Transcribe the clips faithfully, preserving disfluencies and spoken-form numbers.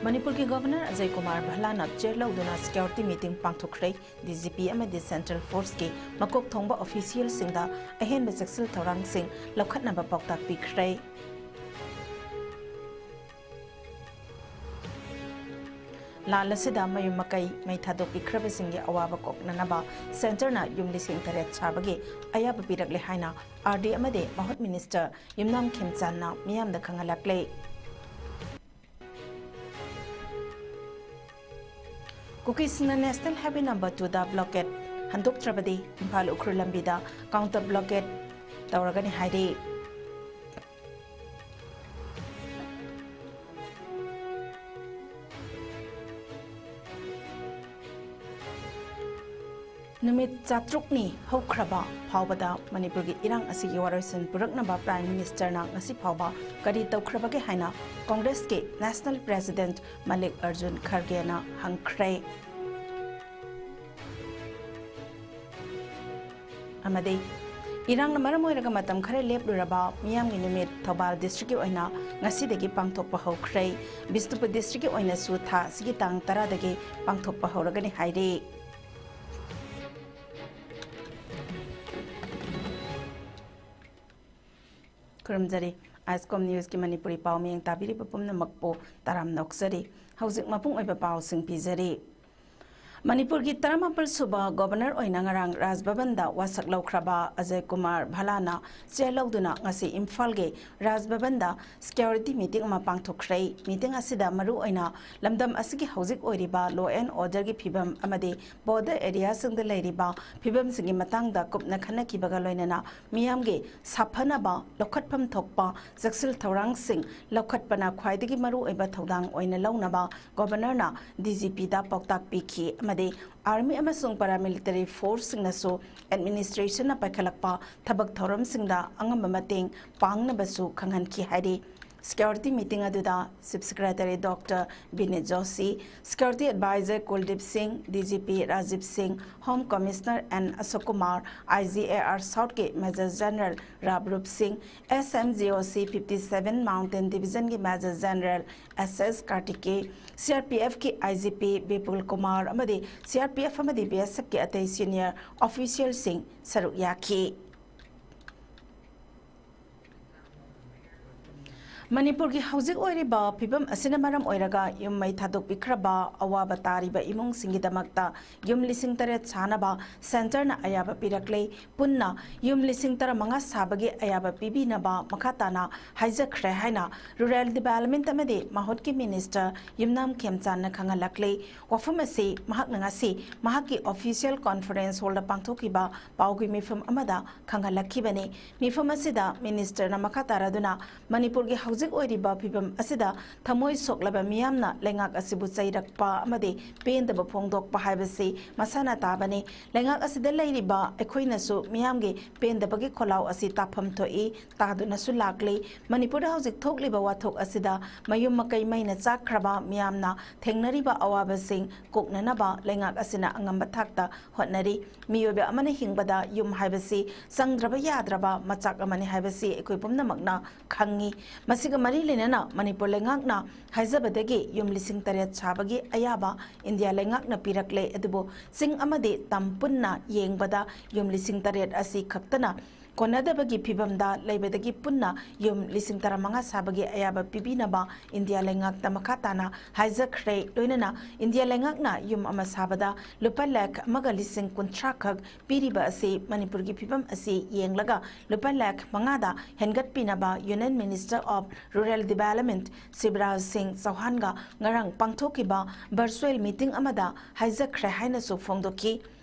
ꯃꯅꯤꯄꯨꯔꯒꯤ ꯒꯣꯚꯔꯅꯔ ꯑꯖꯌ ꯀꯨꯃꯥꯔ ꯚꯜꯂꯥꯅ ꯆꯤꯌꯔ ꯂꯧꯗꯨꯅ security meeting ꯄꯥꯡꯊꯣꯛꯈ꯭ꯔꯦ꯫ D G P ꯑꯃꯗꯤ ꯁꯦꯟꯇ꯭ꯔꯦꯜ ꯐꯣꯔꯁꯀꯤ ꯃꯀꯣꯛ ꯊꯣꯡꯕ ꯑꯣꯐꯤꯁꯤꯌꯦꯜꯁꯤꯡꯗ ꯑꯍꯦꯟꯕ ꯆꯦꯛꯁꯤꯜ ꯊꯧꯔꯥꯡꯁꯤꯡ ꯂꯧꯈꯠꯅꯕ ꯄꯥꯎꯇꯥꯛ ꯄꯤꯈ꯭ꯔꯦ꯫ ꯂꯥꯟ ꯑꯁꯤꯗ ꯃꯌꯨꯝ ꯃꯀꯩ ꯃꯩ ꯊꯥꯗꯣꯛꯄꯤꯈ꯭ꯔꯕꯁꯤꯡꯒꯤ ꯑꯋꯥꯕ ꯀꯣꯛꯅꯅꯕ ꯁꯦꯟꯇꯔꯅ ꯌꯨꯝ ꯂꯤꯁꯤꯡ ꯇꯔꯦꯠ ꯁꯥꯕꯒꯤ ꯑꯌꯥꯕ ꯄꯤꯔꯛꯂꯦ ꯍꯥꯏꯅ ꯑꯥꯔ ꯗꯤ ꯑꯃꯗꯤ ꯃꯍꯨꯠ ꯃꯤꯅꯤꯁꯇꯔ ꯌꯨꯝꯅꯥꯝ ꯈꯦꯝꯆꯥꯟꯅ ꯃꯤꯌꯥꯝꯗ ꯈꯪꯍꯜꯂꯛꯂꯦ꯫ ꯀꯨꯀꯤꯁꯤꯡꯅ ꯅꯦꯁꯅꯦꯜ ꯍꯥꯏꯋꯦ ꯅꯝꯕꯔ ꯇꯨꯗ ꯕ꯭ꯂꯣꯀꯦꯠ ꯍꯟꯗꯣꯛꯇ꯭ꯔꯕꯗꯤ ꯏꯝꯐꯥꯜ ꯎꯈ꯭ꯔꯨꯜ ꯂꯝꯕꯤꯗ ꯀꯥꯎꯟꯇꯔ ꯕ꯭ꯂꯣꯀꯦꯠ ꯇꯧꯔꯒꯅꯤ ꯍꯥꯏꯔꯤ꯫ ꯅꯨꯃꯤꯠ ꯆꯥꯇ꯭ꯔꯨꯛꯅꯤ ꯍꯧꯈ꯭ꯔꯕ ꯐꯥꯎꯕꯗ ꯃꯅꯤꯄꯨꯔꯒꯤ ꯏꯔꯥꯡ ꯑꯁꯤꯒꯤ ꯋꯥꯔꯣꯏꯁꯤꯟ ꯄꯨꯔꯛꯅꯕ ꯄ꯭ꯔꯥꯏꯝ ꯃꯤꯅꯤꯁꯇꯔꯅ ꯉꯁꯤ ꯐꯥꯎꯕ ꯀꯔꯤ ꯇꯧꯈ꯭ꯔꯕꯒꯦ ꯍꯥꯏꯅ ꯀꯣꯡꯒ꯭ꯔꯦꯁꯀꯤ ꯅꯦꯁꯅꯦꯜ ꯄ꯭ꯔꯦꯁꯤꯗꯦꯟꯠ ꯃꯜꯂꯤꯛ ꯑꯔꯖꯨꯟ ꯈꯔꯒꯦꯅ ꯍꯪꯈ꯭ꯔꯦ꯫ ꯑꯃꯗꯤ ꯏꯔꯥꯡꯅ ꯃꯔꯝ ꯑꯣꯏꯔꯒ ꯃꯇꯝ ꯈꯔ ꯂꯦꯞꯂꯨꯔꯕ ꯃꯤꯌꯥꯝꯒꯤ ꯅꯨꯃꯤꯠ ꯊꯧꯕꯥꯜ ꯗꯤꯁꯇ꯭ꯔꯤꯛꯀꯤ ꯑꯣꯏꯅ ꯉꯁꯤꯗꯒꯤ ꯄꯥꯡꯊꯣꯛꯄ ꯍꯧꯈ꯭ꯔꯦ꯫ ꯕꯤꯁꯅꯨꯄꯨꯔ ꯗꯤꯁꯇ꯭ꯔꯤꯛꯀꯤ ꯑꯣꯏꯅꯁꯨ ꯊꯥ ꯑꯁꯤꯒꯤ ꯇꯥꯡ ꯇꯔꯥꯗꯒꯤ ꯄꯥꯡꯊꯣꯛꯄ ꯍꯧꯔꯒꯅꯤ ꯍꯥꯏꯔꯤ꯫ ꯈꯨꯔꯨꯝꯖꯔꯤ꯫ ꯑꯥꯏꯁꯀꯣꯝ ꯅ꯭ꯌꯨꯁꯀꯤ ꯃꯅꯤꯄꯨꯔꯤ ꯄꯥꯎ ꯃꯤꯌꯦꯡ ꯇꯥꯕꯤꯔꯤꯕ ꯄꯨꯝꯅꯃꯛꯄꯨ ꯇꯔꯥꯝꯅ ꯑꯣꯛꯆꯔꯤ꯫ ꯍꯧꯖꯤꯛ ꯃꯄꯨꯡ ꯑꯣꯏꯕ ꯄꯥꯎꯁꯤꯡ ꯄꯤꯖꯔꯤ꯫ ꯃꯅꯤꯄꯨꯔꯒꯤ ꯇꯔꯥꯃꯥꯄꯜ ꯁꯨꯕ ꯒꯣꯚꯔꯅꯔ ꯑꯣꯏꯅ ꯉꯔꯥꯡ ꯔꯥꯖ ꯚꯕꯟꯗ ꯋꯥꯁꯛ ꯂꯧꯈ꯭ꯔꯕ ꯑꯖꯌ ꯀꯨꯃꯥꯔ ꯚꯜꯂꯥꯅ ꯆꯤꯌꯔ ꯂꯧꯗꯨꯅ ꯉꯁꯤ ꯏꯝꯐꯥꯜꯒꯤ ꯔꯥꯖ ꯚꯕꯟꯗ ꯁꯦꯀ꯭ꯌꯨꯔꯤꯇꯤ ꯃꯤꯇꯤꯡ ꯑꯃ ꯄꯥꯡꯊꯣꯛꯈ꯭ꯔꯦ꯫ ꯃꯤꯇꯤꯡ ꯑꯁꯤꯗ ꯃꯔꯨꯑꯣꯏꯅ ꯂꯝꯗꯝ ꯑꯁꯤꯒꯤ ꯍꯧꯖꯤꯛ ꯑꯣꯏꯔꯤꯕ ꯂꯣ ꯑꯦꯟ ꯑꯣꯔꯗꯔꯒꯤ ꯐꯤꯕꯝ ꯑꯃꯗꯤ ꯕꯣꯔꯗꯔ ꯑꯦꯔꯤꯌꯥꯁꯤꯡꯗ ꯂꯩꯔꯤꯕ ꯐꯤꯕꯝꯁꯤꯡꯒꯤ ꯃꯇꯥꯡꯗ ꯀꯨꯞꯅ ꯈꯟꯅꯈꯤꯕꯒ ꯂꯣꯏꯅꯅ ꯃꯤꯌꯥꯝꯒꯤ ꯁꯥꯐꯅꯕ ꯂꯧꯈꯠꯐꯝ ꯊꯣꯛꯄ ꯆꯦꯛꯁꯤꯜ ꯊꯧꯔꯥꯡꯁꯤꯡ ꯂꯧꯈꯠꯄꯅ ꯈ꯭ꯋꯥꯏꯗꯒꯤ ꯃꯔꯨꯑꯣꯏꯕ ꯊꯧꯗꯥꯡ ꯑꯣꯏꯅ ꯂꯧꯅꯕ ꯒꯣꯚꯔꯅꯔꯅ ꯗꯤ ꯖꯤ ꯄꯤꯗ ꯄꯥꯎꯇꯥꯛ ꯄꯤꯈꯤ ꯑꯃꯗꯤ ꯑꯥꯔꯃꯤ ꯑꯃꯁꯨꯡ ꯄꯦꯔꯥꯃꯤꯂꯤꯇꯔꯤ ꯐꯣꯔꯁꯁꯤꯡꯅꯁꯨ ꯑꯦꯗꯃꯤꯅꯤꯁꯇ꯭ꯔꯦꯁꯟꯅ ꯄꯥꯏꯈꯠꯂꯛꯄ ꯊꯕꯛ ꯊꯧꯔꯝꯁꯤꯡꯗ ꯑꯉꯝꯕ ꯃꯇꯦꯡ ꯄꯥꯡꯅꯕꯁꯨ ꯈꯪꯍꯟꯈꯤ ꯍꯥꯏꯔꯤ꯫ Security meeting ꯑꯗꯨꯗ Chief Secretary Doctor Vinit Joshi, Security Advisor Kuldeep Singh, D G P Rajiv Singh, Home Commissioner N Ashok Kumar, I G A R South ꯀꯤ Major General Rajrup Singh, S M G O C fifty seven Mountain Division ꯒꯤ Major General S S Kartikeya, C R P F ꯀꯤ I G P Bipul Kumar ꯑꯃꯗꯤ C R P F ꯑꯃꯗꯤ B S F ꯀꯤ ꯑꯇꯩ senior official ꯁꯤꯡ ꯁꯔꯨꯛ ꯌꯥꯈꯤ꯫ ꯃꯅꯤꯄꯨꯔꯒꯤ ꯍꯧꯖꯤꯛ ꯑꯣꯏꯔꯤꯕ ꯐꯤꯕꯝ ꯑꯁꯤꯅ ꯃꯔꯝ ꯑꯣꯏꯔꯒ ꯌꯨꯝ ꯃꯩ ꯊꯥꯗꯣꯛꯄꯤꯈ꯭ꯔꯕ ꯑꯋꯥꯕ ꯇꯥꯔꯤꯕ ꯏꯃꯨꯡꯁꯤꯡꯒꯤꯗꯃꯛꯇ ꯌꯨꯝ ꯂꯤꯁꯤꯡ ꯇꯔꯦꯠ ꯁꯥꯅꯕ centre ꯅ ꯑꯌꯥꯕ ꯄꯤꯔꯛꯂꯦ꯫ ꯄꯨꯟꯅ ꯌꯨꯝ ꯂꯤꯁꯤꯡ ꯇꯔꯥꯃꯉꯥ ꯁꯥꯕꯒꯤ ꯑꯌꯥꯕ ꯄꯤꯕꯤꯅꯕ ꯃꯈꯥ ꯇꯥꯅ ꯍꯥꯏꯖꯈ꯭ꯔꯦ ꯍꯥꯏꯅ Rural Development ꯑꯃꯗꯤ ꯃꯍꯨꯠꯀꯤ Minister ꯌꯨꯝꯅꯥꯝ ꯈꯦꯝꯆꯥꯟꯅ ꯈꯪꯍꯜꯂꯛꯂꯦ꯫ ꯋꯥꯐꯝ ꯑꯁꯤ ꯃꯍꯥꯛꯅ ꯉꯁꯤ ꯃꯍꯥꯛꯀꯤ official conference hall ꯗ ꯄꯥꯡꯊꯣꯛꯈꯤꯕ ꯄꯥꯎꯒꯤ ꯃꯤꯐꯝ ꯑꯃꯗ ꯈꯪꯍꯜꯂꯛꯈꯤꯕꯅꯤ꯫ ꯃꯤꯐꯝ ꯑꯁꯤꯗ Minister ꯅ ꯃꯈꯥ ꯇꯥꯔꯗꯨꯅ ꯃꯅꯤꯄꯨꯔꯒꯤ ꯍꯧꯖꯤꯛ ꯑꯣꯏꯔꯤꯕ ꯐꯤꯕꯝ ꯑꯁꯤꯗ ꯊꯃꯣꯏ ꯁꯣꯛꯂꯕ ꯃꯤꯌꯥꯝꯅ ꯂꯩꯉꯥꯛ ꯑꯁꯤꯕꯨ ꯆꯩꯔꯛꯄ ꯑꯃꯗꯤ ꯄꯦꯟꯗꯕ ꯐꯣꯡꯗꯣꯛꯄ ꯍꯥꯏꯕꯁꯤ ꯃꯁꯥꯅ ꯇꯥꯕꯅꯤ꯫ ꯂꯩꯉꯥꯛ ꯑꯁꯤꯗ ꯂꯩꯔꯤꯕ ꯑꯩꯈꯣꯏꯅꯁꯨ ꯃꯤꯌꯥꯝꯒꯤ ꯄꯦꯟꯗꯕꯒꯤ ꯈꯣꯜꯂꯥꯎ ꯑꯁꯤ ꯇꯥꯐꯝ ꯊꯣꯛꯏ, ꯇꯥꯗꯨꯅꯁꯨ ꯂꯥꯛꯂꯤ꯫ ꯃꯅꯤꯄꯨꯔꯗ ꯍꯧꯖꯤꯛ ꯊꯣꯛꯂꯤꯕ ꯋꯥꯊꯣꯛ ꯑꯁꯤꯗ ꯃꯌꯨꯝ ꯃꯀꯩ ꯃꯩꯅ ꯆꯥꯛꯈ꯭ꯔꯕ ꯃꯤꯌꯥꯝꯅ ꯊꯦꯡꯅꯔꯤꯕ ꯑꯋꯥꯕꯁꯤꯡ ꯀꯣꯛꯅꯅꯕ ꯂꯩꯉꯥꯛ ꯑꯁꯤꯅ ꯑꯉꯝꯕ ꯊꯥꯛꯇ ꯍꯣꯠꯅꯔꯤ꯫ ꯃꯤꯑꯣꯏꯕ ꯑꯃꯅ ꯍꯤꯡꯕꯗ ꯌꯨꯝ ꯍꯥꯏꯕꯁꯤ ꯆꯪꯗ꯭ꯔꯕ ꯌꯥꯗ꯭ꯔꯕ ꯃꯆꯥꯛ ꯑꯃꯅꯤ ꯍꯥꯏꯕꯁꯤ ꯑꯩꯈꯣꯏ ꯄꯨꯝꯅꯃꯛꯅ ꯈꯪꯉꯤ꯫ ꯃꯁꯤꯒ ꯃꯔꯤ ꯂꯩꯅꯅ ꯃꯅꯤꯄꯨꯔ ꯂꯩꯉꯥꯛꯅ ꯍꯥꯏꯖꯕꯗꯒꯤ ꯌꯨꯝ ꯂꯤꯁꯤꯡ ꯇꯔꯦꯠ ꯁꯥꯕꯒꯤ ꯑꯌꯥꯕ ꯏꯟꯗꯤꯌꯥ ꯂꯩꯉꯥꯛꯅ ꯄꯤꯔꯛꯂꯦ, ꯑꯗꯨꯕꯨ ꯆꯤꯡ ꯑꯃꯗꯤ ꯇꯝ ꯄꯨꯟꯅ ꯌꯦꯡꯕꯗ ꯌꯨꯝ ꯂꯤꯁꯤꯡ ꯇꯔꯦꯠ ꯑꯁꯤ ꯈꯛꯇꯅ ꯀꯣꯟꯅꯗꯕꯒꯤ ꯐꯤꯕꯝꯗ ꯂꯩꯕꯗꯒꯤ ꯄꯨꯟꯅ ꯌꯨꯝ ꯂꯤꯁꯤꯡ ꯇꯔꯥꯃꯉꯥ ꯁꯥꯕꯒꯤ ꯑꯌꯥꯕ ꯄꯤꯕꯤꯅꯕ ꯏꯟꯗꯤꯌꯥ ꯂꯩꯉꯥꯛꯇ ꯃꯈꯥ ꯇꯥꯅ ꯍꯥꯏꯖꯈ꯭ꯔꯦ꯫ ꯂꯣꯏꯅꯅ ꯏꯟꯗꯤꯌꯥ ꯂꯩꯉꯥꯛꯅ ꯌꯨꯝ ꯑꯃ ꯁꯥꯕꯗ ꯂꯨꯄꯥ ꯂꯥꯈ ꯑꯃꯒ ꯂꯤꯁꯤꯡ ꯀꯨꯟꯊ꯭ꯔꯥ ꯈꯛ ꯄꯤꯔꯤꯕ ꯑꯁꯤ ꯃꯅꯤꯄꯨꯔꯒꯤ ꯐꯤꯕꯝ ꯑꯁꯤ ꯌꯦꯡꯂꯒ ꯂꯨꯄꯥ ꯂꯥꯈ ꯃꯉꯥꯗ ꯍꯦꯟꯒꯠꯄꯤꯅꯕ Union Minister of Rural Development Shivraj ꯁꯤꯡ ꯆꯧꯍꯥꯟꯒ ꯉꯔꯥꯡ ꯄꯥꯡꯊꯣꯛꯈꯤꯕ virtual meeting ꯑꯃꯗ ꯍꯥꯏꯖꯈ꯭ꯔꯦ ꯍꯥꯏꯅꯁꯨ ꯐꯣꯡꯗꯣꯛꯈꯤ꯫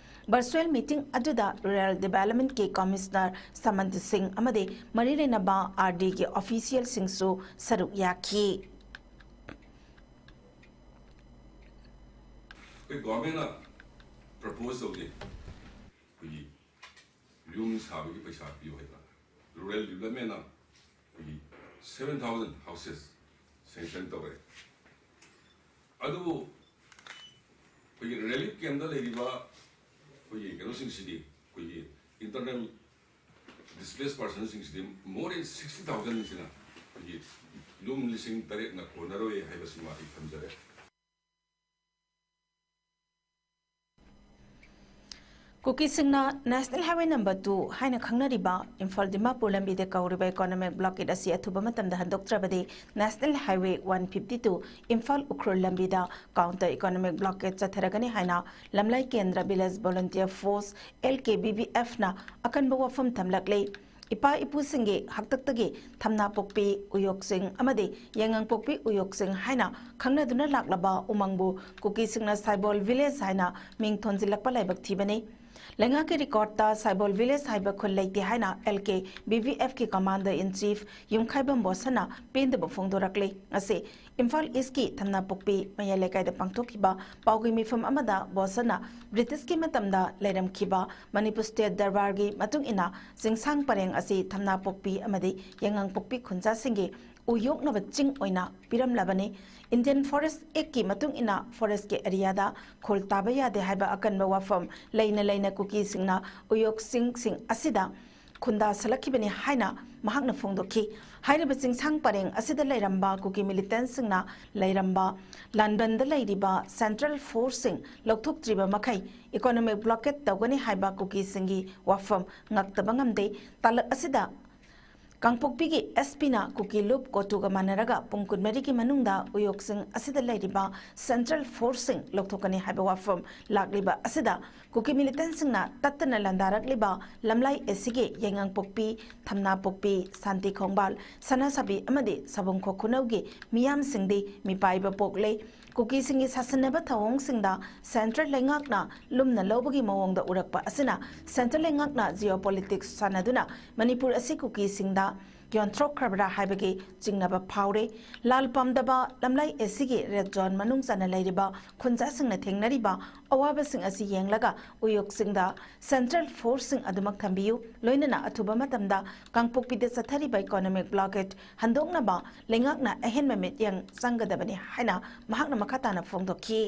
Virtual meeting ꯑꯗꯨꯗ Rural Development ꯀꯤ Commissioner ꯁꯃꯟꯇ ꯁꯤꯡ ꯑꯃꯗꯤ ꯃꯔꯤ ꯂꯩꯅꯕ R D ꯒꯤ official ꯁꯤꯡꯁꯨ ꯁꯔꯨꯛ ꯌꯥꯈꯤ꯫ ꯑꯩꯈꯣꯏ government ꯅ propose ꯇꯧꯖꯩ, ꯑꯩꯈꯣꯏꯒꯤ ꯌꯨꯝ ꯁꯥꯕꯒꯤ ꯄꯩꯁꯥ ꯄꯤꯌꯨ ꯍꯥꯏꯕ꯫ Rural Development ꯅ ꯑꯩꯈꯣꯏꯒꯤ Seven thousand houses sanction ꯇꯧꯔꯦ꯫ ꯑꯗꯨꯕꯨ ꯑꯩꯈꯣꯏꯒꯤ relief camp ꯇ ꯂꯩꯔꯤꯕ ꯑꯩꯈꯣꯏꯒꯤ ꯀꯩꯅꯣꯁꯤꯡꯁꯤꯗꯤ, ꯑꯩꯈꯣꯏꯒꯤ internal displaced person ꯁꯤꯡꯁꯤꯗꯤ more than sixty thousand ꯁꯤꯅ ꯑꯩꯈꯣꯏꯒꯤ ꯌꯨꯝ ꯂꯤꯁꯤꯡ ꯇꯔꯦꯠꯅ ꯀꯣꯟꯅꯔꯣꯏ ꯍꯥꯏꯕꯁꯤꯃ ꯑꯩ ꯊꯝꯖꯔꯦ꯫ ꯀꯨꯀꯤꯁꯤꯡꯅ National Highway number two ꯍꯥꯏꯅ ꯈꯪꯅꯔꯤꯕ ꯏꯝꯐꯥꯜ ꯗꯤꯃꯥꯄꯨꯔ ꯂꯝꯕꯤꯗ ꯀꯧꯔꯤꯕ economic blockade ꯑꯁꯤ ꯑꯊꯨꯕ ꯃꯇꯝꯗ ꯍꯟꯗꯣꯛꯇ꯭ꯔꯕꯗꯤ National Highway one fifty two Imphal Ukhrul ꯂꯝꯕꯤꯗ counter economic blockade ꯆꯠꯊꯔꯒꯅꯤ ꯍꯥꯏꯅ ꯂꯝꯂꯥꯏ ꯀꯦꯟꯗ꯭ꯔ Village Volunteer Force, L K V V F ꯅ ꯑꯀꯟꯕ ꯋꯥꯐꯝ ꯊꯝꯂꯛꯂꯤ꯫ ꯏꯄꯥ ꯏꯄꯨꯁꯤꯡꯒꯤ ꯍꯥꯛꯇꯛꯇꯒꯤ ꯊꯝꯅꯥꯄꯣꯛꯄꯤ ꯎꯌꯣꯛꯁꯤꯡ ꯑꯃꯗꯤ ꯌꯥꯏꯉꯪꯄꯣꯛꯄꯤ ꯎꯌꯣꯛꯁꯤꯡ ꯍꯥꯏꯅ ꯈꯪꯅꯗꯨꯅ ꯂꯥꯛꯂꯕ ꯎꯃꯪꯕꯨ ꯀꯨꯀꯤꯁꯤꯡꯅ ꯁꯥꯏꯕꯣꯜ village ꯍꯥꯏꯅ ꯃꯤꯡ ꯊꯣꯟꯖꯤꯜꯂꯛꯄ ꯂꯥꯏꯕꯛ ꯊꯤꯕꯅꯤ꯫ ꯂꯩꯉꯥꯛꯀꯤ record ꯇ ꯁꯥꯏꯕꯣꯜ village ꯍꯥꯏꯕ ꯈꯨꯜ ꯂꯩꯇꯦ ꯍꯥꯏꯅ L K V V F ꯀꯤ Commander in Chief ꯌꯨꯝꯈꯥꯏꯕꯝ ꯕꯣꯁꯅ ꯄꯦꯟꯗꯕ ꯐꯣꯡꯗꯣꯔꯛꯂꯤ꯫ ꯉꯁꯤ ꯏꯝꯐꯥꯜ East ꯀꯤ ꯊꯝꯅꯥꯄꯣꯛꯄꯤ ꯃꯌꯥꯏ ꯂꯩꯀꯥꯏꯗ ꯄꯥꯡꯊꯣꯛꯈꯤꯕ ꯄꯥꯎꯒꯤ ꯃꯤꯐꯝ ꯑꯃꯗ ꯕꯣꯁꯅ British ꯀꯤ ꯃꯇꯝꯗ ꯂꯩꯔꯝꯈꯤꯕ ꯃꯅꯤꯄꯨꯔ State ꯗꯔꯕꯥꯔꯒꯤ ꯃꯇꯨꯡ ꯏꯟꯅ ꯆꯤꯡꯁꯥꯡ ꯄꯔꯦꯡ ꯑꯁꯤ ꯊꯝꯅꯥꯄꯣꯛꯄꯤ ꯑꯃꯗꯤ ꯌꯥꯏꯉꯪꯄꯣꯛꯄꯤ ꯈꯨꯟꯖꯥꯁꯤꯡꯒꯤ ꯎ ꯌꯣꯛꯅꯕ ꯆꯤꯡ ꯑꯣꯏꯅ ꯄꯤꯔꯝꯂꯕꯅꯤ꯫ Indian Forest Act ꯀꯤ ꯃꯇꯨꯡ ꯏꯟꯅ forest ꯀꯤ area ꯗ ꯈꯨꯜ ꯇꯥꯕ ꯌꯥꯗꯦ ꯍꯥꯏꯕ ꯑꯀꯟꯕ ꯋꯥꯐꯝ ꯂꯩꯅ ꯂꯩꯅ ꯀꯨꯀꯤꯁꯤꯡꯅ ꯎꯌꯣꯛꯁꯤꯡꯁꯤꯡ ꯑꯁꯤꯗ ꯈꯨꯟꯗꯥꯁꯜꯂꯛꯈꯤꯕꯅꯤ ꯍꯥꯏꯅ ꯃꯍꯥꯛꯅ ꯐꯣꯡꯗꯣꯛꯈꯤ꯫ ꯍꯥꯏꯔꯤꯕ ꯆꯤꯡꯁꯥꯡ ꯄꯔꯦꯡ ꯑꯁꯤꯗ ꯂꯩꯔꯝꯕ ꯀꯨꯀꯤ militant ꯁꯤꯡꯅ ꯂꯩꯔꯝꯕ ꯂꯥꯟꯕꯟꯗ ꯂꯩꯔꯤꯕ central force ꯁꯤꯡ ꯂꯧꯊꯣꯛꯇ꯭ꯔꯤꯕ ꯃꯈꯩ economic blockade ꯇꯧꯒꯅꯤ ꯍꯥꯏꯕ ꯀꯨꯀꯤꯁꯤꯡꯒꯤ ꯋꯥꯐꯝ ꯉꯛꯇꯕ ꯉꯝꯗꯦ꯫ ꯇꯥꯂꯛ ꯑꯁꯤꯗ ꯀꯥꯡꯄꯣꯛꯄꯤꯒꯤ S P ꯅ ꯀꯨꯀꯤ ꯂꯨꯞ ꯀꯣꯇꯨꯒ ꯃꯥꯟꯅꯔꯒ ꯄꯨꯡ ꯀꯨꯟꯃꯔꯤꯒꯤ ꯃꯅꯨꯡꯗ ꯎꯌꯣꯛꯁꯤꯡ ꯑꯁꯤꯗ ꯂꯩꯔꯤꯕ central force ꯁꯤꯡ ꯂꯧꯊꯣꯛꯀꯅꯤ ꯍꯥꯏꯕ ꯋꯥꯐꯝ ꯂꯥꯛꯂꯤꯕ ꯑꯁꯤꯗ ꯀꯨꯀꯤ militant ꯁꯤꯡꯅ ꯇꯠꯇꯅ ꯂꯥꯟꯗꯥꯔꯛꯂꯤꯕ ꯂꯝꯂꯥꯏ ꯑꯁꯤꯒꯤ ꯌꯥꯏꯉꯪꯄꯣꯛꯄꯤ, ꯊꯝꯅꯥꯄꯣꯛꯄꯤ, ꯁꯥꯟꯇꯤ ꯈꯣꯡꯕꯥꯜ, ꯁꯅꯥꯁꯥꯕꯤ ꯑꯃꯗꯤ ꯁꯥꯕꯨꯡꯈꯣꯛ ꯈꯨꯅꯧꯒꯤ ꯃꯤꯌꯥꯝꯁꯤꯡꯗꯤ ꯃꯤꯄꯥꯏꯕ ꯄꯣꯛꯂꯦ꯫ ꯀꯨꯀꯤꯁꯤꯡꯒꯤ ꯁꯥꯁꯟꯅꯕ ꯊꯧꯑꯣꯡꯁꯤꯡꯗ central ꯂꯩꯉꯥꯛꯅ ꯂꯨꯝꯅ ꯂꯧꯕꯒꯤ ꯃꯑꯣꯡꯗ ꯎꯔꯛꯄ ꯑꯁꯤꯅ central ꯂꯩꯉꯥꯛꯅ geopolitics ꯁꯥꯟꯅꯗꯨꯅ ꯃꯅꯤꯄꯨꯔ ꯑꯁꯤ ꯀꯨꯀꯤꯁꯤꯡꯗ ꯌꯣꯟꯊꯣꯛꯈ꯭ꯔꯕ꯭ꯔꯥ ꯍꯥꯏꯕꯒꯤ ꯆꯤꯡꯅꯕ ꯐꯥꯎꯔꯦ꯫ ꯂꯥꯜ ꯄꯥꯝꯗꯕ ꯂꯝꯂꯥꯏ ꯑꯦꯁꯤꯒꯤ ꯔꯦꯗ ꯖꯣꯟ ꯃꯅꯨꯡ ꯆꯟꯅ ꯂꯩꯔꯤꯕ ꯈꯨꯟꯖꯥꯁꯤꯡꯅ ꯊꯦꯡꯅꯔꯤꯕ ꯑꯋꯥꯕꯁꯤꯡ ꯑꯁꯤ ꯌꯦꯡꯂꯒ ꯎꯌꯣꯛꯁꯤꯡꯗ ꯁꯦꯟꯇ꯭ꯔꯦꯜ ꯐꯣꯔꯁꯁꯤꯡ ꯑꯗꯨꯃꯛ ꯊꯝꯕꯤꯌꯨ, ꯂꯣꯏꯅꯅ ꯑꯊꯨꯕ ꯃꯇꯝꯗ ꯀꯥꯡꯄꯣꯛꯄꯤꯗ ꯆꯠꯊꯔꯤꯕ ꯏꯀꯣꯅꯣꯃꯤꯛ ꯕ꯭ꯂꯣꯀꯦꯗ ꯍꯟꯗꯣꯛꯅꯕ ꯂꯩꯉꯥꯛꯅ ꯑꯍꯦꯟꯕ ꯃꯤꯠꯌꯦꯡ ꯆꯪꯒꯗꯕꯅꯤ ꯍꯥꯏꯅ ꯃꯍꯥꯛꯅ ꯃꯈꯥ ꯇꯥꯅ ꯐꯣꯡꯗꯣꯛꯈꯤ꯫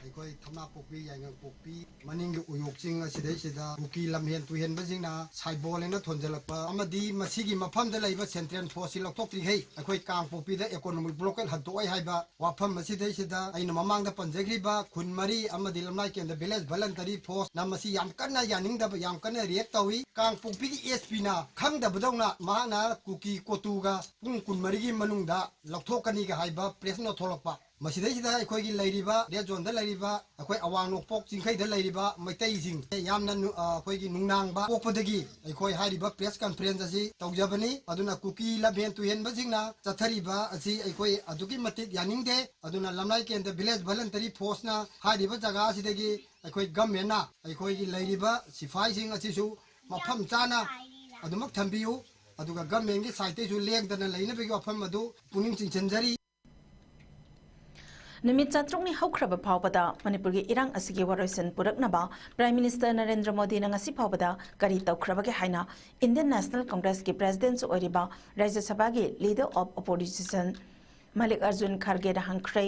ꯑꯩꯈꯣꯏ ꯊꯝꯅꯥꯄꯣꯛꯄꯤ, ꯌꯥꯏꯉꯪꯄꯣꯛꯄꯤ ꯃꯅꯤꯡꯒꯤ ꯎꯌꯣꯛꯁꯤꯡ ꯑꯁꯤꯗꯩꯁꯤꯗ ꯀꯨꯀꯤ ꯂꯝꯍꯦꯟ ꯇꯨꯍꯦꯟꯕꯁꯤꯡꯅ ꯁꯥꯏꯕꯣꯜ ꯍꯥꯏꯅ ꯊꯣꯟꯖꯜꯂꯛꯄ ꯑꯃꯗꯤ ꯃꯁꯤꯒꯤ ꯃꯐꯝꯗ ꯂꯩꯕ ꯁꯦꯟꯇ꯭ꯔꯦꯜ ꯐꯣꯔꯁꯁꯤ ꯂꯧꯊꯣꯛꯇ꯭ꯔꯤꯈꯩ ꯑꯩꯈꯣꯏ ꯀꯥꯡꯄꯣꯛꯄꯤꯗ ꯏꯀꯣꯅꯣꯃꯤꯛ ꯕ꯭ꯂꯣꯀꯦꯗ ꯍꯟꯗꯣꯛꯑꯣꯏ ꯍꯥꯏꯕ ꯋꯥꯐꯝ ꯑꯁꯤꯗꯩꯁꯤꯗ ꯑꯩꯅ ꯃꯃꯥꯡꯗ ꯄꯟꯖꯈ꯭ꯔꯤꯕ ꯈꯨꯟ ꯃꯔꯤ ꯑꯃꯗꯤ ꯂꯝꯂꯥꯏ ꯀꯦꯟꯗ꯭ꯔ ꯚꯤꯂꯦꯖ ꯚꯂꯟꯇꯔꯤ ꯐꯣꯔꯁꯅ ꯃꯁꯤ ꯌꯥꯝ ꯀꯟꯅ ꯌꯥꯅꯤꯡꯗꯕ, ꯌꯥꯝ ꯀꯟꯅ ꯔꯤꯌꯦꯛ ꯇꯧꯏ꯫ ꯀꯥꯡꯄꯣꯛꯄꯤꯒꯤ ꯑꯦꯁ ꯄꯤꯅ ꯈꯪꯗꯕꯗꯧꯅ ꯃꯍꯥꯛꯅ ꯀꯨꯀꯤ ꯀꯣꯇꯨꯒ ꯄꯨꯡ ꯀꯨꯟꯃꯔꯤꯒꯤ ꯃꯅꯨꯡꯗ ꯂꯧꯊꯣꯛꯀꯅꯤꯒ ꯍꯥꯏꯕ ꯄ꯭ꯔꯦꯁ ꯅꯣꯠ ꯊꯣꯛꯂꯛꯄ꯫ ꯃꯁꯤꯗꯩꯁꯤꯗ ꯑꯩꯈꯣꯏꯒꯤ ꯂꯩꯔꯤꯕ ꯔꯦꯗ ꯖꯣꯟꯗ ꯂꯩꯔꯤꯕ ꯑꯩꯈꯣꯏ ꯑꯋꯥꯡ ꯅꯣꯡꯄꯣꯛ ꯆꯤꯡꯈꯩꯗ ꯂꯩꯔꯤꯕ ꯃꯩꯇꯩꯁꯤꯡ ꯌꯥꯝꯅ ꯅꯨ-, ꯑ, ꯑꯩꯈꯣꯏꯒꯤ ꯅꯨꯡꯅꯥꯡꯕ ꯄꯣꯛꯄꯗꯒꯤ ꯑꯩꯈꯣꯏ ꯍꯥꯏꯔꯤꯕ ꯄ꯭ꯔꯦꯁ ꯀꯟꯐꯔꯦꯟꯁ ꯑꯁꯤ ꯇꯧꯖꯕꯅꯤ꯫ ꯑꯗꯨꯅ ꯀꯨꯀꯤ ꯂꯝꯍꯦꯟ ꯇꯨꯍꯦꯟꯕꯁꯤꯡꯅ ꯆꯠꯊꯔꯤꯕ ꯑꯁꯤ ꯑꯩꯈꯣꯏ ꯑꯗꯨꯛꯀꯤ ꯃꯇꯤꯛ ꯌꯥꯅꯤꯡꯗꯦ꯫ ꯑꯗꯨꯅ ꯂꯝꯂꯥꯏ ꯀꯦꯟꯗ꯭ꯔ ꯚꯤꯂꯦꯖ ꯚꯂꯟꯇꯔꯤ ꯐꯣꯔꯁꯅ ꯍꯥꯏꯔꯤꯕ ꯖꯒꯥ ꯑꯁꯤꯗꯒꯤ ꯑꯩꯈꯣꯏ ꯒꯃꯦꯟꯅ ꯑꯩꯈꯣꯏꯒꯤ ꯂꯩꯔꯤꯕ ꯁꯤꯐꯥꯏꯁꯤꯡ ꯑꯁꯤꯁꯨ ꯃꯐꯝ ꯆꯥꯅ ꯑꯗꯨꯃꯛ ꯊꯝꯕꯤꯌꯨ꯫ ꯑꯗꯨꯒ ꯒꯃꯦꯟꯒꯤ ꯁꯥꯏꯠꯇꯩꯁꯨ ꯂꯦꯡꯗꯅ ꯂꯩꯅꯕꯒꯤ ꯋꯥꯐꯝ ꯑꯗꯨ ꯄꯨꯛꯅꯤꯡ ꯆꯤꯡꯁꯤꯟꯖꯔꯤ꯫ ꯅꯨꯃꯤꯠ ꯆꯥꯇ꯭ꯔꯨꯛꯅꯤ ꯍꯧꯈ꯭ꯔꯕ ꯐꯥꯎꯕꯗ ꯃꯅꯤꯄꯨꯔꯒꯤ ꯏꯔꯥꯡ ꯑꯁꯤꯒꯤ ꯋꯥꯔꯣꯏꯁꯤꯟ ꯄꯨꯔꯛꯅꯕ ꯄ꯭ꯔꯥꯏꯝ ꯃꯤꯅꯤꯁꯇꯔ ꯅꯔꯦꯟꯗ꯭ꯔ ꯃꯣꯗꯤꯅ ꯉꯁꯤ ꯐꯥꯎꯕꯗ ꯀꯔꯤ ꯇꯧꯈ꯭ꯔꯕꯒꯦ ꯍꯥꯏꯅ ꯏꯟꯗꯤꯌꯟ ꯅꯦꯁꯅꯦꯜ ꯀꯪꯒ꯭ꯔꯦꯁꯀꯤ ꯄ꯭ꯔꯦꯁꯤꯗꯦꯟꯠꯁꯨ ꯑꯣꯏꯔꯤꯕ ꯔꯥꯖ꯭ꯌ ꯁꯚꯥꯒꯤ leader of opposition Mallikarjun ꯈꯥꯔꯒꯦꯅ ꯍꯪꯈ꯭ꯔꯦ꯫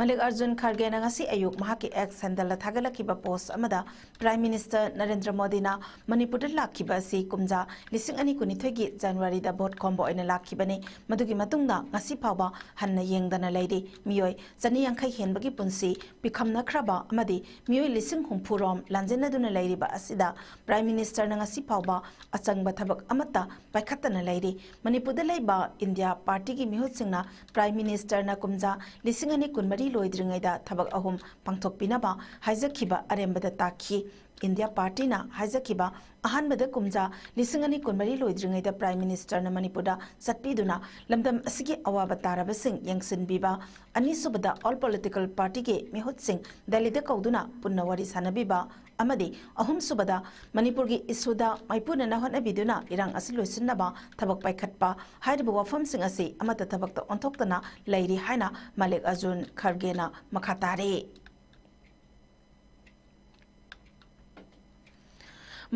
ꯃꯜꯂꯤꯛ ꯑꯔꯖꯨꯟ ꯈꯥꯔꯒꯦꯅ ꯉꯁꯤ ꯑꯌꯨꯛ ꯃꯍꯥꯛꯀꯤ ꯑꯦꯛꯁ ꯍꯦꯟꯗꯜꯗ ꯊꯥꯒꯠꯂꯛꯈꯤꯕ ꯄꯣꯁ ꯑꯃꯗ ꯄ꯭ꯔꯥꯏꯝ ꯃꯤꯅꯤꯁꯇꯔ ꯅꯔꯦꯟꯗ꯭ꯔ ꯃꯣꯗꯤꯅ ꯃꯅꯤꯄꯨꯔꯗ ꯂꯥꯛꯈꯤꯕ ꯑꯁꯤ ꯀꯨꯝꯖꯥ ꯂꯤꯁꯤꯡ ꯑꯅꯤ ꯀꯨꯟꯅꯤꯊꯣꯏꯒꯤ ꯖꯅꯋꯥꯔꯤꯗ ꯚꯣꯠ ꯈꯣꯝꯕ ꯑꯣꯏꯅ ꯂꯥꯛꯈꯤꯕꯅꯤ꯫ ꯃꯗꯨꯒꯤ ꯃꯇꯨꯡꯗ ꯉꯁꯤ ꯐꯥꯎꯕ ꯍꯟꯅ ꯌꯦꯡꯗꯅ ꯂꯩꯔꯤ꯫ ꯃꯤꯑꯣꯏ ꯆꯅꯤ ꯌꯥꯡꯈꯩ ꯍꯦꯟꯕꯒꯤ ꯄꯨꯟꯁꯤ ꯄꯤꯈꯝꯅꯈ꯭ꯔꯕ ꯑꯃꯗꯤ ꯃꯤꯑꯣꯏ ꯂꯤꯁꯤꯡ ꯍꯨꯝꯐꯨ ꯔꯣꯝ ꯂꯥꯟꯖꯦꯟꯅꯗꯨꯅ ꯂꯩꯔꯤꯕ ꯑꯁꯤꯗ ꯄ꯭ꯔꯥꯏꯝ ꯃꯤꯅꯤꯁꯇꯔꯅ ꯉꯁꯤ ꯐꯥꯎꯕ ꯑꯆꯪꯕ ꯊꯕꯛ ꯑꯃꯠꯇ ꯄꯥꯏꯈꯠꯇꯅ ꯂꯩꯔꯤ꯫ ꯃꯅꯤꯄꯨꯔꯗ ꯂꯩꯕ ꯏꯟꯗꯤꯌꯥ ꯄꯥꯔꯇꯤꯒꯤ ꯃꯤꯍꯨꯠꯁꯤꯡꯅ ꯄ꯭ꯔꯥꯏꯝ ꯃꯤꯅꯤꯁꯇꯔꯅ ꯀꯨꯝꯖꯥ ꯂꯤꯁꯤꯡ ꯑꯅꯤ ꯀꯨꯟꯃꯔꯤ ꯂꯣꯏꯗ꯭ꯔꯤꯉꯩꯗ ꯊꯕꯛ ꯑꯍꯨꯝ ꯄꯥꯡꯊꯣꯛꯄꯤꯅꯕ ꯍꯥꯏꯖꯈꯤꯕ ꯑꯔꯦꯝꯕꯗ ꯇꯥꯈꯤ꯫ ꯏꯟꯗꯤꯌꯥ ꯄꯥꯔꯇꯤꯅ ꯍꯥꯏꯖꯈꯤꯕ ꯑꯍꯥꯟꯕꯗ ꯀꯨꯝꯖꯥ ꯂꯤꯁꯤꯡ ꯑꯅꯤ ꯀꯨꯟꯃꯔꯤ ꯂꯣꯏꯗ꯭ꯔꯤꯉꯩꯗ ꯄ꯭ꯔꯥꯏꯝ ꯃꯤꯅꯤꯁꯇꯔꯅ ꯃꯅꯤꯄꯨꯔꯗ ꯆꯠꯄꯤꯗꯨꯅ ꯂꯝꯗꯝ ꯑꯁꯤꯒꯤ ꯑꯋꯥꯕ ꯇꯥꯔꯕꯁꯤꯡ ꯌꯦꯡꯁꯤꯟꯕꯤꯕ, ꯑꯅꯤꯁꯨꯕꯗ ꯑꯣꯜ ꯄꯣꯂꯤꯇꯤꯀꯦꯜ ꯄꯥꯔꯇꯤꯒꯤ ꯃꯤꯍꯨꯠꯁꯤꯡ ꯗꯦꯜꯂꯤꯗ ꯀꯧꯗꯨꯅ ꯄꯨꯟꯅ ꯋꯥꯔꯤ ꯁꯥꯟꯅꯕꯤꯕ, ꯑꯃꯗꯤ ꯑꯍꯨꯝꯁꯨꯕꯗ ꯃꯅꯤꯄꯨꯔꯒꯤ ꯏꯁꯨꯗ ꯃꯥꯏꯄꯨꯅꯅ ꯍꯣꯠꯅꯕꯤꯗꯨꯅ ꯏꯔꯥꯡ ꯑꯁꯤ ꯂꯣꯏꯁꯤꯟꯅꯕ ꯊꯕꯛ ꯄꯥꯏꯈꯠꯄ ꯍꯥꯏꯔꯤꯕ ꯋꯥꯐꯝꯁꯤꯡ ꯑꯁꯤ ꯑꯃꯠꯇ ꯊꯕꯛꯇ ꯑꯣꯟꯊꯣꯛꯇꯅ ꯂꯩꯔꯤ ꯍꯥꯏꯅ ꯃꯥꯂꯤꯛ ꯑꯔꯖꯨꯟ ꯈꯔꯒꯦꯅ ꯃꯈꯥ ꯇꯥꯔꯤ꯫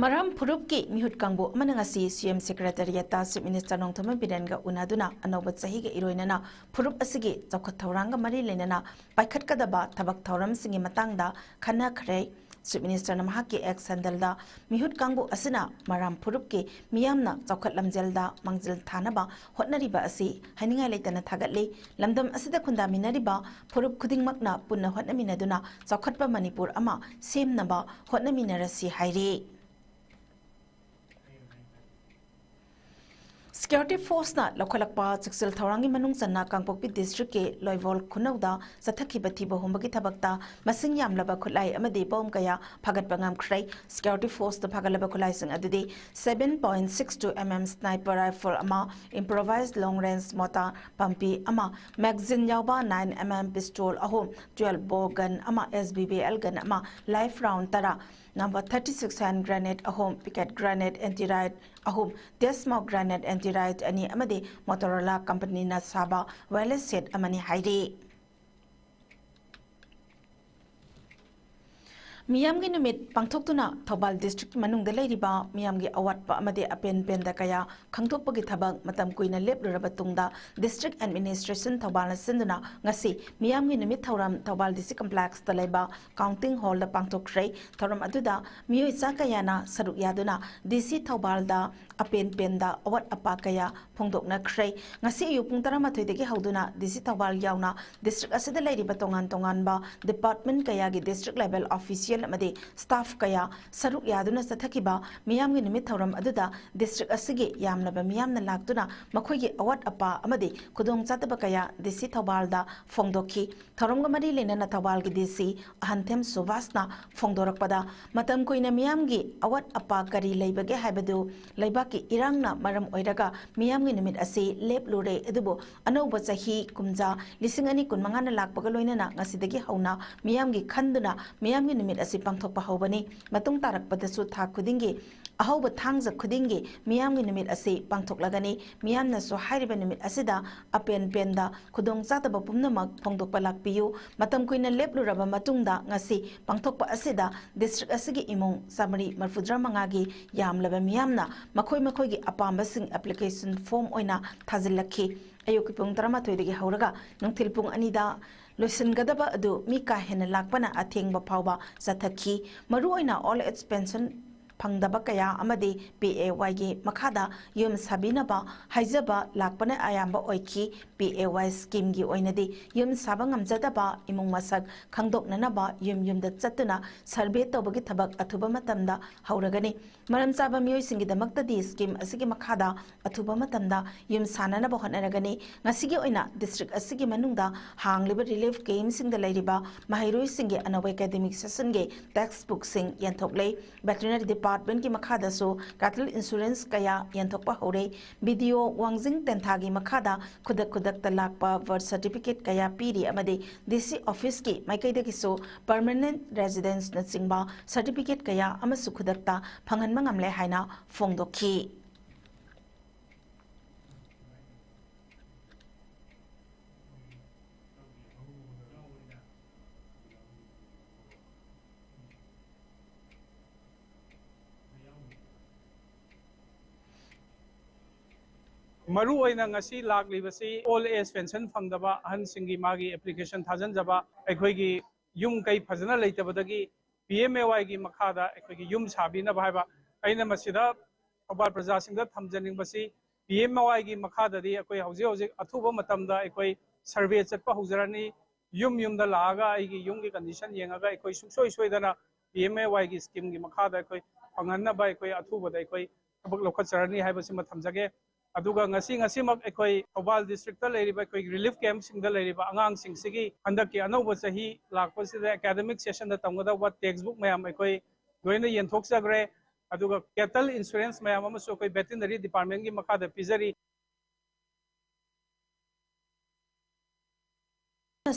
ꯃꯔꯥꯝ ꯐꯨꯔꯨꯞꯀꯤ ꯃꯤꯍꯨꯠ ꯀꯥꯡꯕꯨ ꯑꯃꯅ ꯉꯁꯤ ꯁꯤ ꯑꯦꯝ ꯁꯦꯀ꯭ꯔꯦꯇꯔꯤꯌꯦꯠꯇ ꯆꯤꯐ ꯃꯤꯅꯤꯁꯇꯔ ꯅꯣꯡꯊꯣꯝꯕꯝ ꯕꯤꯔꯦꯟꯒ ꯎꯅꯗꯨꯅ ꯑꯅꯧꯕ ꯆꯍꯤꯒ ꯏꯔꯣꯏꯅꯅ ꯐꯨꯔꯨꯞ ꯑꯁꯤꯒꯤ ꯆꯥꯎꯈꯠ ꯊꯧꯔꯥꯡꯒ ꯃꯔꯤ ꯂꯩꯅꯅ ꯄꯥꯏꯈꯠꯀꯗꯕ ꯊꯕꯛ ꯊꯧꯔꯝꯁꯤꯡꯒꯤ ꯃꯇꯥꯡꯗ ꯈꯟꯅꯈ꯭ꯔꯦ꯫ ꯆꯤꯐ ꯃꯤꯅꯤꯁꯇꯔꯅ ꯃꯍꯥꯛꯀꯤ ꯑꯦꯛꯁ ꯍꯦꯟꯗꯜꯗ ꯃꯤꯍꯨꯠ ꯀꯥꯡꯕꯨ ꯑꯁꯤꯅ ꯃꯔꯥꯝ ꯐꯨꯔꯨꯞꯀꯤ ꯃꯤꯌꯥꯝꯅ ꯆꯥꯎꯈꯠ ꯂꯝꯖꯦꯜꯗ ꯃꯥꯡꯖꯤꯜ ꯊꯥꯅꯕ ꯍꯣꯠꯅꯔꯤꯕ ꯑꯁꯤ ꯍꯥꯏꯅꯤꯡꯉꯥꯏ ꯂꯩꯇꯅ ꯊꯥꯒꯠꯂꯤ꯫ ꯂꯝꯗꯝ ꯑꯁꯤꯗ ꯈꯨꯟꯗꯥꯃꯤꯟꯅꯔꯤꯕ ꯐꯨꯔꯨꯞ ꯈꯨꯗꯤꯡꯃꯛꯅ ꯄꯨꯟꯅ ꯍꯣꯠꯅꯃꯤꯟꯅꯗꯨꯅ ꯆꯥꯎꯈꯠꯄ ꯃꯅꯤꯄꯨꯔ ꯑꯃ ꯁꯦꯝꯅꯕ ꯍꯣꯠꯅꯃꯤꯟꯅꯔꯁꯤ ꯍꯥꯏꯔꯤ꯫ ꯁꯦꯀ꯭ꯌꯨꯔꯤꯇꯤ ꯐꯣꯔꯁꯅ ꯂꯧꯈꯠꯂꯛꯄ ꯆꯦꯛꯁꯤꯜ ꯊꯧꯔꯥꯡꯒꯤ ꯃꯅꯨꯡ ꯆꯟꯅ ꯀꯥꯡꯄꯣꯛꯄꯤ ꯗꯤꯁꯇ꯭ꯔꯤꯛꯀꯤ ꯂꯣꯏꯕꯣꯜ ꯈꯨꯅꯧꯗ ꯆꯠꯊꯈꯤꯕ ꯊꯤꯕ ꯍꯨꯝꯕꯒꯤ ꯊꯕꯛꯇ ꯃꯁꯤꯡ ꯌꯥꯝꯂꯕ ꯈꯨꯠꯂꯥꯏ ꯑꯃꯗꯤ ꯕꯣꯝ ꯀꯌꯥ ꯐꯥꯒꯠꯄ ꯉꯝꯈ꯭ꯔꯦ꯫ ꯁꯦꯀ꯭ꯌꯨꯔꯤꯇꯤ ꯐꯣꯔꯁꯅ ꯐꯥꯒꯠꯂꯕ ꯈꯨꯠꯂꯥꯏꯁꯤꯡ ꯑꯗꯨꯗꯤ seven point six two mm sniper rifle ꯑꯃ, improvised long range mortar ꯄꯝꯄꯤ ꯑꯃ, magazine ꯌꯥꯎꯕ nine mm pistol ꯑꯍꯨꯝ, twelve bore gun ꯑꯃ, S B B L gun ꯑꯃ, live round ꯇꯔꯥ, number thirty six hand grenade ꯑꯍꯨꯝ, pocket grenade anti riot ꯑꯍꯨꯝ, Desmo grenade anti riot ꯑꯅꯤ ꯑꯃꯗꯤ Motorola companyꯅ ꯁꯥꯕ wireless set ꯑꯃꯅꯤ ꯍꯥꯏꯔꯤ꯫ ꯃꯤꯌꯥꯝꯒꯤ ꯅꯨꯃꯤꯠ ꯄꯥꯡꯊꯣꯛꯇꯨꯅ ꯊꯧꯕꯥꯜ ꯗꯤꯁꯇ꯭ꯔꯤꯛꯀꯤ ꯃꯅꯨꯡꯗ ꯂꯩꯔꯤꯕ ꯃꯤꯌꯥꯝꯒꯤ ꯑꯋꯥꯠꯄ ꯑꯃꯗꯤ ꯑꯄꯦꯟ ꯄꯦꯟꯗ ꯀꯌꯥ ꯈꯪꯗꯣꯛꯄꯒꯤ ꯊꯕꯛ ꯃꯇꯝ ꯀꯨꯏꯅ ꯂꯦꯞꯂꯨꯔꯕ ꯇꯨꯡꯗ ꯗꯤꯁꯇ꯭ꯔꯤꯛ ꯑꯦꯗꯃꯤꯅꯤꯁꯇ꯭ꯔꯦꯁꯟ ꯊꯧꯕꯥꯜꯅ ꯁꯤꯟꯗꯨꯅ ꯉꯁꯤ ꯃꯤꯌꯥꯝꯒꯤ ꯅꯨꯃꯤꯠ ꯊꯧꯔꯝ ꯊꯧꯕꯥꯜ ꯗꯤ ꯁꯤ ꯀꯝꯄ꯭ꯂꯦꯛꯁꯇ ꯂꯩꯕ ꯀꯥꯎꯟꯇꯤꯡ ꯍꯣꯜꯗ ꯄꯥꯡꯊꯣꯛꯈ꯭ꯔꯦ꯫ ꯊꯧꯔꯝ ꯑꯗꯨꯗ ꯃꯤꯑꯣꯏ ꯆꯥ ꯀꯌꯥꯅ ꯁꯔꯨꯛ ꯌꯥꯗꯨꯅ ꯗꯤ ꯁꯤ ꯊꯧꯕꯥꯜꯗ ꯑꯄꯦꯟ ꯄꯦꯟꯗ ꯑꯋꯥꯠ ꯑꯄꯥ ꯀꯌꯥ ꯐꯣꯡꯗꯣꯛꯅꯈ꯭ꯔꯦ꯫ ꯉꯁꯤ ꯑꯌꯨꯛ ꯄꯨꯡ ꯇꯔꯥꯃꯥꯊꯣꯏꯗꯒꯤ ꯍꯧꯗꯨꯅ ꯗꯤ ꯁꯤ ꯊꯧꯕꯥꯜ ꯌꯥꯎꯅ ꯗꯤꯁꯇ꯭ꯔꯤꯛ ꯑꯁꯤꯗ ꯂꯩꯔꯤꯕ ꯇꯣꯉꯥꯟ ꯇꯣꯉꯥꯟꯕ ꯗꯤꯄꯥꯔꯠꯃꯦꯟ ꯀꯌꯥꯒꯤ ꯗꯤꯁꯇ꯭ꯔꯤꯛ ꯂꯦꯚꯦꯜ ꯑꯣꯐꯤꯁꯤꯌꯦꯜ ꯑꯃꯗꯤ ꯁ꯭ꯇꯥꯐ ꯀꯌꯥ ꯁꯔꯨꯛ ꯌꯥꯗꯨꯅ ꯆꯠꯊꯈꯤꯕ ꯃꯤꯌꯥꯝꯒꯤ ꯅꯨꯃꯤꯠ ꯊꯧꯔꯝ ꯑꯗꯨꯗ ꯗꯤꯁꯇ꯭ꯔꯤꯛ ꯑꯁꯤꯒꯤ ꯌꯥꯝꯂꯕ ꯃꯤꯌꯥꯝꯅ ꯂꯥꯛꯇꯨꯅ ꯃꯈꯣꯏꯒꯤ ꯑꯋꯥꯠ ꯑꯄꯥ ꯑꯃꯗꯤ ꯈꯨꯗꯣꯡꯆꯥꯗꯕ ꯀꯌꯥ ꯗꯤ ꯁꯤ ꯊꯧꯕꯥꯜꯗ ꯐꯣꯡꯗꯣꯛꯈꯤ꯫ ꯊꯧꯔꯝꯒ ꯃꯔꯤ ꯂꯩꯅꯅ ꯊꯧꯕꯥꯜꯒꯤ ꯗꯤ ꯁꯤ ꯑꯍꯟꯊꯦꯝ ꯁꯨꯕꯥꯁꯅ ꯐꯣꯡꯗꯣꯔꯛꯄꯗ, ꯃꯇꯝ ꯀꯨꯏꯅ ꯃꯤꯌꯥꯝꯒꯤ ꯑꯋꯥꯠ ꯑꯄꯥ ꯀꯔꯤ ꯂꯩꯕꯒꯦ ꯍꯥꯏꯕꯗꯨ ꯂꯩꯕꯥꯛꯀꯤ ꯏꯔꯥꯡꯅ ꯃꯔꯝ ꯑꯣꯏꯔꯒ ꯃꯤꯌꯥꯝꯒꯤ ꯅꯨꯃꯤꯠ ꯑꯁꯤ ꯂꯦꯞꯂꯨꯔꯦ, ꯑꯗꯨꯕꯨ ꯑꯅꯧꯕ ꯆꯍꯤ ꯀꯨꯝꯖꯥ ꯂꯤꯁꯤꯡ ꯑꯅꯤ ꯀꯨꯟꯃꯉꯥꯅ ꯂꯥꯛꯄꯒ ꯂꯣꯏꯅꯅ ꯉꯁꯤꯗꯒꯤ ꯍꯧꯅ ꯃꯤꯌꯥꯝꯒꯤ ꯈꯟꯗꯨꯅ ꯃꯤꯌꯥꯝꯒꯤ ꯅꯨꯃꯤꯠ ꯑꯁꯤ ꯄꯥꯡꯊꯣꯛꯄ ꯍꯧꯕꯅꯤ꯫ ꯃꯇꯨꯡ ꯇꯥꯔꯛꯄꯗꯁꯨ ꯊꯥ ꯈꯨꯗꯤꯡꯒꯤ ꯑꯍꯧꯕ ꯊꯥꯡꯖ ꯈꯨꯗꯤꯡꯒꯤ ꯃꯤꯌꯥꯝꯒꯤ ꯅꯨꯃꯤꯠ ꯑꯁꯤ ꯄꯥꯡꯊꯣꯛꯂꯒꯅꯤ꯫ ꯃꯤꯌꯥꯝꯅꯁꯨ ꯍꯥꯏꯔꯤꯕ ꯅꯨꯃꯤꯠ ꯑꯁꯤꯗ ꯑꯄꯦꯟ ꯄꯦꯟꯗ ꯈꯨꯗꯣꯡꯆꯥꯗꯕ ꯄꯨꯝꯅꯃꯛ ꯐꯣꯡꯗꯣꯛꯄ ꯂꯥꯛꯄꯤꯌꯨ꯫ ꯃꯇꯝ ꯀꯨꯏꯅ ꯂꯦꯞꯂꯨꯔꯕ ꯃꯇꯨꯡꯗ ꯉꯁꯤ ꯄꯥꯡꯊꯣꯛꯄ ꯑꯁꯤꯗ district ꯑꯁꯤꯒꯤ ꯏꯃꯨꯡ ꯆꯥꯃꯔꯤ ꯃꯔꯤꯐꯨꯇꯔꯥ ꯃꯉꯥꯒꯤ ꯌꯥꯝꯂꯕ ꯃꯤꯌꯥꯝꯅ ꯃꯈꯣꯏ ꯃꯈꯣꯏꯒꯤ ꯑꯄꯥꯝꯕꯁꯤꯡ application form ꯑꯣꯏꯅ ꯊꯥꯖꯤꯜꯂꯛꯈꯤ꯫ ꯑꯌꯨꯛꯀꯤ ꯄꯨꯡ ꯇꯔꯥꯃꯥꯊꯣꯏꯗꯒꯤ ꯍꯧꯔꯒ ꯅꯨꯡꯊꯤꯜ ꯄꯨꯡ ꯑꯅꯤꯗ ꯂꯣꯏꯁꯤꯟꯒꯗꯕ ꯑꯗꯨ ꯃꯤ ꯀꯥ ꯍꯦꯟꯅ ꯂꯥꯛꯄꯅ ꯑꯊꯦꯡꯕ ꯐꯥꯎꯕ ꯆꯠꯊꯈꯤ꯫ ꯃꯔꯨꯑꯣꯏꯅ old age pension ꯐꯪꯗꯕ ꯀꯌꯥ ꯑꯃꯗꯤ P A Y ꯒꯤ ꯃꯈꯥꯗ ꯌꯨꯝ ꯁꯥꯕꯤꯅꯕ ꯍꯥꯏꯖꯕ ꯂꯥꯛꯄꯅ ꯑꯌꯥꯝꯕ ꯑꯣꯏꯈꯤ꯫ P A Y scheme ꯒꯤ ꯑꯣꯏꯅꯗꯤ ꯌꯨꯝ ꯁꯥꯕ ꯉꯝꯖꯗꯕ ꯏꯃꯨꯡ ꯃꯁꯛ ꯈꯪꯗꯣꯛꯅꯅꯕ ꯌꯨꯝ ꯌꯨꯝꯗ ꯆꯠꯇꯨꯅ survey ꯇꯧꯕꯒꯤ ꯊꯕꯛ ꯑꯊꯨꯕ ꯃꯇꯝꯗ ꯍꯧꯔꯒꯅꯤ꯫ ꯃꯔꯝ ꯆꯥꯕ ꯃꯤꯑꯣꯏꯁꯤꯡꯒꯤꯗꯃꯛꯇꯗꯤ scheme ꯑꯁꯤꯒꯤ ꯃꯈꯥꯗ ꯑꯊꯨꯕ ꯃꯇꯝꯗ ꯌꯨꯝ ꯁꯥꯅꯅꯕ ꯍꯣꯠꯅꯔꯒꯅꯤ꯫ ꯉꯁꯤꯒꯤ ꯑꯣꯏꯅ district ꯑꯁꯤꯒꯤ ꯃꯅꯨꯡꯗ ꯍꯥꯡꯂꯤꯕ relief camp ꯁꯤꯡꯗ ꯂꯩꯔꯤꯕ ꯃꯍꯩꯔꯣꯏꯁꯤꯡꯒꯤ ꯑꯅꯧꯕ academic session ꯒꯤ text book ꯁꯤꯡ ꯌꯦꯟꯊꯣꯛꯂꯦ꯫ Veterinary department ꯀꯤ ꯃꯈꯥꯗꯁꯨ cattle insurance ꯀꯌꯥ ꯌꯦꯟꯊꯣꯛꯄ ꯍꯧꯔꯦ꯫ B D O ꯋꯥꯡꯖꯤꯡ ꯇꯦꯟꯊꯥꯒꯤ ꯃꯈꯥꯗ ꯈꯨꯗꯛ ꯈꯨꯗꯛꯇ ꯂꯥꯛꯄ birth certificate ꯀꯌꯥ ꯄꯤꯔꯤ ꯑꯃꯗꯤ D C office ꯀꯤ ꯃꯥꯏꯀꯩꯗꯒꯤꯁꯨ permanent residence ꯅꯆꯤꯡꯕ certificate ꯀꯌꯥ ꯑꯃꯁꯨ ꯈꯨꯗꯛꯇ ꯐꯪꯍꯟꯕ ꯉꯝꯂꯦ ꯍꯥꯏꯅ ꯐꯣꯡꯗꯣꯛꯈꯤ꯫ ꯃꯔꯨ ꯑꯣꯏꯅ ꯉꯁꯤ ꯂꯥꯛꯂꯤꯕꯁꯤ old age pension ꯐꯪꯗꯕ ꯑꯍꯟꯁꯤꯡꯒꯤ ꯃꯥꯒꯤ application ꯊꯥꯖꯤꯟꯖꯕ, ꯑꯩꯈꯣꯏꯒꯤ ꯌꯨꯝ ꯀꯩ ꯐꯖꯅ ꯂꯩꯇꯕꯗꯒꯤ P M A Y ꯒꯤ ꯃꯈꯥꯗ ꯑꯩꯈꯣꯏꯒꯤ ꯌꯨꯝ ꯁꯥꯕꯤꯅꯕ ꯍꯥꯏꯕ꯫ ꯑꯩꯅ ꯃꯁꯤꯗ ꯊꯧꯕꯥꯜ ꯄ꯭ꯔꯖꯥꯁꯤꯡꯗ ꯊꯝꯖꯅꯤꯡꯕꯁꯤ, P M A Y ꯒꯤ ꯃꯈꯥꯗꯗꯤ ꯑꯩꯈꯣꯏ ꯍꯧꯖꯤꯛ ꯍꯧꯖꯤꯛ ꯑꯊꯨꯕ ꯃꯇꯝꯗ ꯑꯩꯈꯣꯏ survey ꯆꯠꯄ ꯍꯧꯖꯔꯅꯤ꯫ ꯌꯨꯝ ꯌꯨꯝꯗ ꯂꯥꯛꯑꯒ ꯑꯩꯒꯤ ꯌꯨꯝꯒꯤ condition ꯌꯦꯡꯉꯒ ꯑꯩꯈꯣꯏ ꯁꯨꯡꯁꯣꯏ ꯁꯣꯏꯗꯅ P M A Y ꯒꯤ scheme ꯒꯤ ꯃꯈꯥꯗ ꯑꯩꯈꯣꯏ ꯐꯪꯍꯟꯅꯕ ꯑꯩꯈꯣꯏ ꯑꯊꯨꯕꯗ ꯑꯩꯈꯣꯏ ꯊꯕꯛ ꯂꯧꯈꯠꯆꯔꯅꯤ ꯍꯥꯏꯕꯁꯤꯃ ꯊꯝꯖꯒꯦ꯫ ꯑꯗꯨꯒ ꯉꯁꯤ, ꯉꯁꯤꯃꯛ ꯑꯩꯈꯣꯏ ꯊꯧꯕꯥꯜ district ꯇ ꯂꯩꯔꯤꯕ ꯑꯩꯈꯣꯏꯒꯤ relief camp ꯁꯤꯡꯗ ꯂꯩꯔꯤꯕ ꯑꯉꯥꯡꯁꯤꯡꯁꯤꯒꯤ ꯍꯟꯗꯛꯀꯤ ꯑꯅꯧꯕ ꯆꯍꯤ ꯂꯥꯛꯄꯁꯤꯗ academic session ꯗ ꯇꯝꯒꯗꯧꯕ text book ꯃꯌꯥꯝ ꯑꯩꯈꯣꯏ ꯂꯣꯏꯅ ꯌꯦꯟꯊꯣꯛꯆꯈ꯭ꯔꯦ꯫ ꯑꯗꯨꯒ cattle insurance ꯃꯌꯥꯝ ꯑꯃꯁꯨ ꯑꯩꯈꯣꯏ veterinary department ꯀꯤ ꯃꯈꯥꯗ ꯄꯤꯖꯔꯤ꯫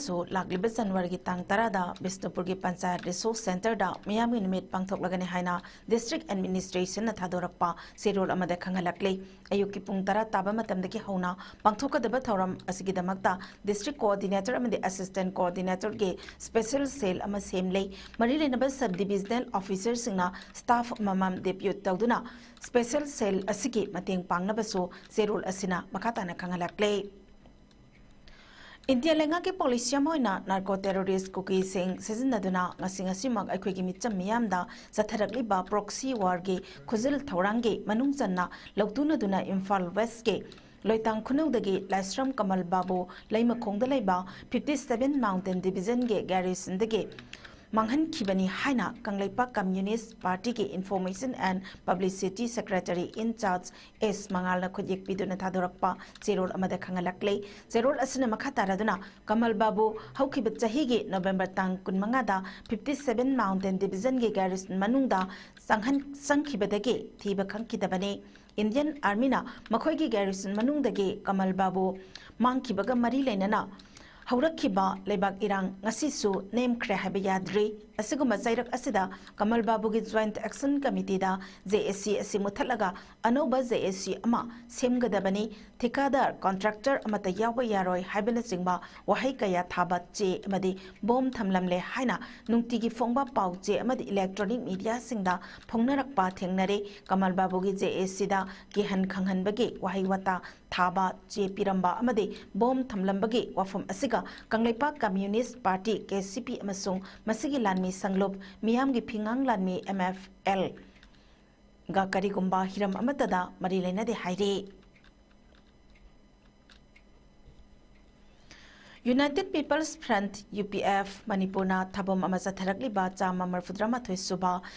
ꯁꯨ ꯂꯥꯛꯂꯤꯕ ꯖꯅꯋꯥꯔꯤꯒꯤ ꯇꯥꯡ ꯇꯔꯥꯗ ꯕꯤꯁꯅꯨꯄꯨꯔꯒꯤ ꯄꯟꯆꯥꯌꯠ ꯔꯤꯁꯣꯔꯁ ꯁꯦꯟꯇꯔꯗ ꯃꯤꯌꯥꯝꯒꯤ ꯅꯨꯃꯤꯠ ꯄꯥꯡꯊꯣꯛꯂꯒꯅꯤ ꯍꯥꯏꯅ ꯗꯤꯁꯇ꯭ꯔꯤꯛ ꯑꯦꯗꯃꯤꯅꯤꯁꯇ꯭ꯔꯦꯁꯟꯅ ꯊꯥꯗꯣꯔꯛꯄ ꯆꯦꯔꯣꯜ ꯑꯃꯗ ꯈꯪꯍꯜꯂꯛꯂꯤ꯫ ꯑꯌꯨꯛꯀꯤ ꯄꯨꯡ ꯇꯔꯥ ꯇꯥꯕ ꯃꯇꯝꯗꯒꯤ ꯍꯧꯅ ꯄꯥꯡꯊꯣꯛꯀꯗꯕ ꯊꯧꯔꯝ ꯑꯁꯤꯒꯤꯗꯃꯛꯇ ꯗꯤꯁꯇ꯭ꯔꯤꯛ ꯀꯣꯑꯣꯔꯗꯤꯅꯦꯇꯔ ꯑꯃꯗꯤ ꯑꯦꯁꯤꯁꯇꯦꯟꯠ ꯀꯣꯑꯣꯔꯗꯤꯅꯦꯇꯔꯒꯤ ꯁ꯭ꯄꯦꯁꯦꯜ ꯁꯦꯜ ꯑꯃ ꯁꯦꯝꯂꯦ꯫ ꯃꯔꯤ ꯂꯩꯅꯕ ꯁꯕ ꯗꯤꯕꯤꯖꯅꯦꯜ ꯑꯣꯐꯤꯁꯔꯁꯤꯡꯅ ꯁ꯭ꯇꯥꯐ ꯑꯃꯃꯝ ꯗꯦꯄ꯭ꯌꯨꯠ ꯇꯧꯗꯨꯅ ꯁ꯭ꯄꯦꯁꯦꯜ ꯁꯦꯜ ꯑꯁꯤꯒꯤ ꯃꯇꯦꯡ ꯄꯥꯡꯅꯕꯁꯨ ꯆꯦꯔꯣꯜ ꯑꯁꯤꯅ ꯃꯈꯥ ꯇꯥꯅ ꯈꯪꯍꯜꯂꯛꯂꯦ꯫ ꯏꯟꯗꯤꯌꯥ ꯂꯩꯉꯥꯛꯀꯤ ꯄꯣꯂꯤꯁꯤ ꯑꯃ ꯑꯣꯏꯅ ꯅꯥꯔꯀꯣ ꯇꯦꯔꯣꯔꯤꯁ꯭ꯠ ꯀꯨꯀꯤꯁꯤꯡ ꯁꯤꯖꯤꯟꯅꯗꯨꯅ ꯉꯁꯤ ꯉꯁꯤꯃꯛ ꯑꯩꯈꯣꯏꯒꯤ ꯃꯤꯆꯝ ꯃꯤꯌꯥꯝꯗ ꯆꯠꯊꯔꯛꯂꯤꯕ ꯄ꯭ꯔꯣꯛꯁꯤ ꯋꯥꯔꯒꯤ ꯈꯨꯖꯤꯜ ꯊꯧꯔꯥꯡꯒꯤ ꯃꯅꯨꯡ ꯆꯟꯅ ꯂꯧꯇꯨꯅꯗꯨꯅ ꯏꯝꯐꯥꯜ ꯋꯦꯁ꯭ꯠꯀꯤ ꯂꯣꯏꯇꯥꯡ ꯈꯨꯅꯧꯗꯒꯤ ꯂꯥꯏꯁ꯭ꯔꯝ ꯀꯃꯜ ꯕꯥꯕꯨ ꯂꯩꯃꯈꯣꯡꯗ ꯂꯩꯕ ꯐꯤꯐꯇꯤ ꯁꯚꯦꯟ ꯃꯥꯎꯟꯇꯦꯟ ꯗꯤꯕꯤꯖꯟꯒꯤ ꯒꯦꯔꯤꯁꯟꯗꯒꯤ ꯃꯥꯡꯍꯟꯈꯤꯕꯅꯤ ꯍꯥꯏꯅ ꯀꯪꯂꯩꯄꯥꯛ ꯀꯝꯌꯨꯅꯤꯁ꯭ꯠ ꯄꯥꯔꯇꯤꯒꯤ information and publicity secretary in charge S ꯃꯉꯥꯜꯅ ꯈꯨꯠꯌꯦꯛ ꯄꯤꯗꯨꯅ ꯊꯥꯗꯣꯔꯛꯄ ꯆꯦꯔꯣꯜ ꯑꯃꯗ ꯈꯪꯍꯜꯂꯛꯂꯦ꯫ ꯆꯦꯔꯣꯜ ꯑꯁꯤꯅ ꯃꯈꯥ ꯇꯥꯔꯗꯨꯅ ꯀꯃꯜ ꯕꯥꯕꯨ ꯍꯧꯈꯤꯕ ꯆꯍꯤꯒꯤ ꯅꯣꯕꯦꯝꯕꯔ ꯇꯥꯡ ꯀꯨꯟꯃꯉꯥꯗ ꯐꯤꯐꯇꯤ ꯁꯚꯦꯟ ꯃꯥꯎꯟꯇꯦꯟ ꯗꯤꯕꯤꯖꯟꯒꯤ ꯒꯦꯔꯤꯁꯟ ꯃꯅꯨꯡꯗ ꯆꯪꯍꯟ-, ꯆꯪꯈꯤꯕꯗꯒꯤ ꯊꯤꯕ ꯈꯪꯈꯤꯗꯕꯅꯤ꯫ ꯏꯟꯗꯤꯌꯟ ꯑꯥꯔꯃꯤꯅ ꯃꯈꯣꯏꯒꯤ ꯒꯦꯔꯤꯁꯟ ꯃꯅꯨꯡꯗꯒꯤ ꯀꯃꯜ ꯕꯥꯕꯨ ꯃꯥꯡꯈꯤꯕꯒ ꯃꯔꯤ ꯂꯩꯅꯅ ꯍꯧꯔꯛꯈꯤꯕ ꯂꯩꯕꯥꯛ ꯏꯔꯥꯡ ꯉꯁꯤꯁꯨ ꯅꯦꯝꯈ꯭ꯔꯦ ꯍꯥꯏꯕ ꯌꯥꯗ꯭ꯔꯤ꯫ ꯑꯁꯤꯒꯨꯝꯕ ꯆꯩꯔꯛ ꯑꯁꯤꯗ ꯀꯃꯜ ꯕꯥꯕꯨꯒꯤ ꯖꯣꯏꯟꯠ ꯑꯦꯛꯁꯟ ꯀꯃꯤꯇꯤꯗ ꯖꯦ ꯑꯦ ꯁꯤ ꯑꯁꯤ ꯃꯨꯠꯊꯠꯂꯒ ꯑꯅꯧꯕ ꯖꯦ ꯑꯦ ꯁꯤ ꯑꯃ ꯁꯦꯝꯒꯗꯕꯅꯤ, ꯊꯤꯀꯥꯗꯥꯔ, ꯀꯣꯟꯇ꯭ꯔꯦꯛꯇꯔ ꯑꯃꯠꯇ ꯌꯥꯎꯕ ꯌꯥꯔꯣꯏ ꯍꯥꯏꯕꯅꯆꯤꯡꯕ ꯋꯥꯍꯩ ꯀꯌꯥ ꯊꯥꯕ ꯆꯦ ꯑꯃꯗꯤ ꯕꯣꯝ ꯊꯝꯂꯝꯂꯦ ꯍꯥꯏꯅ ꯅꯨꯡꯇꯤꯒꯤ ꯐꯣꯡꯕ ꯄꯥꯎ ꯆꯦ ꯑꯃꯗꯤ ꯏꯂꯦꯛꯇ꯭ꯔꯣꯅꯤꯛ ꯃꯤꯗꯤꯌꯥꯁꯤꯡꯗ ꯐꯣꯡꯅꯔꯛꯄ ꯊꯦꯡꯅꯔꯦ꯫ ꯀꯃꯜ ꯕꯥꯕꯨꯒꯤ ꯖꯦ ꯑꯦ ꯁꯤꯗ ꯀꯤꯍꯟ ꯈꯪꯍꯟꯕꯒꯤ ꯋꯥꯍꯩ ꯋꯥꯇꯥ ꯊꯥꯕ ꯆꯦ ꯄꯤꯔꯝꯕ ꯑꯃꯗꯤ ꯕꯣꯝ ꯊꯝꯂꯝꯕꯒꯤ ꯋꯥꯐꯝ ꯑꯁꯤꯒ ꯀꯪꯂꯩꯄꯥꯛ ꯀꯝꯌꯨꯅꯤꯁ꯭ꯠ ꯄꯥꯔꯇꯤ, ꯀꯦ ꯁꯤ ꯄꯤ, ꯑꯃꯁꯨꯡ ꯃꯁꯤꯒꯤ ꯂꯥꯟꯃꯤ ꯁꯪꯂꯨꯞ ꯃꯤꯌꯥꯝꯒꯤ ꯐꯤꯉꯥꯡ ꯂꯥꯟꯃꯤ, ꯑꯦꯝ ꯑꯦꯐ ꯑꯦꯜ, ꯒ ꯀꯔꯤꯒꯨꯝꯕ ꯍꯤꯔꯝ ꯑꯃꯠꯇꯗ ꯃꯔꯤ ꯂꯩꯅꯗꯦ ꯍꯥꯏꯔꯤ꯫ United peoples front, U P F, ꯃꯅꯤꯄꯨꯔꯅ ꯊꯥꯕꯝ ꯑꯃ ꯆꯠꯊꯔꯛꯂꯤꯕ ꯆꯥꯝꯃ ꯃꯔꯤꯐꯨꯇꯔꯥ ꯃꯥꯊꯣꯏ ꯁꯨꯕ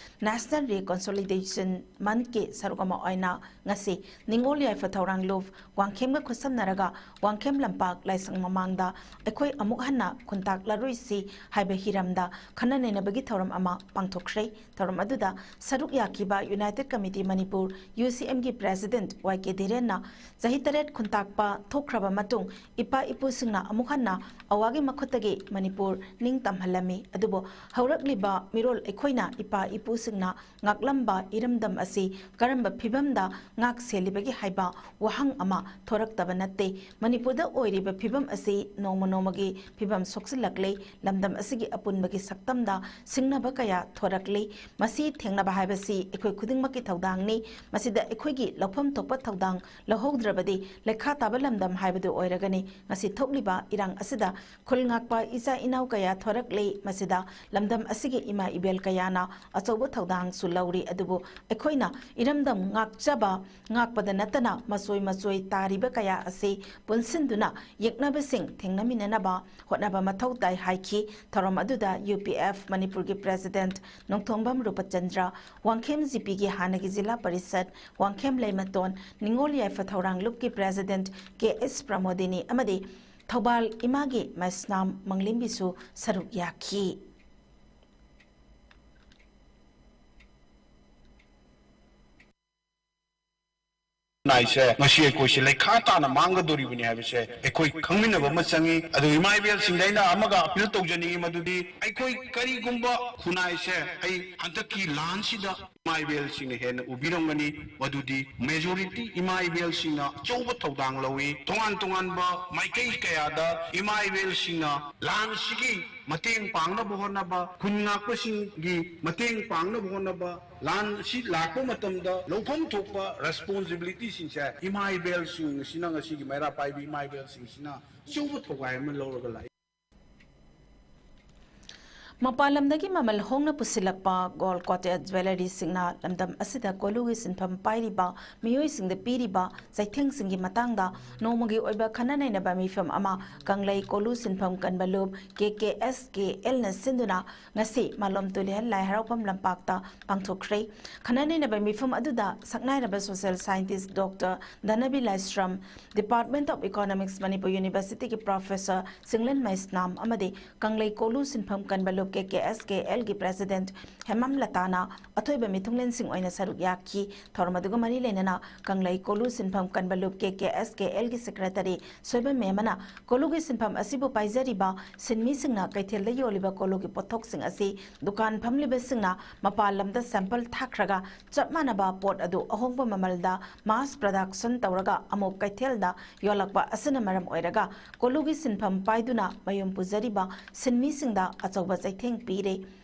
ꯅꯦꯁꯅꯦꯜ ꯔꯤꯀꯟꯁꯣꯂꯤꯗꯦꯁꯟ ꯃꯟꯊꯀꯤ ꯁꯔꯨꯛ ꯑꯃ ꯑꯣꯏꯅ ꯉꯁꯤ ꯅꯤꯉꯣꯜ ꯌꯥꯏꯐ ꯊꯧꯔꯥꯡ ꯂꯨꯞ ꯋꯥꯡꯈꯦꯝꯒ ꯈꯨꯠꯁꯝꯅꯔꯒ ꯋꯥꯡꯈꯦꯝ ꯂꯝꯄꯥꯛ ꯂꯥꯏꯁꯪ ꯃꯃꯥꯡꯗ ꯑꯩꯈꯣꯏ ꯑꯃꯨꯛ ꯍꯟꯅ ꯈꯨꯟꯇꯥꯛꯂꯔꯣꯏꯁꯤ ꯍꯥꯏꯕ ꯍꯤꯔꯝꯗ ꯈꯟꯅ ꯅꯩꯅꯕꯒꯤ ꯊꯧꯔꯝ ꯑꯃ ꯄꯥꯡꯊꯣꯛꯈ꯭ꯔꯦ꯫ ꯊꯧꯔꯝ ꯑꯗꯨꯗ ꯁꯔꯨꯛ ꯌꯥꯈꯤꯕ ꯌꯨꯅꯥꯏꯇꯦꯗ ꯀꯃꯤꯇꯤ ꯃꯅꯤꯄꯨꯔ, ꯌꯨ ꯁꯤ ꯑꯦꯝꯒꯤ ꯄ꯭ꯔꯦꯁꯤꯗꯦꯟꯠ ꯋꯥꯏ ꯀꯦ ꯙꯤꯔꯦꯟꯅ ꯆꯍꯤ ꯇꯔꯦꯠ ꯈꯨꯟꯇꯥꯛꯄ ꯊꯣꯛꯈ꯭ꯔꯕ ꯃꯇꯨꯡ ꯏꯄꯥ ꯏꯄꯨꯁꯤꯡꯅ ꯑꯃꯨꯛ ꯍꯟꯅ ꯑꯋꯥꯒꯤ ꯃꯈꯨꯠꯇꯒꯤ ꯃꯅꯤꯄꯨꯔ ꯅꯤꯡꯇꯝꯍꯜꯂꯝꯃꯤ꯫ ꯑꯗꯨꯕꯨ ꯍꯧꯔꯛꯂꯤꯕ ꯃꯤꯔꯣꯜ ꯑꯩꯈꯣꯏꯅ ꯏꯄꯥ ꯏꯄꯨꯁꯤꯡꯅ ꯉꯥꯛꯂꯝꯕ ꯏꯔꯝꯗꯝ ꯑꯁꯤ ꯀꯔꯝꯕ ꯐꯤꯕꯝꯗ ꯉꯥꯛ ꯁꯦꯜꯂꯤꯕꯒꯦ ꯍꯥꯏꯕ ꯋꯥꯍꯪ ꯑꯃ ꯊꯣꯔꯛꯇꯕ ꯅꯠꯇꯦ꯫ ꯃꯅꯤꯄꯨꯔꯗ ꯑꯣꯏꯔꯤꯕ ꯐꯤꯕꯝ ꯑꯁꯤ ꯅꯣꯡꯃ ꯅꯣꯡꯃꯒꯤ ꯐꯤꯕꯝ ꯁꯣꯛꯆꯤꯜꯂꯛꯂꯦ꯫ ꯂꯝꯗꯝ ꯑꯁꯤꯒꯤ ꯑꯄꯨꯟꯕꯒꯤ ꯁꯛꯇꯝꯗ ꯁꯤꯡꯅꯕ ꯀꯌꯥ ꯊꯣꯔꯛꯂꯤ꯫ ꯃꯁꯤ ꯊꯦꯡꯅꯕ ꯍꯥꯏꯕꯁꯤ ꯑꯩꯈꯣꯏ ꯈꯨꯗꯤꯡꯃꯛꯀꯤ ꯊꯧꯗꯥꯡꯅꯤ꯫ ꯃꯁꯤꯗ ꯑꯩꯈꯣꯏꯒꯤ ꯂꯧꯐꯝ ꯊꯣꯛꯄ ꯊꯧꯗꯥꯡ ꯂꯧꯍꯧꯗ꯭ꯔꯕꯗꯤ ꯂꯩꯈꯥ ꯇꯥꯕ ꯂꯝꯗꯝ ꯍꯥꯏꯕꯗꯨ ꯑꯣꯏꯔꯒꯅꯤ꯫ ꯉꯁꯤ ꯊꯣꯛꯂꯤꯕ ꯏꯔꯥꯡ ꯑꯁꯤꯗ ꯈꯨꯜ ꯉꯥꯛꯄ ꯏꯆꯥ ꯏꯅꯥꯎ ꯀꯌꯥ ꯊꯣꯔꯛꯂꯤ꯫ ꯃꯁꯤꯗ ꯂꯝꯗꯝ ꯑꯁꯤꯒꯤ ꯏꯃꯥ ꯏꯕꯦꯜ ꯀꯌꯥꯅ ꯑꯆꯧꯕ ꯊꯧꯗꯥꯡꯁꯨ ꯂꯧꯔꯤ꯫ ꯑꯗꯨꯕꯨ ꯑꯩꯈꯣꯏꯅ ꯏꯔꯝꯗꯝ ꯉꯥꯛꯆꯕ ꯉꯥꯛꯄꯗ ꯅꯠꯇꯅ ꯃꯆꯣꯏ ꯃꯆꯣꯏ ꯇꯥꯔꯤꯕ ꯀꯌꯥ ꯑꯁꯤ ꯄꯨꯟꯁꯤꯟꯗꯨꯅ ꯌꯦꯛꯅꯕꯁꯤꯡ ꯊꯦꯡꯅꯃꯤꯟꯅꯅꯕ ꯍꯣꯠꯅꯕ ꯃꯊꯧ ꯇꯥꯏ ꯍꯥꯏꯈꯤ꯫ ꯊꯧꯔꯝ ꯑꯗꯨꯗ ꯌꯨ ꯄꯤ ꯑꯦꯐ ꯃꯅꯤꯄꯨꯔꯒꯤ ꯄ꯭ꯔꯦꯁꯤꯗꯦꯟꯠ ꯅꯣꯡꯊꯣꯝꯕꯝ ꯔꯨꯄꯆꯟꯗ꯭ꯔ, ꯋꯥꯡꯈꯦꯝ ꯖꯤ ꯄꯤꯒꯤ ꯍꯥꯟꯅꯒꯤ ꯖꯤꯂꯥ ꯄꯔꯤꯁꯠ ꯋꯥꯡꯈꯦꯝ ꯂꯩꯃꯇꯣꯟ, ꯅꯤꯉꯣꯜ ꯌꯥꯏꯐ ꯊꯧꯔꯥꯡ ꯂꯨꯞꯀꯤ ꯄ꯭ꯔꯦꯁꯤꯗꯦꯟꯠ ꯀꯦ ꯑꯦꯁ ꯄ꯭ꯔꯃꯣꯗꯤꯅꯤ ꯑꯃꯗꯤ ꯊꯧꯕꯥꯜ ꯏꯃꯥꯒꯤ ꯃꯩꯁꯅꯥꯝ ꯃꯪꯂꯦꯝꯕꯤꯁꯨ ꯁꯔꯨꯛ ꯌꯥꯈꯤ꯫ ꯈꯨꯟꯅꯥꯏꯁꯦ ꯉꯁꯤ ꯑꯩꯈꯣꯏꯁꯦ ꯂꯩꯈꯥ ꯇꯥꯅ ꯃꯥꯡꯒꯗꯧꯔꯤꯕꯅꯤ ꯍꯥꯏꯕꯁꯦ ꯑꯩꯈꯣꯏ ꯈꯪꯃꯤꯟꯅꯕ ꯑꯃ ꯆꯪꯉꯤ꯫ ꯑꯗꯨ ꯏꯃꯥ ꯏꯕꯦꯜꯁꯤꯡꯗ ꯑꯩꯅ ꯑꯃꯒ ꯑꯄꯤꯜ ꯇꯧꯖꯅꯤꯡꯉꯤ, ꯃꯗꯨꯗꯤ ꯑꯩꯈꯣꯏ ꯀꯔꯤꯒꯨꯝꯕ ꯈꯨꯟꯅꯥꯏꯁꯦ, ꯑꯩ ꯍꯟꯗꯛꯀꯤ ꯂꯥꯟꯁꯤꯗ ꯏꯃꯥ ꯏꯕꯦꯜꯁꯤꯡꯅ ꯍꯦꯟꯅ ꯎꯕꯤꯔꯝꯒꯅꯤ, ꯃꯗꯨꯗꯤ ꯃꯦꯖꯣꯔꯤꯇꯤ ꯏꯃꯥ ꯏꯕꯦꯜꯁꯤꯡꯅ ꯑꯆꯧꯕ ꯊꯧꯗꯥꯡ ꯂꯧꯏ꯫ ꯇꯣꯉꯥꯟ ꯇꯣꯉꯥꯟꯕ ꯃꯥꯏꯀꯩ ꯀꯌꯥꯗ ꯏꯃꯥ ꯏꯕꯦꯜꯁꯤꯡꯅ ꯂꯥꯟꯁꯤꯒꯤ ꯃꯇꯦꯡ ꯄꯥꯡꯅꯕ ꯍꯣꯠꯅꯕ, ꯈꯨꯟ ꯉꯥꯛꯄꯁꯤꯡꯒꯤ ꯃꯇꯦꯡ ꯄꯥꯡꯅꯕ ꯍꯣꯠꯅꯕ, ꯂꯥꯟ ꯑꯁꯤ ꯂꯥꯛꯄ ꯃꯇꯝꯗ ꯂꯧꯐꯝ ꯊꯣꯛꯄ ꯔꯦꯁꯄꯣꯟꯁꯤꯕꯤꯂꯤꯇꯤꯁꯤꯡꯁꯦ ꯏꯃꯥ ꯏꯕꯦꯜꯁꯤꯡ ꯑꯁꯤꯅ, ꯉꯁꯤꯒꯤ ꯃꯩꯔꯥ ꯄꯥꯏꯕꯤ ꯏꯃꯥ ꯏꯕꯦꯜꯁꯤꯡꯁꯤꯅ ꯑꯆꯧꯕ ꯊꯧꯒꯥꯏ ꯑꯃ ꯂꯧꯔꯒ ꯂꯥꯛꯏ꯫ ꯃꯄꯥꯟ ꯂꯝꯗꯒꯤ ꯃꯃꯜ ꯍꯣꯡꯅ ꯄꯨꯁꯤꯜꯂꯛꯄ ꯒꯣꯜ ꯀꯣꯇꯦꯗ ꯖ꯭ꯋꯦꯂꯔꯤꯁꯤꯡꯅ ꯂꯝꯗꯝ ꯑꯁꯤꯗ ꯀꯣꯂꯨꯒꯤ ꯁꯤꯟꯐꯝ ꯄꯥꯏꯔꯤꯕ ꯃꯤꯑꯣꯏꯁꯤꯡꯗ ꯄꯤꯔꯤꯕ ꯆꯩꯊꯦꯡꯁꯤꯡꯒꯤ ꯃꯇꯥꯡꯗ ꯅꯣꯡꯃꯒꯤ ꯑꯣꯏꯕ ꯈꯟꯅ ꯅꯩꯅꯕ ꯃꯤꯐꯝ ꯑꯃ ꯀꯪꯂꯩ ꯀꯣꯂꯨ ꯁꯤꯟꯐꯝ ꯀꯟꯕ ꯂꯨꯞ ꯀꯦ ꯀꯦ ꯑꯦꯁ ꯀꯦ ꯑꯦꯜꯅ ꯁꯤꯟꯗꯨꯅ ꯉꯁꯤ ꯃꯥꯂꯣꯝ ꯇꯨꯂꯤꯍꯜ ꯂꯥꯏ ꯍꯔꯥꯎꯐꯝ ꯂꯝꯄꯥꯛꯇ ꯄꯥꯡꯊꯣꯛꯈ꯭ꯔꯦ꯫ ꯈꯟꯅ ꯅꯩꯅꯕ ꯃꯤꯐꯝ ꯑꯗꯨꯗ ꯁꯛꯅꯥꯏꯔꯕ social scientist doctor Dhanabir Laishram, department of economics Manipur ꯌꯨꯅꯤꯚꯔꯁꯤꯇꯤꯒꯤ ꯄ꯭ꯔꯣꯐꯦꯁꯔ ꯁꯤꯡꯂꯦꯟ ꯃꯩꯁꯅꯥꯝ ꯑꯃꯗꯤ ꯀꯪꯂꯩ ꯀꯣꯂꯨ ꯁꯤꯟꯐꯝ ꯀꯟꯕ ꯂꯨꯞ ꯀꯦ ꯀꯦ ꯑꯦꯁ ꯀꯦ ꯑꯦꯜꯒꯤ ꯄ꯭ꯔꯦꯁꯤꯗꯦꯟꯠ ꯍꯦꯃꯝ ꯂꯇꯥꯅ ꯑꯊꯣꯏꯕ ꯃꯤꯊꯨꯡꯂꯦꯟꯁꯤꯡ ꯑꯣꯏꯅ ꯁꯔꯨꯛ ꯌꯥꯈꯤ꯫ ꯊꯧꯔꯝ ꯑꯗꯨꯒ ꯃꯔꯤ ꯂꯩꯅꯅ ꯀꯪꯂꯩ ꯀꯣꯂꯨ ꯁꯤꯟꯐꯝ ꯀꯟꯕ ꯂꯨꯞ ꯀꯦ ꯀꯦ ꯑꯦꯁ ꯀꯦ ꯑꯦꯜꯒꯤ ꯁꯦꯀ꯭ꯔꯦꯇꯔꯤ ꯁꯣꯏꯕꯝ ꯃꯦꯃꯅ ꯀꯣꯂꯨꯒꯤ ꯁꯤꯟꯐꯝ ꯑꯁꯤꯕꯨ ꯄꯥꯏꯖꯔꯤꯕ ꯁꯤꯟꯃꯤꯁꯤꯡꯅ ꯀꯩꯊꯦꯜꯗ ꯌꯣꯜꯂꯤꯕ ꯀꯣꯂꯨꯒꯤ ꯄꯣꯠꯊꯣꯛꯁꯤꯡ ꯑꯁꯤ ꯗꯨꯀꯥꯟ ꯐꯝꯂꯤꯕꯁꯤꯡꯅ ꯃꯄꯥꯟ ꯂꯝꯗ ꯁꯦꯝꯄꯜ ꯊꯥꯈ꯭ꯔꯒ ꯆꯞ ꯃꯥꯟꯅꯕ ꯄꯣꯠ ꯑꯗꯨ ꯑꯍꯣꯡꯕ ꯃꯃꯜꯗ ꯃꯥꯁ ꯄ꯭ꯔꯗꯛꯁꯟ ꯇꯧꯔꯒ ꯑꯃꯨꯛ ꯀꯩꯊꯦꯜꯗ ꯌꯣꯜꯂꯛꯄ ꯑꯁꯤꯅ ꯃꯔꯝ ꯑꯣꯏꯔꯒ ꯀꯣꯂꯨꯒꯤ ꯁꯤꯟꯐꯝ ꯄꯥꯏꯗꯨꯅ ꯃꯌꯨꯝ ꯄꯨꯖꯔꯤꯕ ꯁꯤꯟꯃꯤꯁꯤꯡꯗ ꯑꯆꯧꯕ ꯆꯩꯊꯦꯡ ꯄꯤꯔꯦ꯫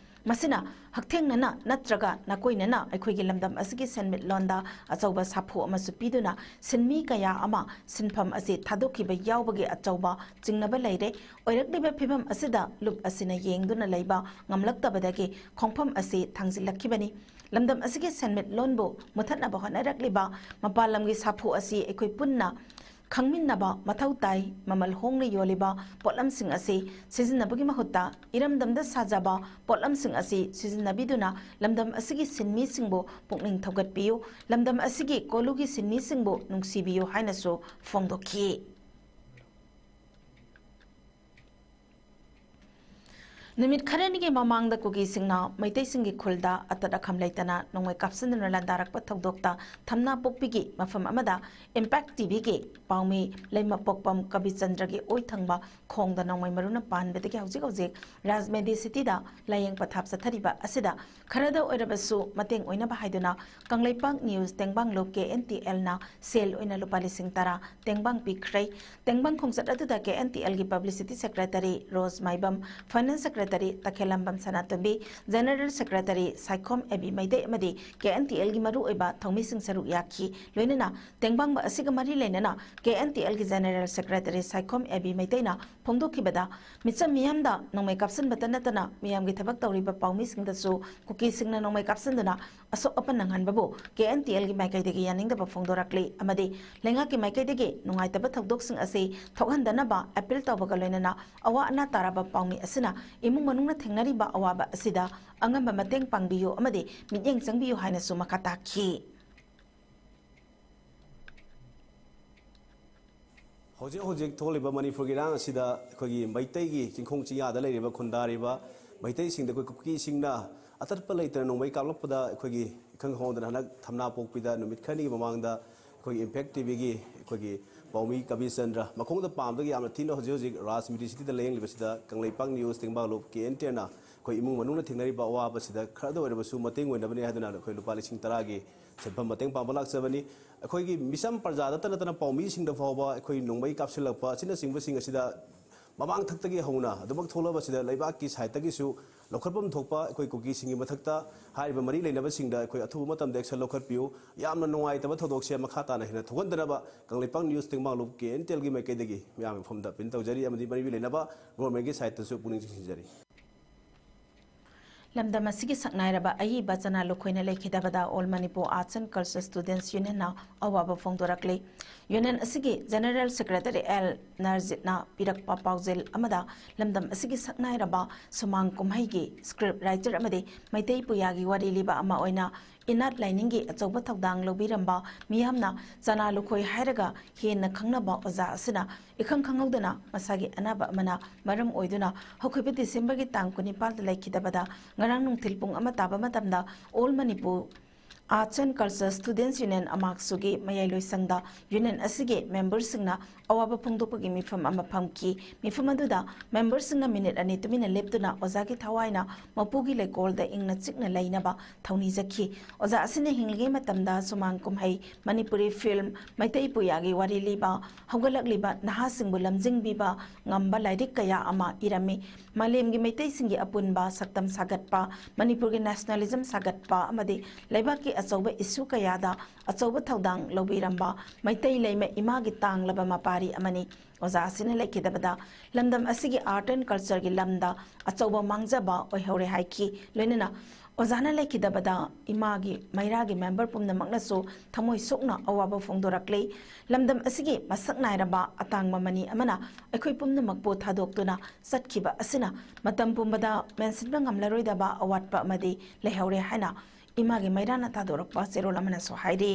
ꯃꯁꯤꯅ ꯍꯛꯊꯦꯡꯅꯅ ꯅꯠꯇ꯭ꯔꯒ ꯅꯥꯀꯣꯏꯅꯅ ꯑꯩꯈꯣꯏꯒꯤ ꯂꯝꯗꯝ ꯑꯁꯤꯒꯤ ꯁꯦꯟꯃꯤꯠꯂꯣꯟꯗ ꯑꯆꯧꯕ ꯁꯥꯐꯨ ꯑꯃꯁꯨ ꯄꯤꯗꯨꯅ ꯁꯤꯟꯃꯤ ꯀꯌꯥ ꯑꯃ ꯁꯤꯟꯐꯝ ꯑꯁꯤ ꯊꯥꯗꯣꯛꯈꯤꯕ ꯌꯥꯎꯕꯒꯤ ꯑꯆꯧꯕ ꯆꯤꯡꯅꯕ ꯂꯩꯔꯦ꯫ ꯑꯣꯏꯔꯛꯂꯤꯕ ꯐꯤꯚꯝ ꯑꯁꯤꯗ ꯂꯨꯞ ꯑꯁꯤꯅ ꯌꯦꯡꯗꯨꯅ ꯂꯩꯕ ꯉꯝꯂꯛꯇꯕꯗꯒꯤ ꯈꯣꯡꯐꯝ ꯑꯁꯤ ꯊꯥꯡꯖꯤꯜꯂꯛꯈꯤꯕꯅꯤ꯫ ꯂꯝꯗꯝ ꯑꯁꯤꯒꯤ ꯁꯦꯟꯃꯤꯠꯂꯣꯟꯕꯨ ꯃꯨꯊꯠꯅꯕ ꯍꯣꯠꯅꯔꯛꯂꯤꯕ ꯃꯄꯥꯟ ꯂꯝꯒꯤ ꯁꯥꯐꯨ ꯑꯁꯤ ꯑꯩꯈꯣꯏ ꯄꯨꯟꯅ ꯈꯪꯃꯤꯟꯅꯕ ꯃꯊꯧ ꯇꯥꯏ꯫ ꯃꯃꯜ ꯍꯣꯡꯅ ꯌꯣꯜꯂꯤꯕ ꯄꯣꯠꯂꯝꯁꯤꯡ ꯑꯁꯤ ꯁꯤꯖꯤꯟꯅꯕꯒꯤ ꯃꯍꯨꯠꯇ ꯏꯔꯝꯗꯝꯗ ꯁꯥꯖꯕ ꯄꯣꯠꯂꯝꯁꯤꯡ ꯑꯁꯤ ꯁꯤꯖꯤꯟꯅꯕꯤꯗꯨꯅ ꯂꯝꯗꯝ ꯑꯁꯤꯒꯤ ꯁꯤꯟꯃꯤꯁꯤꯡꯕꯨ ꯄꯨꯛꯅꯤꯡ ꯊꯧꯒꯠꯄꯤꯌꯨ, ꯂꯝꯗꯝ ꯑꯁꯤꯒꯤ ꯀꯣꯂꯨꯒꯤ ꯁꯤꯟꯃꯤꯁꯤꯡꯕꯨ ꯅꯨꯡꯁꯤꯕꯤꯌꯨ ꯍꯥꯏꯅꯁꯨ ꯐꯣꯡꯗꯣꯛꯈꯤ꯫ ꯅꯨꯃꯤꯠ ꯈꯔꯅꯤꯒꯤ ꯃꯃꯥꯡꯗ ꯀꯨꯀꯤꯁꯤꯡꯅ ꯃꯩꯇꯩꯁꯤꯡꯒꯤ ꯈꯨꯜꯗ ꯑꯇꯠ ꯑꯈꯝ ꯂꯩꯇꯅ ꯅꯣꯡꯃꯩ ꯀꯥꯞꯁꯤꯟꯗꯨꯅ ꯂꯥꯟꯗꯥꯔꯛꯄ ꯊꯧꯗꯣꯛꯇ ꯊꯝꯅꯥ ꯄꯣꯛꯄꯤꯒꯤ ꯃꯐꯝ ꯑꯃꯗ ꯏꯝꯄꯦꯛ ꯇꯤꯚꯤꯒꯤ ꯄꯥꯎꯃꯤ ꯂꯩꯃꯄꯣꯛꯄꯝ ꯀꯕꯤꯆꯟꯗ꯭ꯔꯒꯤ ꯑꯣꯏꯊꯪꯕ ꯈꯣꯡꯗ ꯅꯣꯡꯃꯩ ꯃꯔꯨꯅ ꯄꯥꯟꯕꯗꯒꯤ ꯍꯧꯖꯤꯛ ꯍꯧꯖꯤꯛ ꯔꯥꯖꯃꯦꯗꯤ ꯁꯤꯇꯤꯗ ꯂꯥꯌꯦꯡ ꯄꯊꯥꯞ ꯆꯠꯊꯔꯤꯕ ꯑꯁꯤꯗ ꯈꯔꯗ ꯑꯣꯏꯔꯕꯁꯨ ꯃꯇꯦꯡ ꯑꯣꯏꯅꯕ ꯍꯥꯏꯗꯨꯅ ꯀꯪꯂꯩꯄꯥꯛ ꯅ꯭ꯌꯨꯁ ꯇꯦꯡꯕꯥꯡ ꯂꯨꯞ ꯀꯦ ꯑꯦꯟ ꯇꯤ ꯑꯦꯜꯅ ꯁꯦꯜ ꯑꯣꯏꯅ ꯂꯨꯄꯥ ꯂꯤꯁꯤꯡ ꯇꯔꯥ ꯇꯦꯡꯕꯥꯡ ꯄꯤꯈ꯭ꯔꯦ꯫ ꯇꯦꯡꯕꯥꯡ ꯈꯣꯡꯆꯠ ꯑꯗꯨꯗ ꯀꯦ ꯑꯦꯟ ꯇꯤ ꯑꯦꯜꯒꯤ publicity secretary Rose Maibam, finance secretary Takhellambam Sanatombi, general secretary Saikhom Ebi Meitei ꯑꯃꯗꯤ ꯀꯦ ꯑꯦꯟ ꯇꯤ ꯑꯦꯜꯒꯤ ꯃꯔꯨꯑꯣꯏꯕ ꯊꯧꯃꯤꯁꯤꯡ ꯁꯔꯨꯛ ꯌꯥꯈꯤ꯫ ꯂꯣꯏꯅꯅ ꯇꯦꯡꯕꯥꯡꯕ ꯑꯁꯤꯒ ꯃꯔꯤ ꯂꯩꯅꯅ ꯀꯦ ꯑꯦꯟ ꯇꯤ ꯑꯦꯜꯒꯤ ꯖꯦꯅꯦꯔꯦꯜ ꯁꯦꯀ꯭ꯔꯦꯇꯔꯤ ꯁꯥꯏꯈꯣꯝ ꯑꯦꯕꯤ ꯃꯩꯇꯩꯅ ꯐꯣꯡꯗꯣꯛꯈꯤꯕꯗ, ꯃꯤꯆꯝ ꯃꯤꯌꯥꯝꯗ ꯅꯣꯡꯃꯩ ꯀꯥꯞꯁꯤꯟꯕꯇ ꯅꯠꯇꯅ ꯃꯤꯌꯥꯝꯒꯤ ꯊꯕꯛ ꯇꯧꯔꯤꯕ ꯄꯥꯎꯃꯤꯁꯤꯡꯗꯁꯨ ꯀꯨꯀꯤꯁꯤꯡꯅ ꯅꯣꯡꯃꯩ ꯀꯥꯞꯁꯤꯟꯗꯨꯅ ꯑꯁꯣꯛ ꯑꯄꯟ ꯅꯪꯍꯟꯕꯕꯨ ꯀꯦ ꯑꯦꯟ ꯇꯤ ꯑꯦꯜꯒꯤ ꯃꯥꯏꯀꯩꯗꯒꯤ ꯌꯥꯅꯤꯡꯗꯕ ꯐꯣꯡꯗꯣꯔꯛꯂꯤ ꯑꯃꯗꯤ ꯂꯩꯉꯥꯛꯀꯤ ꯃꯥꯏꯀꯩꯗꯒꯤ ꯅꯨꯡꯉꯥꯏꯇꯕ ꯊꯧꯗꯣꯛꯁꯤꯡ ꯑꯁꯤ ꯊꯣꯛꯍꯟꯗꯅꯕ ꯑꯦꯄꯤꯜ ꯇꯧꯕꯒ ꯂꯣꯏꯅꯅ ꯑꯋꯥ ꯑꯅꯥ ꯇꯥꯔꯕ ꯄꯥꯎꯃꯤ ꯑꯁꯤꯅ ꯏꯃꯨꯡ ꯃꯅꯨꯡꯅ ꯊꯦꯡꯅꯔꯤꯕ ꯑꯋꯥꯕ ꯑꯁꯤꯗ ꯑꯉꯝꯕ ꯃꯇꯦꯡ ꯄꯥꯡꯕꯤꯌꯨ ꯑꯃꯗꯤ ꯃꯤꯠꯌꯦꯡ ꯆꯪꯕꯤꯌꯨ ꯍꯥꯏꯅꯁꯨ ꯃꯈꯥ ꯇꯥꯈꯤ꯫ ꯍꯧꯖꯤꯛ ꯍꯧꯖꯤꯛ ꯊꯣꯛꯂꯤꯕ ꯃꯅꯤꯄꯨꯔꯒꯤ ꯏꯔꯥꯡ ꯑꯁꯤꯗ ꯑꯩꯈꯣꯏꯒꯤ ꯃꯩꯇꯩꯒꯤ ꯆꯤꯡꯈꯣꯡ ꯆꯤꯡꯌꯥꯗ ꯂꯩꯔꯤꯕ ꯈꯨꯟꯗꯥꯔꯤꯕ ꯃꯩꯇꯩꯁꯤꯡꯗ ꯑꯩꯈꯣꯏ ꯀꯨꯀꯤꯁꯤꯡꯅ ꯑꯇꯠꯄ ꯂꯩꯇꯅ ꯅꯣꯡꯃꯩ ꯀꯥꯞꯂꯛꯄꯗ ꯑꯩꯈꯣꯏꯒꯤ ꯏꯈꯪ ꯈꯪꯍꯧꯗꯅ ꯍꯟꯗꯛ ꯊꯝꯅꯥ ꯄꯣꯛꯄꯤꯗ ꯅꯨꯃꯤꯠ ꯈꯔꯅꯤꯒꯤ ꯃꯃꯥꯡꯗ ꯑꯩꯈꯣꯏꯒꯤ ꯏꯝꯄꯦꯛ ꯇꯤꯚꯤꯒꯤ ꯑꯩꯈꯣꯏꯒꯤ ꯄꯥꯎꯃꯤ ꯀꯕꯤꯆꯟꯗ꯭ꯔ ꯃꯈꯣꯡꯗ ꯄꯥꯝꯕꯗꯒꯤ ꯌꯥꯝꯅ ꯊꯤꯅ ꯍꯧꯖꯤꯛ ꯍꯧꯖꯤꯛ ꯔꯥꯖꯃꯤꯗꯤꯁꯤꯇꯤꯗ ꯂꯥꯌꯦꯡꯂꯤꯕꯁꯤꯗ ꯀꯪꯂꯩꯄꯥꯛ ꯅ꯭ꯌꯨꯁ ꯇꯦꯡꯕꯥꯡꯂꯨꯞ ꯀꯦ ꯑꯦꯟ ꯇꯦꯅ ꯑꯩꯈꯣꯏ ꯏꯃꯨꯡ ꯃꯅꯨꯡꯅ ꯊꯦꯡꯅꯔꯤꯕ ꯑꯋꯥꯕꯁꯤꯗ ꯈꯔꯗ ꯑꯣꯏꯔꯕꯁꯨ ꯃꯇꯦꯡ ꯑꯣꯏꯅꯕꯅꯤ ꯍꯥꯏꯗꯨꯅ ꯑꯩꯈꯣꯏ ꯂꯨꯄꯥ ꯂꯤꯁꯤꯡ ꯇꯔꯥꯒꯤ ꯁꯦꯟꯐꯝ ꯃꯇꯦꯡ ꯄꯥꯡꯕ ꯂꯥꯛꯆꯕꯅꯤ꯫ ꯑꯩꯈꯣꯏꯒꯤ ꯃꯤꯆꯝ ꯄ꯭ꯔꯖꯥꯗꯇ ꯅꯠꯇꯅ ꯄꯥꯎꯃꯤꯁꯤꯡꯗ ꯐꯥꯎꯕ ꯑꯩꯈꯣꯏ ꯅꯣꯡꯃꯩ ꯀꯥꯞꯁꯤꯜꯂꯛꯄ ꯑꯁꯤꯅꯆꯤꯡꯕꯁꯤꯡ ꯑꯁꯤꯗ ꯃꯃꯥꯡ ꯊꯛꯇꯒꯤ ꯍꯧꯅ ꯑꯗꯨꯃꯛ ꯊꯣꯛꯂꯕꯁꯤꯗ ꯂꯩꯕꯥꯛꯀꯤ ꯁꯥꯏꯠꯇꯒꯤꯁꯨ ꯂꯧꯈꯠꯐꯝ ꯊꯣꯛꯄ ꯑꯩꯈꯣꯏ ꯀꯨꯀꯤꯁꯤꯡꯒꯤ ꯃꯊꯛꯇ ꯍꯥꯏꯔꯤꯕ ꯃꯔꯤ ꯂꯩꯅꯕꯁꯤꯡꯗ ꯑꯩꯈꯣꯏ ꯑꯊꯨꯕ ꯃꯇꯝꯗ action ꯂꯧꯈꯠꯄꯤꯌꯨ꯫ ꯌꯥꯝꯅ ꯅꯨꯡꯉꯥꯏꯇꯕ ꯊꯧꯗꯣꯛꯁꯦ ꯃꯈꯥ ꯇꯥꯅ ꯍꯦꯟꯅ ꯊꯣꯛꯍꯟꯗꯅꯕ ꯀꯪꯂꯩꯄꯥꯛ ꯅ꯭ꯌꯨꯁ ꯇꯦꯡꯕꯥꯡꯂꯨꯞ ꯀꯦ ꯑꯦꯟ ꯇꯦꯜꯒꯤ ꯃꯥꯏꯀꯩꯗꯒꯤ ꯃꯤꯌꯥꯝꯒꯤ ꯃꯐꯝꯗ ꯑꯄꯤꯜ ꯇꯧꯖꯔꯤ ꯑꯃꯗꯤ ꯃꯔꯤ ꯂꯩꯅꯕ ꯒꯣꯔꯃꯦꯟꯒꯤ ꯁꯥꯏꯠꯇꯁꯨ ꯄꯨꯛꯅꯤꯡ ꯆꯤꯡꯁꯤꯟꯖꯔꯤ꯫ ꯂꯝꯗꯝ ꯑꯁꯤꯒꯤ ꯁꯛꯅꯥꯏꯔꯕ ꯑꯏꯕ ꯆꯅꯥ ꯂꯨꯈꯣꯏꯅ ꯂꯩꯈꯤꯗꯕꯗ All Manipur Arts and Culture Students Unionꯅ ꯑꯋꯥꯕ ꯐꯣꯡꯗꯣꯔꯛꯂꯤ꯫ ꯌꯨꯅꯤꯌꯟ ꯑꯁꯤꯒꯤ ꯖꯦꯅꯔꯦꯜ ꯁꯦꯀ꯭ꯔꯦꯇꯔꯤ ꯑꯦꯜ ꯅꯔꯖꯤꯠꯅ ꯄꯤꯔꯛꯄ ꯄꯥꯎꯖꯦꯜ ꯑꯃꯗ ꯂꯝꯗꯝ ꯑꯁꯤꯒꯤ ꯁꯛꯅꯥꯏꯔꯕ ꯁꯨꯃꯥꯡ ꯀꯨꯝꯍꯩꯒꯤ ꯁ꯭ꯀ꯭ꯔꯤꯞ ꯔꯥꯏꯇꯔ ꯑꯃꯗꯤ ꯃꯩꯇꯩ ꯄꯨꯌꯥꯒꯤ ꯋꯥꯔꯤ ꯂꯤꯕ ꯑꯃ ꯑꯣꯏꯅ ꯏꯅꯥꯠ ꯂꯥꯏꯅꯤꯡꯒꯤ ꯑꯆꯧꯕ ꯊꯧꯗꯥꯡ ꯂꯧꯕꯤꯔꯝꯕ ꯃꯤꯌꯥꯝꯅ ꯆꯅꯥ ꯂꯨꯈꯣꯏ ꯍꯥꯏꯔꯒ ꯍꯦꯟꯅ ꯈꯪꯅꯕ ꯑꯣꯖꯥ ꯑꯁꯤꯅ ꯏꯈꯪ ꯈꯪꯍꯧꯗꯅ ꯃꯁꯥꯒꯤ ꯑꯅꯥꯕ ꯑꯃꯅ ꯃꯔꯝ ꯑꯣꯏꯗꯨꯅ ꯍꯧꯈꯤꯕ ꯗꯤꯁꯦꯝꯕꯔꯒꯤ ꯇꯥꯡ ꯀꯨꯟꯅꯤꯄꯥꯜꯗ ꯂꯩꯈꯤꯗꯕꯗ ꯉꯔꯥꯡ ꯅꯨꯡꯊꯤꯜ ꯄꯨꯡ ꯑꯃ ꯇꯥꯕ ꯃꯇꯝꯗ All Manipur Arts and Culture Students Union ꯑꯃꯥꯛꯁꯨꯒꯤ ꯃꯌꯥꯏ ꯂꯣꯏꯁꯪꯗ ꯌꯨꯅꯤꯌꯟ ꯑꯁꯤꯒꯤ ꯃꯦꯝꯕꯔꯁꯤꯡꯅ ꯑꯋꯥꯕ ꯐꯣꯡꯗꯣꯛꯄꯒꯤ ꯃꯤꯐꯝ ꯑꯃ ꯐꯝꯈꯤ꯫ ꯃꯤꯐꯝ ꯑꯗꯨꯗ ꯃꯦꯝꯕꯔꯁꯤꯡꯅ ꯃꯤꯅꯤꯠ ꯑꯅꯤ ꯇꯨꯃꯤꯟꯅ ꯂꯦꯞꯇꯨꯅ ꯑꯣꯖꯥꯒꯤ ꯊꯋꯥꯏꯅ ꯃꯄꯨꯒꯤ ꯂꯩꯀꯣꯜꯗ ꯏꯪꯅ ꯆꯤꯛꯅ ꯂꯩꯅꯕ ꯊꯧꯅꯤꯖꯈꯤ꯫ ꯑꯣꯖꯥ ꯑꯁꯤꯅ ꯍꯤꯡꯂꯤꯉꯩ ꯃꯇꯝꯗ ꯁꯨꯃꯥꯡ ꯀꯨꯝꯍꯩ, ꯃꯅꯤꯄꯨꯔꯤ ꯐꯤꯜꯝ, ꯃꯩꯇꯩ ꯄꯨꯌꯥꯒꯤ ꯋꯥꯔꯤ ꯂꯤꯕ, ꯍꯧꯒꯠꯂꯛꯂꯤꯕ ꯅꯍꯥꯁꯤꯡꯕꯨ ꯂꯝꯖꯤꯡꯕꯤꯕ ꯉꯝꯕ ꯂꯥꯏꯔꯤꯛ ꯀꯌꯥ ꯑꯃ ꯏꯔꯝꯃꯤ꯫ ꯃꯥꯂꯦꯝꯒꯤ ꯃꯩꯇꯩꯁꯤꯡꯒꯤ ꯑꯄꯨꯟꯕ ꯁꯛꯇꯝ ꯁꯥꯒꯠꯄ, ꯃꯅꯤꯄꯨꯔꯒꯤ ꯅꯦꯁꯅꯦꯂꯤꯖꯝ ꯁꯥꯒꯠꯄ ꯑꯃꯗꯤ ꯂꯩꯕꯥꯛꯀꯤ ꯑꯆꯧꯕ ꯏꯁꯨ ꯀꯌꯥꯗ ꯑꯆꯧꯕ ꯊꯧꯗꯥꯡ ꯂꯧꯕꯤꯔꯝꯕ ꯃꯩꯇꯩ ꯂꯩꯃ ꯏꯃꯥꯒꯤ ꯇꯥꯡꯂꯕ ꯃꯄꯥꯔꯤ ꯑꯃꯅꯤ꯫ ꯑꯣꯖꯥ ꯑꯁꯤꯅ ꯂꯩꯈꯤꯗꯕꯗ ꯂꯝꯗꯝ ꯑꯁꯤꯒꯤ art and cultureꯒꯤ ꯂꯝꯗ ꯑꯆꯧꯕ ꯃꯥꯡꯖꯕ ꯑꯣꯏꯍꯧꯔꯦ ꯍꯥꯏꯈꯤ꯫ ꯂꯣꯏꯅꯅ ꯑꯣꯖꯥꯅ ꯂꯩꯈꯤꯗꯕꯗ ꯏꯃꯥꯒꯤ ꯃꯩꯔꯥꯒꯤ ꯃꯦꯝꯕꯔ ꯄꯨꯝꯅꯃꯛꯅꯁꯨ ꯊꯃꯣꯏ ꯁꯣꯛꯅ ꯑꯋꯥꯕ ꯐꯣꯡꯗꯣꯔꯛꯂꯤ꯫ ꯂꯝꯗꯝ ꯑꯁꯤꯒꯤ ꯃꯁꯛ ꯅꯥꯏꯔꯕ ꯑꯇꯥꯡꯕ ꯃꯅꯤ ꯑꯃꯅ ꯑꯩꯈꯣꯏ ꯄꯨꯝꯅꯃꯛꯄꯨ ꯊꯥꯗꯣꯛꯇꯨꯅ ꯆꯠꯈꯤꯕ ꯑꯁꯤꯅ ꯃꯇꯝ ꯄꯨꯝꯕꯗ ꯃꯦꯟꯁꯤꯟꯕ ꯉꯝꯂꯔꯣꯏꯗꯕ ꯑꯋꯥꯠꯄ ꯑꯃꯗꯤ ꯂꯩꯍꯧꯔꯦ ꯍꯥꯏꯅ ꯏꯃꯥꯒꯤ ꯃꯩꯔꯥꯅ ꯊꯥꯗꯣꯔꯛꯄ ꯆꯦꯔꯣꯜ ꯑꯃꯅꯁꯨ ꯍꯥꯏꯔꯤ꯫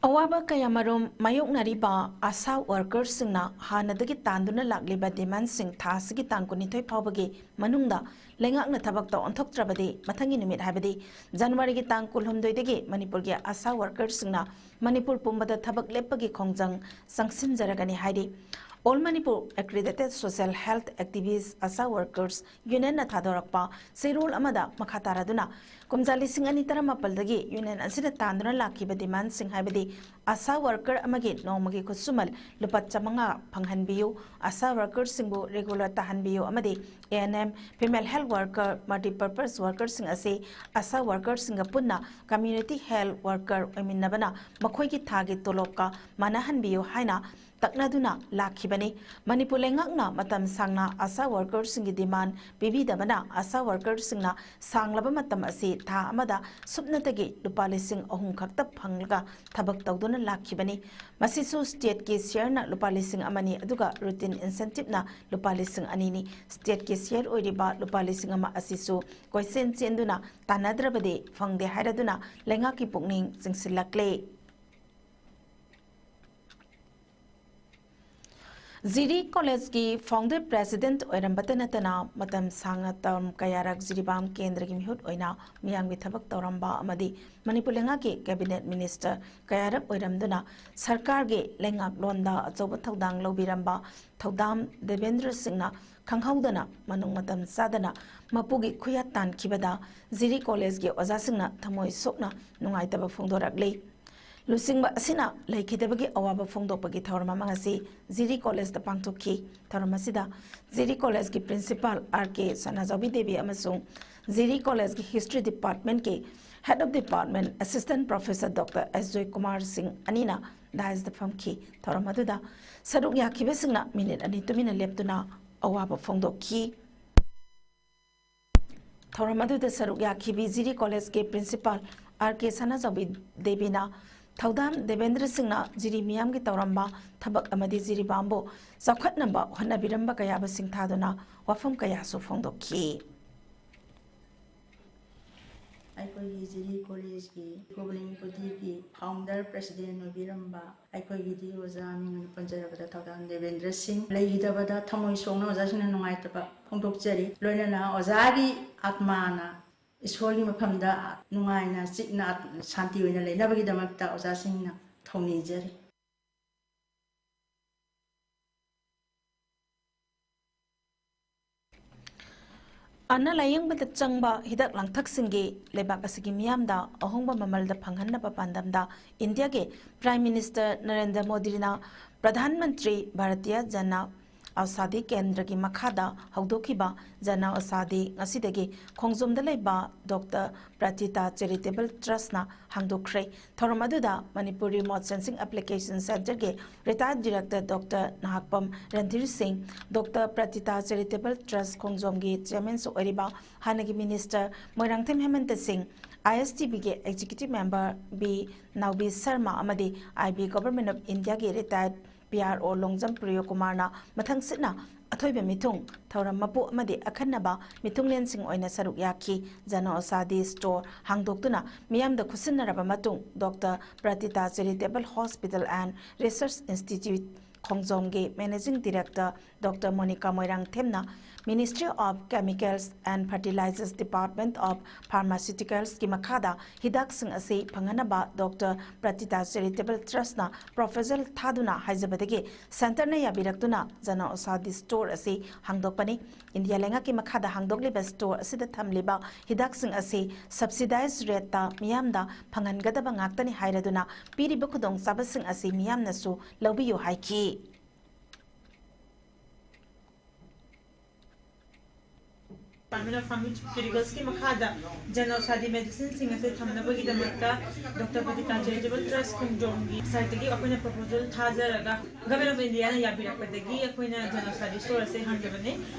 ꯑꯋꯥꯕ ꯀꯌꯥꯃꯔꯨꯝ ꯃꯥꯌꯣꯛꯅꯔꯤꯕ ꯑꯥꯁꯥ ꯋꯥꯔꯀꯔꯁꯤꯡꯅ ꯍꯥꯟꯅꯗꯒꯤ ꯇꯥꯟꯗꯨꯅ ꯂꯥꯛꯂꯤꯕ ꯗꯤꯃꯥꯟꯁꯤꯡ ꯊꯥ ꯑꯁꯤꯒꯤ ꯇꯥꯡ ꯀꯨꯟꯅꯤꯊꯣꯏ ꯐꯥꯎꯕꯒꯤ ꯃꯅꯨꯡꯗ ꯂꯩꯉꯥꯛꯅ ꯊꯕꯛꯇ ꯑꯣꯟꯊꯣꯛꯇ꯭ꯔꯕꯗꯤ ꯃꯊꯪꯒꯤ ꯅꯨꯃꯤꯠ, ꯍꯥꯏꯕꯗꯤ ꯖꯅꯋꯥꯔꯤꯒꯤ ꯇꯥꯡ ꯀꯨꯟꯍꯨꯝꯗꯣꯏꯗꯒꯤ ꯃꯅꯤꯄꯨꯔꯒꯤ ꯑꯥꯁꯥ ꯋꯥꯔꯀꯔꯁꯤꯡꯅ ꯃꯅꯤꯄꯨꯔ ꯄꯨꯝꯕꯗ ꯊꯕꯛ ꯂꯦꯞꯄꯒꯤ ꯈꯣꯡꯖꯪ ꯆꯪꯁꯤꯟꯖꯔꯒꯅꯤ ꯍꯥꯏꯔꯤ꯫ All Manipur Accredited Social Health Activists, ASHA Workers Unionꯅ ꯊꯥꯗꯣꯔꯛꯄ ꯆꯦꯔꯣꯜ ꯑꯃꯗ ꯃꯈꯥ ꯇꯥꯔꯗꯨꯅ ꯀꯨꯝꯖꯥ ꯂꯤꯁꯤꯡ ꯑꯅꯤ ꯇꯔꯥꯃꯥꯄꯜꯗꯒꯤ ꯌꯨꯅꯤꯌꯟ ꯑꯁꯤꯅ ꯇꯥꯟꯗꯨꯅ ꯂꯥꯛꯈꯤꯕ ꯗꯤꯃꯥꯟꯁꯤꯡ, ꯍꯥꯏꯕꯗꯤ ꯑꯥꯁꯥ ꯋꯥꯔꯀꯔ ꯑꯃꯒꯤ ꯅꯣꯡꯃꯒꯤ ꯈꯨꯠꯁꯨꯃꯜ ꯂꯨꯄꯥ ꯆꯥꯃꯉꯥ ꯐꯪꯍꯟꯕꯤꯌꯨ, ꯑꯥꯁꯥ ꯋꯥꯔꯀꯔꯁꯤꯡꯕꯨ ꯔꯤꯒꯨꯂꯔ ꯇꯥꯍꯟꯕꯤꯌꯨ ꯑꯃꯗꯤ A N M, female health worker, multipurpose ꯋꯥꯔꯀꯔꯁꯤꯡ ꯑꯁꯤ ꯑꯥꯁꯥ ꯋꯥꯔꯀꯔꯁꯤꯡꯒ ꯄꯨꯟꯅ ꯀꯝꯃ꯭ꯌꯨꯅꯤꯇꯤ ꯍꯦꯜꯊ ꯋꯥꯔꯀꯔ ꯑꯣꯏꯃꯤꯟꯅꯕꯅ ꯃꯈꯣꯏꯒꯤ ꯊꯥꯒꯤ ꯇꯣꯂꯣꯞꯀ ꯃꯥꯟꯅꯍꯟꯕꯤꯌꯨ ꯍꯥꯏꯅ ꯇꯛꯅꯗꯨꯅ ꯂꯥꯛꯈꯤꯕꯅꯤ꯫ ꯃꯅꯤꯄꯨꯔ ꯂꯩꯉꯥꯛꯅ ꯃꯇꯝ ꯁꯥꯡꯅ ꯑꯥꯁꯥ ꯋꯥꯔꯀꯔꯁꯤꯡꯒꯤ ꯗꯤꯃꯥꯟ ꯄꯤꯕꯤꯗꯕꯅ ꯑꯥꯁꯥ ꯋꯥꯔꯀꯔꯁꯤꯡꯅ ꯁꯥꯡꯂꯕ ꯃꯇꯝ ꯑꯁꯤ ꯊꯥ ꯑꯃꯗ ꯁꯨꯞꯅꯇꯒꯤ ꯂꯨꯄꯥ ꯂꯤꯁꯤꯡ ꯑꯍꯨꯝ ꯈꯛꯇ ꯐꯪꯂꯒ ꯊꯕꯛ ꯇꯧꯗꯨꯅ ꯂꯥꯛꯈꯤꯕꯅꯤ꯫ ꯃꯁꯤꯁꯨ ꯁ꯭ꯇꯦꯠꯀꯤ ꯁꯤꯌꯔꯅ ꯂꯨꯄꯥ ꯂꯤꯁꯤꯡ ꯑꯃꯅꯤ, ꯑꯗꯨꯒ ꯔꯨꯇꯤꯟ ꯏꯟꯁꯦꯟꯇꯤꯞꯅ ꯂꯨꯄꯥ ꯂꯤꯁꯤꯡ ꯑꯅꯤꯅꯤ꯫ ꯁ꯭ꯇꯦꯠꯀꯤ ꯁꯤꯌꯔ ꯑꯣꯏꯔꯤꯕ ꯂꯨꯄꯥ ꯂꯤꯁꯤꯡ ꯑꯃ ꯑꯁꯤꯁꯨ ꯀꯣꯏꯆꯦꯟ ꯆꯦꯟꯗꯨꯅ ꯇꯥꯟꯅꯗ꯭ꯔꯕꯗꯤ ꯐꯪꯗꯦ ꯍꯥꯏꯔꯗꯨꯅ ꯂꯩꯉꯥꯛꯀꯤ ꯄꯨꯛꯅꯤꯡ ꯆꯤꯡꯁꯤꯜꯂꯛꯂꯦ꯫ ꯖꯤꯔꯤ ꯀꯣꯂꯦꯖꯀꯤ ꯐꯥꯎꯟꯗꯔ ꯄ꯭ꯔꯦꯁꯤꯗꯦꯟꯠ ꯑꯣꯏꯔꯝꯕꯇ ꯅꯠꯇꯅ ꯃꯇꯝ ꯁꯥꯡꯅ ꯇꯔꯝ ꯀꯌꯥꯔꯛ ꯖꯤꯔꯤꯕꯥꯝ ꯀꯦꯟꯗ꯭ꯔꯒꯤ ꯃꯤꯍꯨꯠ ꯑꯣꯏꯅ ꯃꯤꯌꯥꯝꯒꯤ ꯊꯕꯛ ꯇꯧꯔꯝꯕ ꯑꯃꯗꯤ ꯃꯅꯤꯄꯨꯔ ꯂꯩꯉꯥꯛꯀꯤ ꯀꯦꯕꯤꯅꯦꯠ ꯃꯤꯅꯤꯁꯇꯔ ꯀꯌꯥꯔꯛ ꯑꯣꯏꯔꯝꯗꯨꯅ ꯁꯔꯀꯥꯔꯒꯤ ꯂꯩꯉꯥꯛꯂꯣꯟꯗ ꯑꯆꯧꯕ ꯊꯧꯗꯥꯡ ꯂꯧꯕꯤꯔꯝꯕ ꯊꯧꯗꯥꯝ ꯗꯦꯕꯦꯟꯗ꯭ꯔ ꯁꯤꯡꯅ ꯈꯪꯍꯧꯗꯅ ꯃꯅꯨꯡ ꯃꯇꯝ ꯆꯥꯗꯅ ꯃꯄꯨꯒꯤ ꯈꯨꯌꯥꯠ ꯇꯥꯟꯈꯤꯕꯗ ꯖꯤꯔꯤ ꯀꯣꯂꯦꯖꯀꯤ ꯑꯣꯖꯥꯁꯤꯡꯅ ꯊꯃꯣꯏ ꯁꯣꯛꯅ ꯅꯨꯡꯉꯥꯏꯇꯕ ꯐꯣꯡꯗꯣꯔꯛꯂꯤ꯫ ꯂꯨꯆꯤꯡꯕ ꯑꯁꯤꯅ ꯂꯩꯈꯤꯗꯕꯒꯤ ꯑꯋꯥꯕ ꯐꯣꯡꯗꯣꯛꯄꯒꯤ ꯊꯧꯔꯝ ꯑꯃ ꯉꯁꯤ ꯖꯤꯔꯤ ꯀꯣꯂꯦꯖꯇ ꯄꯥꯡꯊꯣꯛꯈꯤ꯫ ꯊꯧꯔꯝ ꯑꯁꯤꯗ ꯖꯤꯔꯤ ꯀꯣꯂꯦꯖꯀꯤ principal R K Sanajaobi Devi ꯑꯃꯁꯨꯡ ꯖꯤꯔꯤ ꯀꯣꯂꯦꯖꯀꯤ ꯍꯤꯁꯇ꯭ꯔꯤ ꯗꯤꯄꯥꯔꯠꯃꯦꯟꯠꯀꯤ head of department assistant professor doctor S Joy Kumar Singh ꯑꯅꯤꯅ ꯗꯥꯏꯁꯇ ꯐꯝꯈꯤ꯫ ꯊꯧꯔꯝ ꯑꯗꯨꯗ ꯁꯔꯨꯛ ꯌꯥꯈꯤꯕꯁꯤꯡꯅ ꯃꯤꯅꯤꯠ ꯑꯅꯤ ꯇꯨꯃꯤꯟꯅ ꯂꯦꯞꯇꯨꯅ ꯑꯋꯥꯕ ꯐꯣꯡꯗꯣꯛꯈꯤ꯫ ꯊꯧꯔꯝ ꯑꯗꯨꯗ ꯁꯔꯨꯛ ꯌꯥꯈꯤꯕꯤ ꯖꯤꯔꯤ ꯀꯣꯂꯦꯖꯀꯤ ꯄ꯭ꯔꯤꯟꯁꯤꯄꯥꯜ ꯑꯥꯔ ꯀꯦ ꯁꯅꯥꯖꯥꯎꯕꯤ ꯗꯦꯕꯤꯅ ꯊꯧꯗꯥꯝ ꯗꯦꯕꯦꯟꯗ꯭ꯔ ꯁꯤꯡꯅ ꯖꯤꯔꯤ ꯃꯤꯌꯥꯝꯒꯤ ꯇꯧꯔꯝꯕ ꯊꯕꯛ ꯑꯃꯗꯤ ꯖꯤꯔꯤꯕꯥꯝꯕꯨ ꯆꯥꯎꯈꯠꯅꯕ ꯍꯣꯠꯅꯕꯤꯔꯝꯕ ꯀꯌꯥꯕꯨ ꯁꯤꯡꯊꯥꯗꯨꯅ ꯋꯥꯐꯝ ꯀꯌꯥꯁꯨ ꯐꯣꯡꯗꯣꯛꯈꯤ꯫ ꯑꯩꯈꯣꯏꯒꯤ ꯖꯤꯔꯤ ꯀꯣꯂꯦꯖꯀꯤ ꯒꯣꯕꯔꯅꯤꯡ ꯕꯣꯗꯤꯒꯤ ꯐꯥꯎꯟꯗꯔ ꯄ꯭ꯔꯁꯤꯗꯦꯟ ꯑꯣꯏꯕꯤꯔꯝꯕ ꯑꯩꯈꯣꯏꯒꯤꯗꯤ ꯑꯣꯖꯥ ꯃꯤꯡ ꯑꯣꯏꯅ ꯄꯟꯖꯔꯕꯗ ꯊꯧꯗꯥꯝ ꯗꯦꯕꯦꯟꯗ꯭ꯔ ꯁꯤꯡ ꯂꯩꯈꯤꯗꯕꯗ ꯊꯃꯣꯏ ꯁꯣꯛꯅ ꯑꯣꯖꯥꯁꯤꯡꯅ ꯅꯨꯡꯉꯥꯏꯇꯕ ꯐꯣꯡꯗꯣꯛꯆꯔꯤ꯫ ꯂꯣꯏꯅꯅ ꯑꯣꯖꯥꯒꯤ ꯑꯥꯠꯃꯥꯅ ꯏꯁꯣꯔꯒꯤ ꯃꯐꯝꯗ ꯅꯨꯡꯉꯥꯏꯅ ꯆꯤꯛꯅ ꯁꯥꯟꯇꯤ ꯑꯣꯏꯅ ꯂꯩꯅꯕꯒꯤꯗꯃꯛꯇ ꯑꯣꯖꯥꯁꯤꯡꯅ ꯊꯧꯅꯤꯖꯔꯤ꯫ ꯑꯅꯥ ꯂꯥꯌꯦꯡꯕꯗ ꯆꯪꯕ ꯍꯤꯗꯥꯛ ꯂꯥꯡꯊꯛꯁꯤꯡꯒꯤ ꯂꯩꯕꯥꯛ ꯑꯁꯤꯒꯤ ꯃꯤꯌꯥꯝꯗ ꯑꯍꯣꯡꯕ ꯃꯃꯜꯗ ꯐꯪꯍꯟꯅꯕ ꯄꯥꯟꯗꯝꯗ ꯏꯟꯗꯤꯌꯥꯒꯤ ꯄ꯭ꯔꯥꯏꯝ ꯃꯤꯅꯤꯁꯇꯔ ꯅꯔꯦꯟꯗ꯭ꯔ ꯃꯣꯗꯤꯅ ꯄ꯭ꯔꯙꯥꯟ ꯃꯟꯇ꯭ꯔꯤ ꯚꯥꯔꯇꯤꯌꯥ ꯖꯅ ꯑꯧꯁꯥꯗꯤ ꯀꯦꯟꯗ꯭ꯔꯒꯤ ꯃꯈꯥꯗ ꯍꯧꯗꯣꯛꯈꯤꯕ ꯖꯅ ꯑꯧꯁꯥꯗꯤ ꯉꯁꯤꯗꯒꯤ ꯈꯣꯡꯖꯣꯝꯗ ꯂꯩꯕ ꯗꯣꯛꯇꯔ ꯄ꯭ꯔꯇꯤꯇꯥ ꯆꯦꯔꯤꯇꯦꯕꯜ ꯇ꯭ꯔꯁꯅ ꯍꯥꯡꯗꯣꯛꯈ꯭ꯔꯦ꯫ ꯊꯧꯔꯝ ꯑꯗꯨꯗ ꯃꯅꯤꯄꯨꯔ Remote Sensing Application Centreꯒꯤ retired director doctor Nahakpam Randhir Singh, doctor ꯄ꯭ꯔꯇꯤꯇꯥ charitable ꯇ꯭ꯔꯁ ꯈꯣꯡꯖꯣꯝꯒꯤ ꯆꯦꯌꯔꯃꯦꯟꯁꯨ ꯑꯣꯏꯔꯤꯕ ꯍꯥꯟꯅꯒꯤ ꯃꯤꯅꯤꯁꯇꯔ ꯃꯣꯏꯔꯥꯡꯊꯦꯝ ꯍꯦꯃꯟꯇ ꯁꯤꯡ, ISTBꯒꯤ executive member ꯕꯤ ꯅꯥꯎꯕꯤ ꯁꯔꯃ ꯑꯃꯗꯤ IB Government of Indiaꯒꯤ retired PRO Longjam ꯄ꯭ꯔꯤꯌꯣ ꯀꯨꯃꯥꯔꯅ ꯃꯊꯪꯁꯤꯠꯅ ꯑꯊꯣꯏꯕ ꯃꯤꯊꯨꯡ, ꯊꯧꯔꯝ ꯃꯄꯨ ꯑꯃꯗꯤ ꯑꯈꯟꯅꯕ ꯃꯤꯊꯨꯡꯂꯦꯟꯁꯤꯡ ꯑꯣꯏꯅ ꯁꯔꯨꯛ ꯌꯥꯈꯤ꯫ ꯖꯅ ꯑꯧꯁꯥꯗꯤ store ꯍꯥꯡꯗꯣꯛꯇꯨꯅ ꯃꯤꯌꯥꯝꯗ ꯈꯨꯠꯁꯤꯟꯅꯔꯕ ꯃꯇꯨꯡ, doctor Pratita Charitable Hospital and Research Institute ꯈꯣꯡꯖꯣꯝꯒꯤ managing director ꯗꯣꯛꯇꯔ ꯃꯣꯅꯤꯀꯥ ꯃꯣꯏꯔꯥꯡꯊꯦꯝꯅ Ministry of Chemicals and Fertilizers, Department of Pharmaceuticalsꯀꯤ ꯃꯈꯥꯗ ꯍꯤꯗꯥꯛꯁꯤꯡ ꯑꯁꯤ ꯐꯪꯍꯟꯅꯕ ꯗꯣꯛꯇꯔ ꯄ꯭ꯔꯇꯤꯇꯥ Charitable Trustꯅ proposal ꯊꯥꯗꯨꯅ ꯍꯥꯏꯖꯕꯗꯒꯤ centreꯅ ꯌꯥꯕꯤꯔꯛꯇꯨꯅ ꯖꯅ ꯑꯧꯁꯥꯗꯤ store ꯑꯁꯤ ꯍꯥꯡꯗꯣꯛꯄꯅꯤ꯫ ꯏꯟꯗꯤꯌꯥ ꯂꯩꯉꯥꯛꯀꯤ ꯃꯈꯥꯗ ꯍꯥꯡꯗꯣꯛꯂꯤꯕ store ꯑꯁꯤꯗ ꯊꯝꯂꯤꯕ ꯍꯤꯗꯥꯛꯁꯤꯡ ꯑꯁꯤ subsidized rateꯇ ꯃꯤꯌꯥꯝꯗ ꯐꯪꯍꯟꯒꯗꯕ ꯉꯥꯛꯇꯅꯤ ꯍꯥꯏꯔꯗꯨꯅ ꯄꯤꯔꯤꯕ ꯈꯨꯗꯣꯡꯆꯥꯕꯁꯤꯡ ꯑꯁꯤ ꯃꯤꯌꯥꯝꯅꯁꯨ ꯂꯧꯕꯤꯌꯨ ꯍꯥꯏꯈꯤ꯫ Department of Pharmaceuticalsꯀꯤ ꯃꯈꯥꯗ ꯖꯅ ꯑꯧꯁꯥꯗꯤ medicineꯁꯤꯡ ꯑꯁꯤ ꯊꯝꯅꯕꯒꯤꯗꯃꯛꯇ ꯗꯣꯛꯇꯔ ꯄ꯭ꯔꯇꯤꯇꯥ Charitable Trust ꯈꯣꯡꯖꯣꯝꯒꯤ sideꯇꯒꯤ ꯑꯩꯈꯣꯏꯅ proposal ꯊꯥꯖꯔꯒ Government of Indiaꯅ ꯌꯥꯕꯤꯔꯛꯄꯗꯒꯤ ꯑꯩꯈꯣꯏꯅ ꯖꯅ ꯑꯧꯁꯥꯗꯤ store ꯑꯁꯤ ꯍꯥꯡꯖꯕꯅꯤ꯫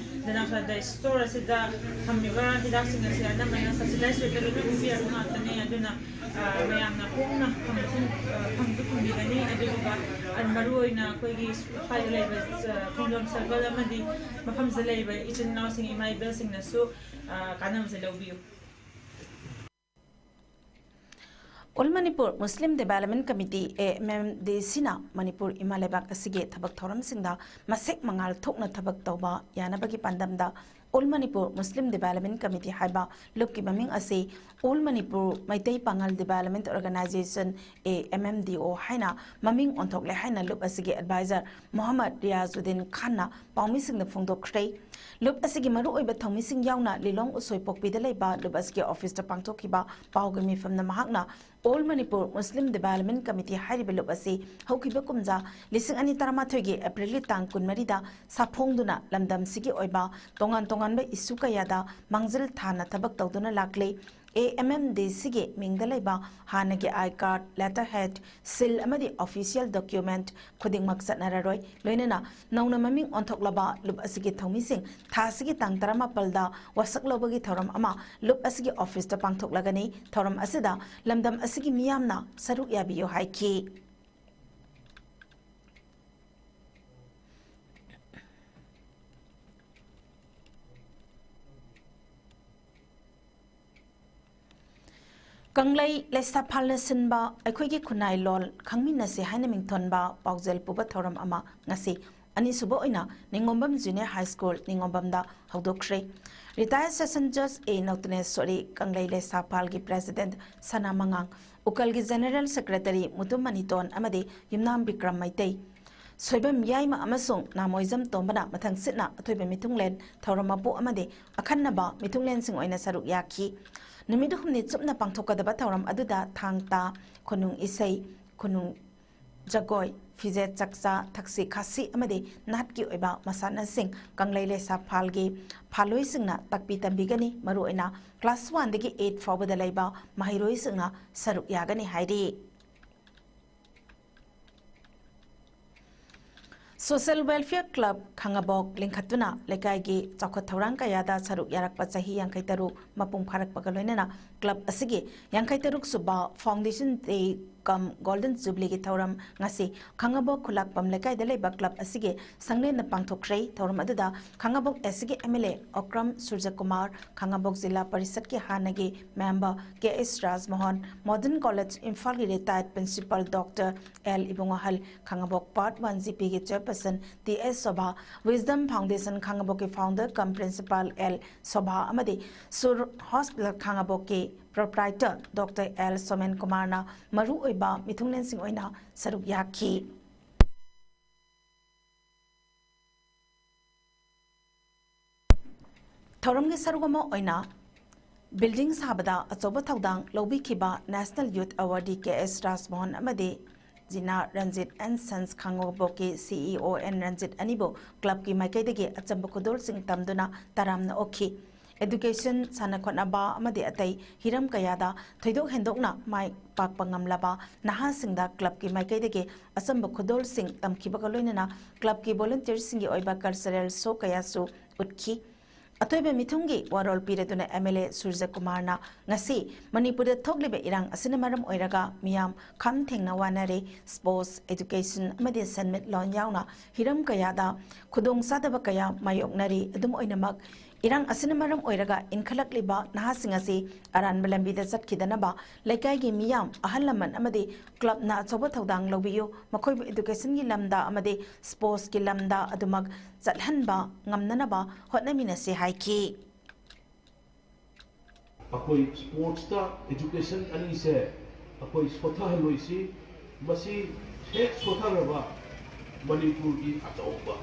ꯖꯅ ꯑꯧꯁꯥꯗꯤ store ꯑꯁꯤꯗ ꯊꯝꯃꯤꯕ ꯍꯤꯗꯥꯛꯁꯤꯡ ꯑꯁꯤ ꯑꯅꯝꯕꯅ subsidized rateꯇ ꯂꯣꯏꯅ ꯄꯤꯕꯤꯔꯛꯄ ꯉꯥꯛꯇꯅꯤ꯫ ꯑꯗꯨꯅ ꯃꯌꯥꯝꯅ ꯍꯣꯡꯅ ꯐꯪꯕꯁꯨ ꯐꯪꯁꯨ ꯐꯪꯕꯤꯒꯅꯤ꯫ ꯑꯗꯨꯗꯨꯒ ꯃꯔꯨꯑꯣꯏꯅ ꯑꯩꯈꯣꯏꯒꯤ ꯁ꯭ꯋꯥꯏꯗ ꯂꯩꯕ ꯈꯣꯡꯖꯣꯝ circle ꯑꯃꯗꯤ ꯃꯐꯝꯁꯤꯗ ꯂꯩꯔꯤꯕ ꯏꯆꯤꯟ ꯏꯅꯥꯎꯁꯤꯡ, ꯏꯃꯥ ꯏꯕꯦꯜꯁꯤꯡꯅꯁꯨ ꯀꯥꯟꯅꯕꯁꯦ ꯂꯧꯕꯤꯌꯨ꯫ All Manipur Muslim Development Committee, A M M D C ꯅ ꯃꯅꯤꯄꯨꯔ ꯏꯃꯥ ꯂꯩꯕꯥꯛ ꯑꯁꯤꯒꯤ ꯊꯕꯛ ꯊꯧꯔꯝꯁꯤꯡꯗ ꯃꯁꯦꯛ ꯃꯉꯥꯜ ꯊꯣꯛꯅ ꯊꯕꯛ ꯇꯧꯕ ꯌꯥꯅꯕꯒꯤ ꯄꯥꯟꯗꯝꯗ All Manipur Muslim Development Committee ꯍꯥꯏꯕ ꯂꯨꯞꯀꯤ ꯃꯃꯤꯡ ꯑꯁꯤ All Manipur Meitei Pangal Development Organization, A M M D O ꯍꯥꯏꯅ ꯃꯃꯤꯡ ꯑꯣꯟꯊꯣꯛꯂꯦ ꯍꯥꯏꯅ ꯂꯨꯞ ꯑꯁꯤꯒꯤ advisor ꯃꯣꯍꯝꯃꯗ ꯔꯤꯌꯥꯖꯨꯗꯤꯟ ꯈꯥꯟꯅ ꯄꯥꯎꯃꯤꯁꯤꯡꯗ ꯐꯣꯡꯗꯣꯛꯈ꯭ꯔꯦ꯫ ꯂꯨꯞ ꯑꯁꯤꯒꯤ ꯃꯔꯨꯑꯣꯏꯕ ꯊꯧꯃꯤꯁꯤꯡ ꯌꯥꯎꯅ ꯂꯤꯂꯣꯡ ꯎꯁꯣꯏꯄꯣꯛꯄꯤꯗ ꯂꯩꯕ ꯂꯨꯞ ꯑꯁꯤꯒꯤ office ꯇ ꯄꯥꯡꯊꯣꯛꯈꯤꯕ ꯄꯥꯎꯒꯤ ꯃꯤꯐꯝꯗ ꯃꯍꯥꯛꯅ All Manipur Muslim Development Committee ꯍꯥꯏꯔꯤꯕ ꯂꯨꯞ ꯑꯁꯤ ꯍꯧꯈꯤꯕ ꯀꯨꯝꯖꯥ ꯂꯤꯁꯤꯡ ꯑꯅꯤ ꯇꯔꯥꯃꯥꯊꯣꯏꯒꯤ April ꯒꯤ ꯇꯥꯡ ꯀꯨꯟꯃꯔꯤꯗ ꯁꯥꯐꯣꯡꯗꯨꯅ ꯂꯝꯗꯝꯁꯤꯒꯤ ꯑꯣꯏꯕ ꯇꯣꯉꯥꯟ ꯇꯣꯉꯥꯟꯕ issue ꯀꯌꯥꯗ ꯃꯥꯡꯖꯤꯜ ꯊꯥꯅ ꯊꯕꯛ ꯇꯧꯗꯨꯅ ꯂꯥꯛꯂꯤ꯫ A M M D C ꯒꯤ ꯃꯤꯡꯗ ꯂꯩꯕ ꯍꯥꯟꯅꯒꯤ I card, letterhead, seal ꯑꯃꯗꯤ official document ꯈꯨꯗꯤꯡꯃꯛ ꯆꯠꯅꯔꯔꯣꯏ꯫ ꯂꯣꯏꯅꯅ ꯅꯧꯅ ꯃꯃꯤꯡ ꯑꯣꯟꯊꯣꯛꯂꯕ ꯂꯨꯞ ꯑꯁꯤꯒꯤ ꯊꯧꯃꯤꯁꯤꯡ ꯊꯥ ꯑꯁꯤꯒꯤ ꯇꯥꯡ ꯇꯔꯥꯃꯥꯄꯜꯗ ꯋꯥꯁꯛ ꯂꯧꯕꯒꯤ ꯊꯧꯔꯝ ꯑꯃ ꯂꯨꯞ ꯑꯁꯤꯒꯤ office ꯇ ꯄꯥꯡꯊꯣꯛꯂꯒꯅꯤ꯫ ꯊꯧꯔꯝ ꯑꯁꯤꯗ ꯂꯝꯗꯝ ꯑꯁꯤꯒꯤ ꯃꯤꯌꯥꯝꯅ ꯁꯔꯨꯛ ꯌꯥꯕꯤꯌꯨ ꯍꯥꯏꯈꯤ꯫ ꯀꯪꯂꯩ ꯂꯩꯁꯥꯐꯥꯜꯅ ꯁꯤꯟꯕ ꯑꯩꯈꯣꯏꯒꯤ ꯈꯨꯟꯅꯥꯏ ꯂꯣꯟ ꯈꯪꯃꯤꯟꯅꯁꯤ ꯍꯥꯏꯅ ꯃꯤꯡꯊꯣꯟꯕ ꯄꯥꯎꯖꯦꯜ ꯄꯨꯕ ꯊꯧꯔꯝ ꯑꯃ ꯉꯁꯤ ꯑꯅꯤꯁꯨꯕ ꯑꯣꯏꯅ ꯅꯤꯡꯉꯣꯝꯕꯝ Junior High School ꯅꯤꯡꯉꯣꯝꯕꯝꯗ ꯍꯧꯗꯣꯛꯈ꯭ꯔꯦ꯫ Retired Session Judge A ꯅꯧꯇꯅꯦꯁꯣꯔꯤ, ꯀꯪꯂꯩ ꯂꯩꯁꯥꯐꯥꯜꯒꯤ President ꯁꯅꯥ ꯃꯉꯥꯡ, ꯎꯀꯜꯒꯤ General Secretary ꯃꯨꯇꯨꯝ ꯃꯅꯤꯇꯣꯟ ꯑꯃꯗꯤ ꯌꯨꯝꯅꯥꯝ ꯕꯤꯀ꯭ꯔꯝ ꯃꯩꯇꯩ, ꯁꯣꯏꯕꯝ ꯌꯥꯏꯃ ꯑꯃꯁꯨꯡ ꯅꯥꯃꯣꯏꯖꯝ ꯇꯣꯝꯕꯅ ꯃꯊꯪ ꯁꯤꯠꯅ ꯑꯊꯣꯏꯕ ꯃꯤꯊꯨꯡꯂꯦꯟ, ꯊꯧꯔꯝ ꯃꯄꯨ ꯑꯃꯗꯤ ꯑꯈꯟꯅꯕ ꯃꯤꯊꯨꯡꯂꯦꯟꯁꯤꯡ ꯑꯣꯏꯅ ꯁꯔꯨꯛ ꯌꯥꯈꯤ꯫ ꯅꯨꯃꯤꯠ ꯍꯨꯝꯅꯤ ꯆꯨꯞꯅ ꯄꯥꯡꯊꯣꯛꯀꯗꯕ ꯊꯧꯔꯝ ꯑꯗꯨꯗ ꯊꯥꯡ ꯇꯥ, ꯈꯨꯅꯨꯡ ꯏꯁꯩ, ꯈꯨꯅꯨꯡ ꯖꯒꯣꯏ, ꯐꯤꯖꯦꯠ ꯆꯛꯆꯥ, ꯊꯛꯁꯤ ꯈꯥꯁꯤ ꯑꯃꯗꯤ ꯅꯥꯠꯀꯤ ꯑꯣꯏꯕ ꯃꯁꯥꯟꯅꯁꯤꯡ ꯀꯪꯂꯩ ꯂꯩꯁꯥꯐꯥꯜꯒꯤ ꯐꯥꯜꯂꯣꯏꯁꯤꯡꯅ ꯇꯥꯛꯄꯤ ꯇꯝꯕꯤꯒꯅꯤ꯫ ꯃꯔꯨꯑꯣꯏꯅ class one ꯗꯒꯤ eight ꯐꯥꯎꯕꯗ ꯂꯩꯕ ꯃꯍꯩꯔꯣꯏꯁꯤꯡꯅ ꯁꯔꯨꯛ ꯌꯥꯒꯅꯤ ꯍꯥꯏꯔꯤ꯫ Social Welfare Club ꯈꯥꯉꯕꯣꯛ ꯂꯤꯡꯈꯠꯇꯨꯅ ꯂꯩꯀꯥꯏꯒꯤ ꯆꯥꯎꯈꯠ ꯊꯧꯔꯥꯡ ꯀꯌꯥꯗ ꯁꯔꯨꯛ ꯌꯥꯔꯛꯄ ꯆꯍꯤ ꯌꯥꯡꯈꯩ ꯇꯔꯨꯛ ꯃꯄꯨꯡ ꯐꯥꯔꯛꯄꯒ ꯂꯣꯏꯅꯅ ꯀ꯭ꯂꯕ ꯑꯁꯤꯒꯤ ꯌꯥꯡꯈꯩ ꯇꯔꯨꯛ ꯁꯨꯕ Foundation Day cum Golden Jubilee ꯒꯤ ꯊꯧꯔꯝ ꯉꯁꯤ ꯈꯥꯡꯉꯕꯣꯛ ꯈꯨꯂꯥꯛꯄꯝ ꯂꯩꯀꯥꯏꯗ ꯂꯩꯕ ꯀ꯭ꯂꯕ ꯑꯁꯤꯒꯤ ꯁꯪꯂꯦꯟꯗ ꯄꯥꯡꯊꯣꯛꯈ꯭ꯔꯦ꯫ ꯊꯧꯔꯝ ꯑꯗꯨꯗ ꯈꯥꯡꯉꯕꯣꯛ ꯑꯦꯁ ꯁꯤꯒꯤ M L A Okram Surjakumar, Khangabok Zila ꯄꯔꯤꯁꯠꯀꯤ ꯍꯥꯟꯅꯒꯤ member K S Rajmohan, Modern College ꯏꯝꯐꯥꯜꯒꯤ retired principal doctor L Ibungohal, Khangabok part one G ꯄꯤꯒꯤ chairperson T S Sobha, Wisdom Foundation ꯈꯥꯡꯉꯕꯣꯛꯀꯤ founder cum principal L Sobha ꯑꯃꯗꯤ ꯁꯨꯔ ꯍꯣꯁꯄꯤꯇꯥꯜ ꯈꯥꯡꯉꯕꯣꯛꯀꯤ ꯄ꯭ꯔꯣꯄ꯭ꯔꯥꯏꯇꯔ ꯗꯣꯛꯇꯔ ꯑꯦꯜ ꯁꯣꯃꯦꯟ ꯀꯨꯃꯥꯔꯅ ꯃꯔꯨꯑꯣꯏꯕ ꯃꯤꯊꯨꯡꯂꯦꯟꯁꯤꯡ ꯑꯣꯏꯅ ꯁꯔꯨꯛ ꯌꯥꯈꯤ꯫ ꯊꯧꯔꯝꯒꯤ ꯁꯔꯨꯛ ꯑꯃ ꯑꯣꯏꯅ ꯕꯤꯜꯗꯤꯡ ꯁꯥꯕꯗ ꯑꯆꯧꯕ ꯊꯧꯗꯥꯡ ꯂꯧꯕꯤꯈꯤꯕ National Youth Awardee ꯀꯦ ꯑꯦꯁ ꯔꯥꯖꯃꯣꯍꯟ ꯑꯃꯗꯤ ꯖꯤꯅꯥ ꯔꯟꯖꯤꯠ ꯑꯦꯟ ꯁꯟꯁ ꯈꯥꯡꯉꯕꯣꯛꯀꯤ ꯁꯤ ꯏ ꯑꯣ ꯑꯦꯟ ꯔꯟꯖꯤꯠ ꯑꯅꯤꯕꯨ ꯀ꯭ꯂꯕꯀꯤ ꯃꯥꯏꯀꯩꯗꯒꯤ ꯑꯆꯝꯕ ꯈꯨꯗꯣꯜꯁꯤꯡ ꯇꯝꯗꯨꯅ ꯇꯔꯥꯝꯅ ꯑꯣꯛꯈꯤ꯫ ꯑꯦꯗꯨꯀꯦꯁꯟ, ꯁꯥꯟꯅ ꯈꯣꯠꯅꯕ ꯑꯃꯗꯤ ꯑꯇꯩ ꯍꯤꯔꯝ ꯀꯌꯥꯗ ꯊꯣꯏꯗꯣꯛ ꯍꯦꯟꯗꯣꯛꯅ ꯃꯥꯏ ꯄꯥꯛꯄ ꯉꯝꯂꯕ ꯅꯍꯥꯁꯤꯡꯗ ꯀ꯭ꯂꯕꯀꯤ ꯃꯥꯏꯀꯩꯗꯒꯤ ꯑꯆꯝꯕ ꯈꯨꯗꯣꯜꯁꯤꯡ ꯇꯝꯈꯤꯕꯒ ꯂꯣꯏꯅꯅ ꯀ꯭ꯂꯕꯀꯤ ꯚꯣꯂꯨꯟꯇꯤꯌꯔꯁꯤꯡꯒꯤ ꯑꯣꯏꯕ ꯀꯜꯆꯔꯦꯜ ꯁꯣ ꯀꯌꯥꯁꯨ ꯎꯠꯈꯤ꯫ ꯑꯊꯣꯏꯕ ꯃꯤꯊꯨꯡꯒꯤ ꯋꯥꯔꯣꯜ ꯄꯤꯔꯗꯨꯅ ꯑꯦꯝ ꯑꯦꯜ ꯑꯦ ꯁꯨꯔꯖꯀꯨꯃꯥꯔꯅ ꯉꯁꯤ ꯃꯅꯤꯄꯨꯔꯗ ꯊꯣꯛꯂꯤꯕ ꯏꯔꯥꯡ ꯑꯁꯤꯅ ꯃꯔꯝ ꯑꯣꯏꯔꯒ ꯃꯤꯌꯥꯝ ꯈꯝ ꯊꯦꯡꯅ ꯋꯥꯅꯔꯦ꯫ ꯁ꯭ꯄꯣꯔꯠꯁ, ꯑꯦꯗꯨꯀꯦꯁꯟ ꯑꯃꯗꯤ ꯁꯦꯟꯃꯤꯠꯂꯣꯟ ꯌꯥꯎꯅ ꯍꯤꯔꯝ ꯀꯌꯥꯗ ꯈꯨꯗꯣꯡꯆꯥꯗꯕ ꯀꯌꯥ ꯃꯥꯌꯣꯛꯅꯔꯤ꯫ ꯑꯗꯨꯝ ꯑꯣꯏꯅꯃꯛ, ꯏꯔꯥꯡ ꯑꯁꯤꯅ ꯃꯔꯝ ꯑꯣꯏꯔꯒ ꯏꯟꯈꯠꯂꯛꯂꯤꯕ ꯅꯍꯥꯁꯤꯡ ꯑꯁꯤ ꯑꯔꯥꯟꯕ ꯂꯝꯕꯤꯗ ꯆꯠꯈꯤꯗꯅꯕ ꯂꯩꯀꯥꯏꯒꯤ ꯃꯤꯌꯥꯝ, ꯑꯍꯜ ꯂꯃꯟ ꯑꯃꯗꯤ ꯀ꯭ꯂꯕꯅ ꯑꯆꯧꯕ ꯊꯧꯗꯥꯡ ꯂꯧꯕꯤꯌꯨ꯫ ꯃꯈꯣꯏꯕꯨ ꯑꯦꯗꯨꯀꯦꯁꯟꯒꯤ ꯂꯝꯗ ꯑꯃꯗꯤ ꯁ꯭ꯄꯣꯔꯠꯁꯀꯤ ꯂꯝꯗ ꯑꯗꯨꯃꯛ ꯆꯠꯍꯟꯕ ꯉꯝꯅꯅꯕ ꯍꯣꯠꯅꯃꯤꯟꯅꯁꯤ ꯍꯥꯏꯈꯤ꯫ ꯑꯩꯈꯣꯏ ꯁ꯭ꯄꯣꯔꯠꯁꯇ ꯑꯦꯗꯨꯀꯦꯁꯟ ꯑꯅꯤꯁꯦ ꯑꯩꯈꯣꯏ ꯁꯣꯊꯍꯜꯂꯣꯏꯁꯤ꯫ ꯃꯁꯤ ꯍꯦꯛ ꯁꯣꯊꯔꯕ ꯃꯅꯤꯄꯨꯔꯒꯤ ꯑꯆꯧꯕ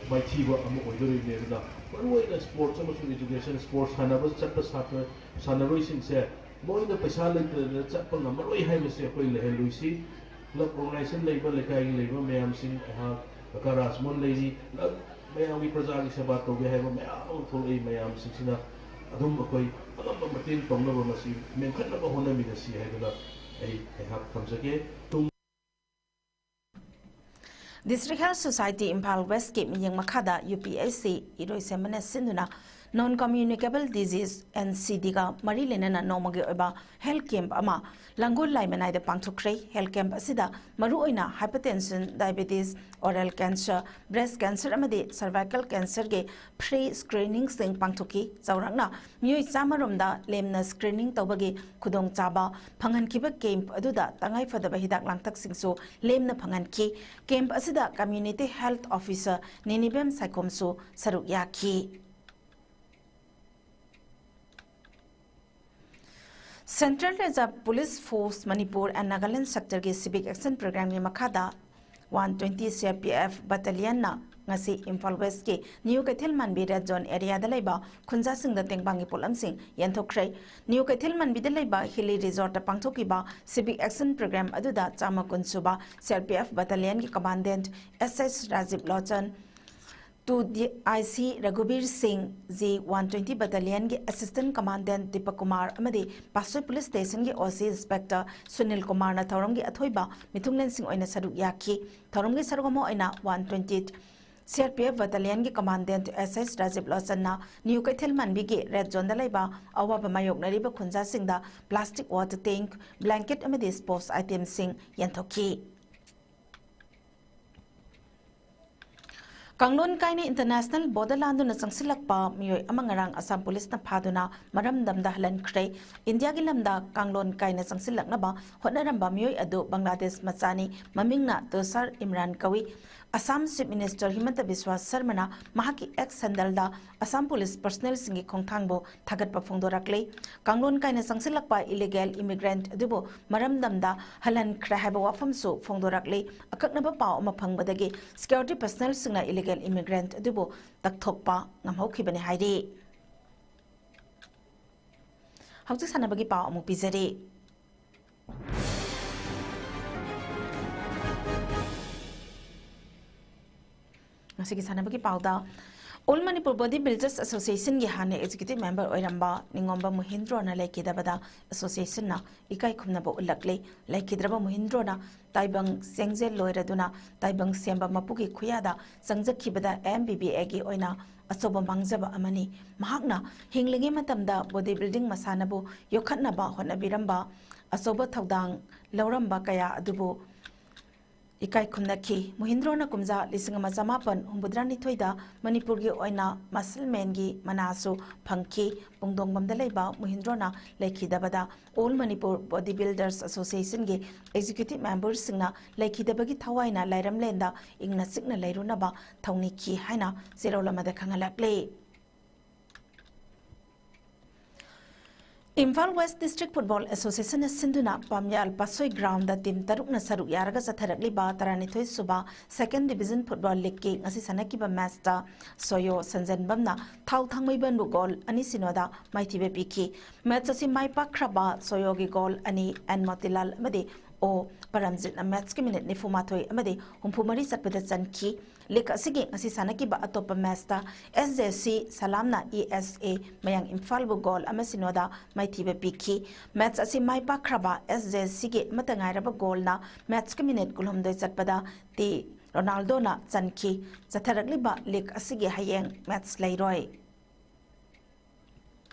ꯃꯥꯏꯊꯤꯕ ꯑꯃ ꯑꯣꯏꯗꯣꯔꯤꯕꯅꯤ꯫ ꯑꯗꯨꯅ ꯃꯔꯨꯑꯣꯏꯅ ꯁ꯭ꯄꯣꯔꯠꯁ ꯑꯃꯁꯨꯡ ꯑꯦꯗꯨꯀꯦꯁꯟ, ꯁ꯭ꯄꯣꯔꯠꯁ ꯁꯥꯟꯅꯕ ꯆꯠꯄ ꯁꯥꯇ꯭ꯔ ꯁꯥꯟꯅꯔꯣꯏꯁꯤꯡꯁꯦ ꯃꯣꯏꯅ ꯄꯩꯁꯥ ꯂꯩꯇꯗꯅ ꯆꯠꯄ ꯉꯝꯃꯔꯣꯏ ꯍꯥꯏꯕꯁꯦ ꯑꯩꯈꯣꯏ ꯂꯩꯍꯜꯂꯣꯏꯁꯤ꯫ ꯀ꯭ꯂꯕ ꯑꯣꯔꯒꯅꯥꯏꯖꯦꯁꯟ ꯂꯩꯕ, ꯂꯩꯀꯥꯏꯒꯤ ꯂꯩꯕ ꯃꯌꯥꯝꯁꯤꯡ, ꯑꯩꯍꯥꯛ ꯀꯀꯥ ꯔꯥꯖꯃꯣꯍꯟ ꯂꯩꯔꯤ, ꯀ꯭ꯂꯕ ꯃꯌꯥꯝꯒꯤ ꯄ꯭ꯔꯖꯥꯒꯤ ꯁꯦꯕꯥ ꯇꯧꯒꯦ ꯍꯥꯏꯕ ꯃꯌꯥꯝ ꯑꯃ ꯊꯣꯛꯂꯛꯏ꯫ ꯃꯌꯥꯝꯁꯤꯡꯁꯤꯅ ꯑꯗꯨꯝ ꯑꯩꯈꯣꯏ ꯑꯉꯝꯕ ꯃꯇꯦꯡ ꯇꯧꯅꯕ ꯃꯁꯤ ꯃꯦꯟꯈꯠꯅꯕ ꯍꯣꯠꯅꯃꯤꯟꯅꯁꯤ ꯍꯥꯏꯗꯨꯅ ꯑꯩ ꯑꯩꯍꯥꯛ ꯊꯝꯖꯒꯦ꯫ ꯇꯨꯡ District Health Society ꯏꯝꯐꯥꯜ ꯋꯦꯁꯀꯤ ꯃꯤꯠꯌꯦꯡ ꯃꯈꯥꯗ ꯌꯨ ꯄꯤ ꯑꯦꯁ ꯁꯤ ꯏꯔꯣꯏꯁꯦꯝꯕꯅ ꯁꯤꯟꯗꯨꯅ Non Communicable Disease, NCD ꯒ ꯃꯔꯤ ꯂꯩꯅꯅ ꯅꯣꯡꯃꯒꯤ ꯑꯣꯏꯕ health camp ꯑꯃ ꯂꯥꯡꯒꯣꯜ ꯂꯥꯏꯃꯅꯥꯏꯗ ꯄꯥꯡꯊꯣꯛꯈ꯭ꯔꯦ꯫ Health camp ꯑꯁꯤꯗ ꯃꯔꯨꯑꯣꯏꯅ hypertension, diabetes, oral cancer, breast cancer ꯑꯃꯗꯤ cervical cancer ꯒꯤ free screening ꯁꯤꯡ ꯄꯥꯡꯊꯣꯛꯈꯤ꯫ ꯆꯥꯎꯔꯥꯛꯅ ꯃꯤꯑꯣꯏ ꯆꯥꯝꯃ ꯔꯣꯝꯗ ꯂꯦꯝꯅ screening ꯇꯧꯕꯒꯤ ꯈꯨꯗꯣꯡꯆꯥꯕ ꯐꯪꯍꯟꯈꯤꯕ camp ꯑꯗꯨꯗ ꯇꯉꯥꯏꯐꯗꯕ ꯍꯤꯗꯥꯛ ꯂꯥꯡꯊꯛꯁꯤꯡꯁꯨ ꯂꯦꯝꯅ ꯐꯪꯍꯟꯈꯤ꯫ Camp ꯑꯁꯤꯗ Community Health Officer ꯅꯤꯅꯤꯕꯦꯝ ꯁꯥꯏꯈꯣꯝꯁꯨ ꯁꯔꯨꯛ ꯌꯥꯈꯤ꯫ Central Reserve Police Force Manipur and Nagaland Sector ꯒꯤ Civic Action Program ꯒꯤ ꯃꯈꯥꯗ one twenty CRPF Battalion ꯅ ꯉꯁꯤ ꯏꯝꯐꯥꯜ West ꯀꯤ New ꯀꯩꯊꯦꯜ ꯃꯥꯟꯕꯤ Red Zone area ꯗ ꯂꯩꯕ ꯈꯨꯟꯖꯥꯁꯤꯡꯗ ꯇꯦꯡꯕꯥꯡꯒꯤ ꯄꯣꯠꯂꯝꯁꯤꯡ ꯌꯦꯟꯊꯣꯛꯈ꯭ꯔꯦ꯫ New ꯀꯩꯊꯦꯜ ꯃꯥꯟꯕꯤꯗ ꯂꯩꯕ Hilly Resort ꯇ ꯄꯥꯡꯊꯣꯛꯈꯤꯕ Civic Action Program ꯑꯗꯨꯗ ꯆꯥꯝꯃ ꯀꯨꯟ ꯁꯨꯕ CRPF Battalion ꯒꯤ Commandant S S Rajiv ꯂꯣꯆꯟ, two D I C ꯔꯘꯨꯕꯤꯔ ꯁꯤꯡ, G one twenty Battalion ꯒꯤ Assistant Commandant ꯗꯤꯄꯛ ꯀꯨꯃꯥꯔ ꯑꯃꯗꯤ ꯄꯥꯠꯁꯣꯏ Police Station ꯒꯤ OC Inspector ꯁꯨꯅꯤꯜ ꯀꯨꯃꯥꯔꯅ ꯊꯧꯔꯝꯒꯤ ꯑꯊꯣꯏꯕ ꯃꯤꯊꯨꯡꯂꯦꯟꯁꯤꯡ ꯑꯣꯏꯅ ꯁꯔꯨꯛ ꯌꯥꯈꯤ꯫ ꯊꯧꯔꯝꯒꯤ ꯁꯔꯨꯛ ꯑꯃ ꯑꯣꯏꯅ one twenty CRPF Battalion ꯒꯤ Commandant S S Rajiv ꯂꯣꯆꯟꯅ New ꯀꯩꯊꯦꯜ ꯃꯥꯟꯕꯤꯒꯤ Red Zone ꯗ ꯂꯩꯕ ꯑꯋꯥꯕ ꯃꯥꯌꯣꯛꯅꯔꯤꯕ ꯈꯨꯟꯖꯥꯁꯤꯡꯗ plastic water tank, blanket ꯑꯃꯗꯤ sports item ꯁꯤꯡ ꯌꯦꯟꯊꯣꯛꯈꯤ꯫ ꯀꯥꯡꯂꯣꯟ ꯀꯥꯏꯅ international border ꯂꯥꯟꯗꯨꯅ ꯆꯪꯁꯤꯜꯂꯛꯄ ꯃꯤꯑꯣꯏ ꯑꯃ ꯉꯔꯥꯡ ꯑꯁꯥꯝ ꯄꯨꯂꯤꯁꯅ ꯐꯥꯗꯨꯅ ꯃꯔꯝꯗꯝꯗ ꯍꯜꯍꯟꯈ꯭ꯔꯦ꯫ ꯏꯟꯗꯤꯌꯥꯒꯤ ꯂꯝꯗ ꯀꯥꯡꯂꯣꯟ ꯀꯥꯏꯅ ꯆꯪꯁꯤꯜꯂꯛꯅꯕ ꯍꯣꯠꯅꯔꯝꯕ ꯃꯤꯑꯣꯏ ꯑꯗꯨ ꯕꯪꯒ꯭ꯂꯥꯗꯦꯁ ꯃꯆꯥꯅꯤ, ꯃꯃꯤꯡꯅ ꯇꯨꯁꯥꯔ ꯏꯝꯔꯥꯟ ꯀꯧꯏ꯫ ꯑꯁꯥꯝ Chief Minister ꯍꯤꯃꯟꯇ ꯕꯤꯁ꯭ꯋꯥ ꯁꯔꯃꯅ ꯃꯍꯥꯛꯀꯤ X handle ꯗ ꯑꯁꯥꯝ ꯄꯨꯂꯤꯁ personnel ꯁꯤꯡꯒꯤ ꯈꯣꯡꯊꯥꯡꯕꯨ ꯊꯥꯒꯠꯄ ꯐꯣꯡꯗꯣꯔꯛꯂꯤ꯫ ꯀꯥꯡꯂꯣꯟ ꯀꯥꯏꯅ ꯆꯪꯁꯤꯜꯂꯛꯄ illegal immigrant ꯑꯗꯨꯕꯨ ꯃꯔꯝꯗꯝꯗ ꯍꯜꯍꯟꯈ꯭ꯔꯦ ꯍꯥꯏꯕ ꯋꯥꯐꯝꯁꯨ ꯐꯣꯡꯗꯣꯔꯛꯂꯤ꯫ ꯑꯀꯛꯅꯕ ꯄꯥꯎ ꯑꯃ ꯐꯪꯕꯗꯒꯤ security personnel ꯁꯤꯡꯅ illegal immigrant ꯑꯗꯨꯕꯨ ꯇꯛꯊꯣꯛꯄ ꯉꯝꯍꯧꯈꯤꯕꯅꯤ ꯍꯥꯏꯔꯤ꯫ ꯍꯧꯖꯤꯛ ꯁꯥꯟꯅꯕꯒꯤ ꯄꯥꯎ ꯑꯃꯨꯛ ꯄꯤꯖꯔꯤ꯫ ꯉꯁꯤꯒꯤ ꯁꯥꯟꯅꯕꯒꯤ ꯄꯥꯎꯗ All Manipur Body Builders Associationꯒꯤ ꯍꯥꯟꯅ executive member ꯑꯣꯏꯔꯝꯕ ꯅꯤꯡꯉꯣꯝꯕ ꯃꯨꯍꯤꯟꯗ꯭ꯔꯣꯅ ꯂꯩꯈꯤꯗꯕꯗ associationꯅ ꯏꯀꯥꯏ ꯈꯨꯝꯅꯕ ꯎꯠꯂꯛꯂꯤ꯫ ꯂꯩꯈꯤꯗ꯭ꯔꯕ ꯃꯨꯍꯤꯟꯗ꯭ꯔꯣꯅ ꯇꯥꯏꯕꯪ ꯆꯦꯡꯖꯦꯜ ꯂꯣꯏꯔꯗꯨꯅ ꯇꯥꯏꯕꯪ ꯁꯦꯝꯕ ꯃꯄꯨꯒꯤ ꯈꯨꯌꯥꯗ ꯆꯪꯖꯈꯤꯕꯗ M B B Aꯒꯤ ꯑꯣꯏꯅ ꯑꯆꯧꯕ ꯃꯥꯡꯖꯕ ꯑꯃꯅꯤ꯫ ꯃꯍꯥꯛꯅ ꯍꯤꯡꯂꯤꯉꯩ ꯃꯇꯝꯗ body building ꯃꯁꯥꯟꯅꯕꯨ ꯌꯣꯛꯈꯠꯅꯕ ꯍꯣꯠꯅꯕꯤꯔꯝꯕ, ꯑꯆꯧꯕ ꯊꯧꯗꯥꯡ ꯂꯧꯔꯝꯕ ꯀꯌꯥ ꯑꯗꯨꯕꯨ ꯏꯀꯥꯏ ꯈꯨꯝꯅꯈꯤ꯫ ꯃꯨꯍꯤꯟꯗ꯭ꯔꯣꯅ ꯀꯨꯝꯖꯥ ꯂꯤꯁꯤꯡ ꯑꯃ ꯆꯃꯥꯄꯟ ꯍꯨꯝꯐꯨꯇꯔꯥꯅꯤꯊꯣꯏꯗ ꯃꯅꯤꯄꯨꯔꯒꯤ ꯑꯣꯏꯅ muscle manꯒꯤ ꯃꯅꯥꯁꯨ ꯐꯪꯈꯤ꯫ ꯄꯨꯡꯗꯣꯡꯕꯝꯗ ꯂꯩꯕ ꯃꯨꯍꯤꯟꯗ꯭ꯔꯣꯅ ꯂꯩꯈꯤꯗꯕꯗ All Manipur Body Builders Associationꯒꯤ executive memberꯁꯤꯡꯅ ꯂꯩꯈꯤꯗꯕꯒꯤ ꯊꯋꯥꯏꯅ ꯂꯥꯏꯔꯝꯂꯦꯟꯗ ꯏꯪꯅ ꯆꯤꯛꯅ ꯂꯩꯔꯨꯅꯕ ꯊꯧꯅꯤꯈꯤ ꯍꯥꯏꯅ ꯆꯦꯔꯣꯜ ꯑꯃꯗ ꯈꯪꯍꯜꯂꯛꯂꯤ꯫ Imphal West District Football Associationꯅ ꯁꯤꯟꯗꯨꯅ ꯄꯥꯝꯌꯥꯜ ꯄꯥꯠꯁꯣꯏ groundꯗ team ꯇꯔꯨꯛꯅ ꯁꯔꯨꯛ ꯌꯥꯔꯒ ꯆꯠꯊꯔꯛꯂꯤꯕ ꯇꯔꯥꯅꯤꯊꯣꯏ ꯁꯨꯕ Second Division Football Leagueꯀꯤ ꯉꯁꯤ ꯁꯥꯟꯅꯈꯤꯕ matchꯇ ꯁꯣꯌꯣ ꯁꯟꯖꯟꯕꯝꯅ ꯊꯥꯎ ꯊꯥꯡꯃꯩꯕꯟꯕꯨ goal ꯑꯅꯤ ꯁꯤꯅꯣꯗ ꯃꯥꯏꯊꯤꯕ ꯄꯤꯈꯤ꯫ Match ꯑꯁꯤ ꯃꯥꯏ ꯄꯥꯛꯈ꯭ꯔꯕ ꯁꯣꯌꯣꯒꯤ goal ꯑꯅꯤ ꯑꯦꯟ ꯃꯣꯇꯤꯂꯥꯜ ꯑꯃꯗꯤ ꯑꯣ ꯄꯔꯝꯖꯤꯠꯅ matchꯀꯤ minute ꯅꯤꯐꯨ ꯃꯥꯊꯣꯏ ꯑꯃꯗꯤ ꯍꯨꯝꯐꯨ ꯃꯔꯤ ꯆꯠꯄꯗ ꯆꯟꯈꯤ꯫ League ꯑꯁꯤꯒꯤ ꯉꯁꯤ ꯁꯥꯟꯅꯈꯤꯕ ꯑꯇꯣꯞꯄ matchꯇ S J C ꯁꯂꯥꯝꯅ E S A ꯃꯌꯥꯡ ꯏꯝꯐꯥꯜꯕꯨ goal ꯑꯃ ꯁꯤꯅꯣꯗ ꯃꯥꯏꯊꯤꯕ ꯄꯤꯈꯤ꯫ Match ꯑꯁꯤ ꯃꯥꯏ ꯄꯥꯛꯈ꯭ꯔꯕ S J Cꯒꯤ ꯑꯃꯠꯇ ꯉꯥꯏꯔꯕ goalꯅ matchꯀꯤ minute ꯀꯨꯟꯍꯨꯝꯗꯣꯏ ꯆꯠꯄꯗ ꯇꯤ ꯔꯣꯅꯥꯜꯗꯣꯅ ꯆꯟꯈꯤ꯫ ꯆꯠꯊꯔꯛꯂꯤꯕ league ꯑꯁꯤꯒꯤ ꯍꯌꯦꯡ match ꯂꯩꯔꯣꯏ꯫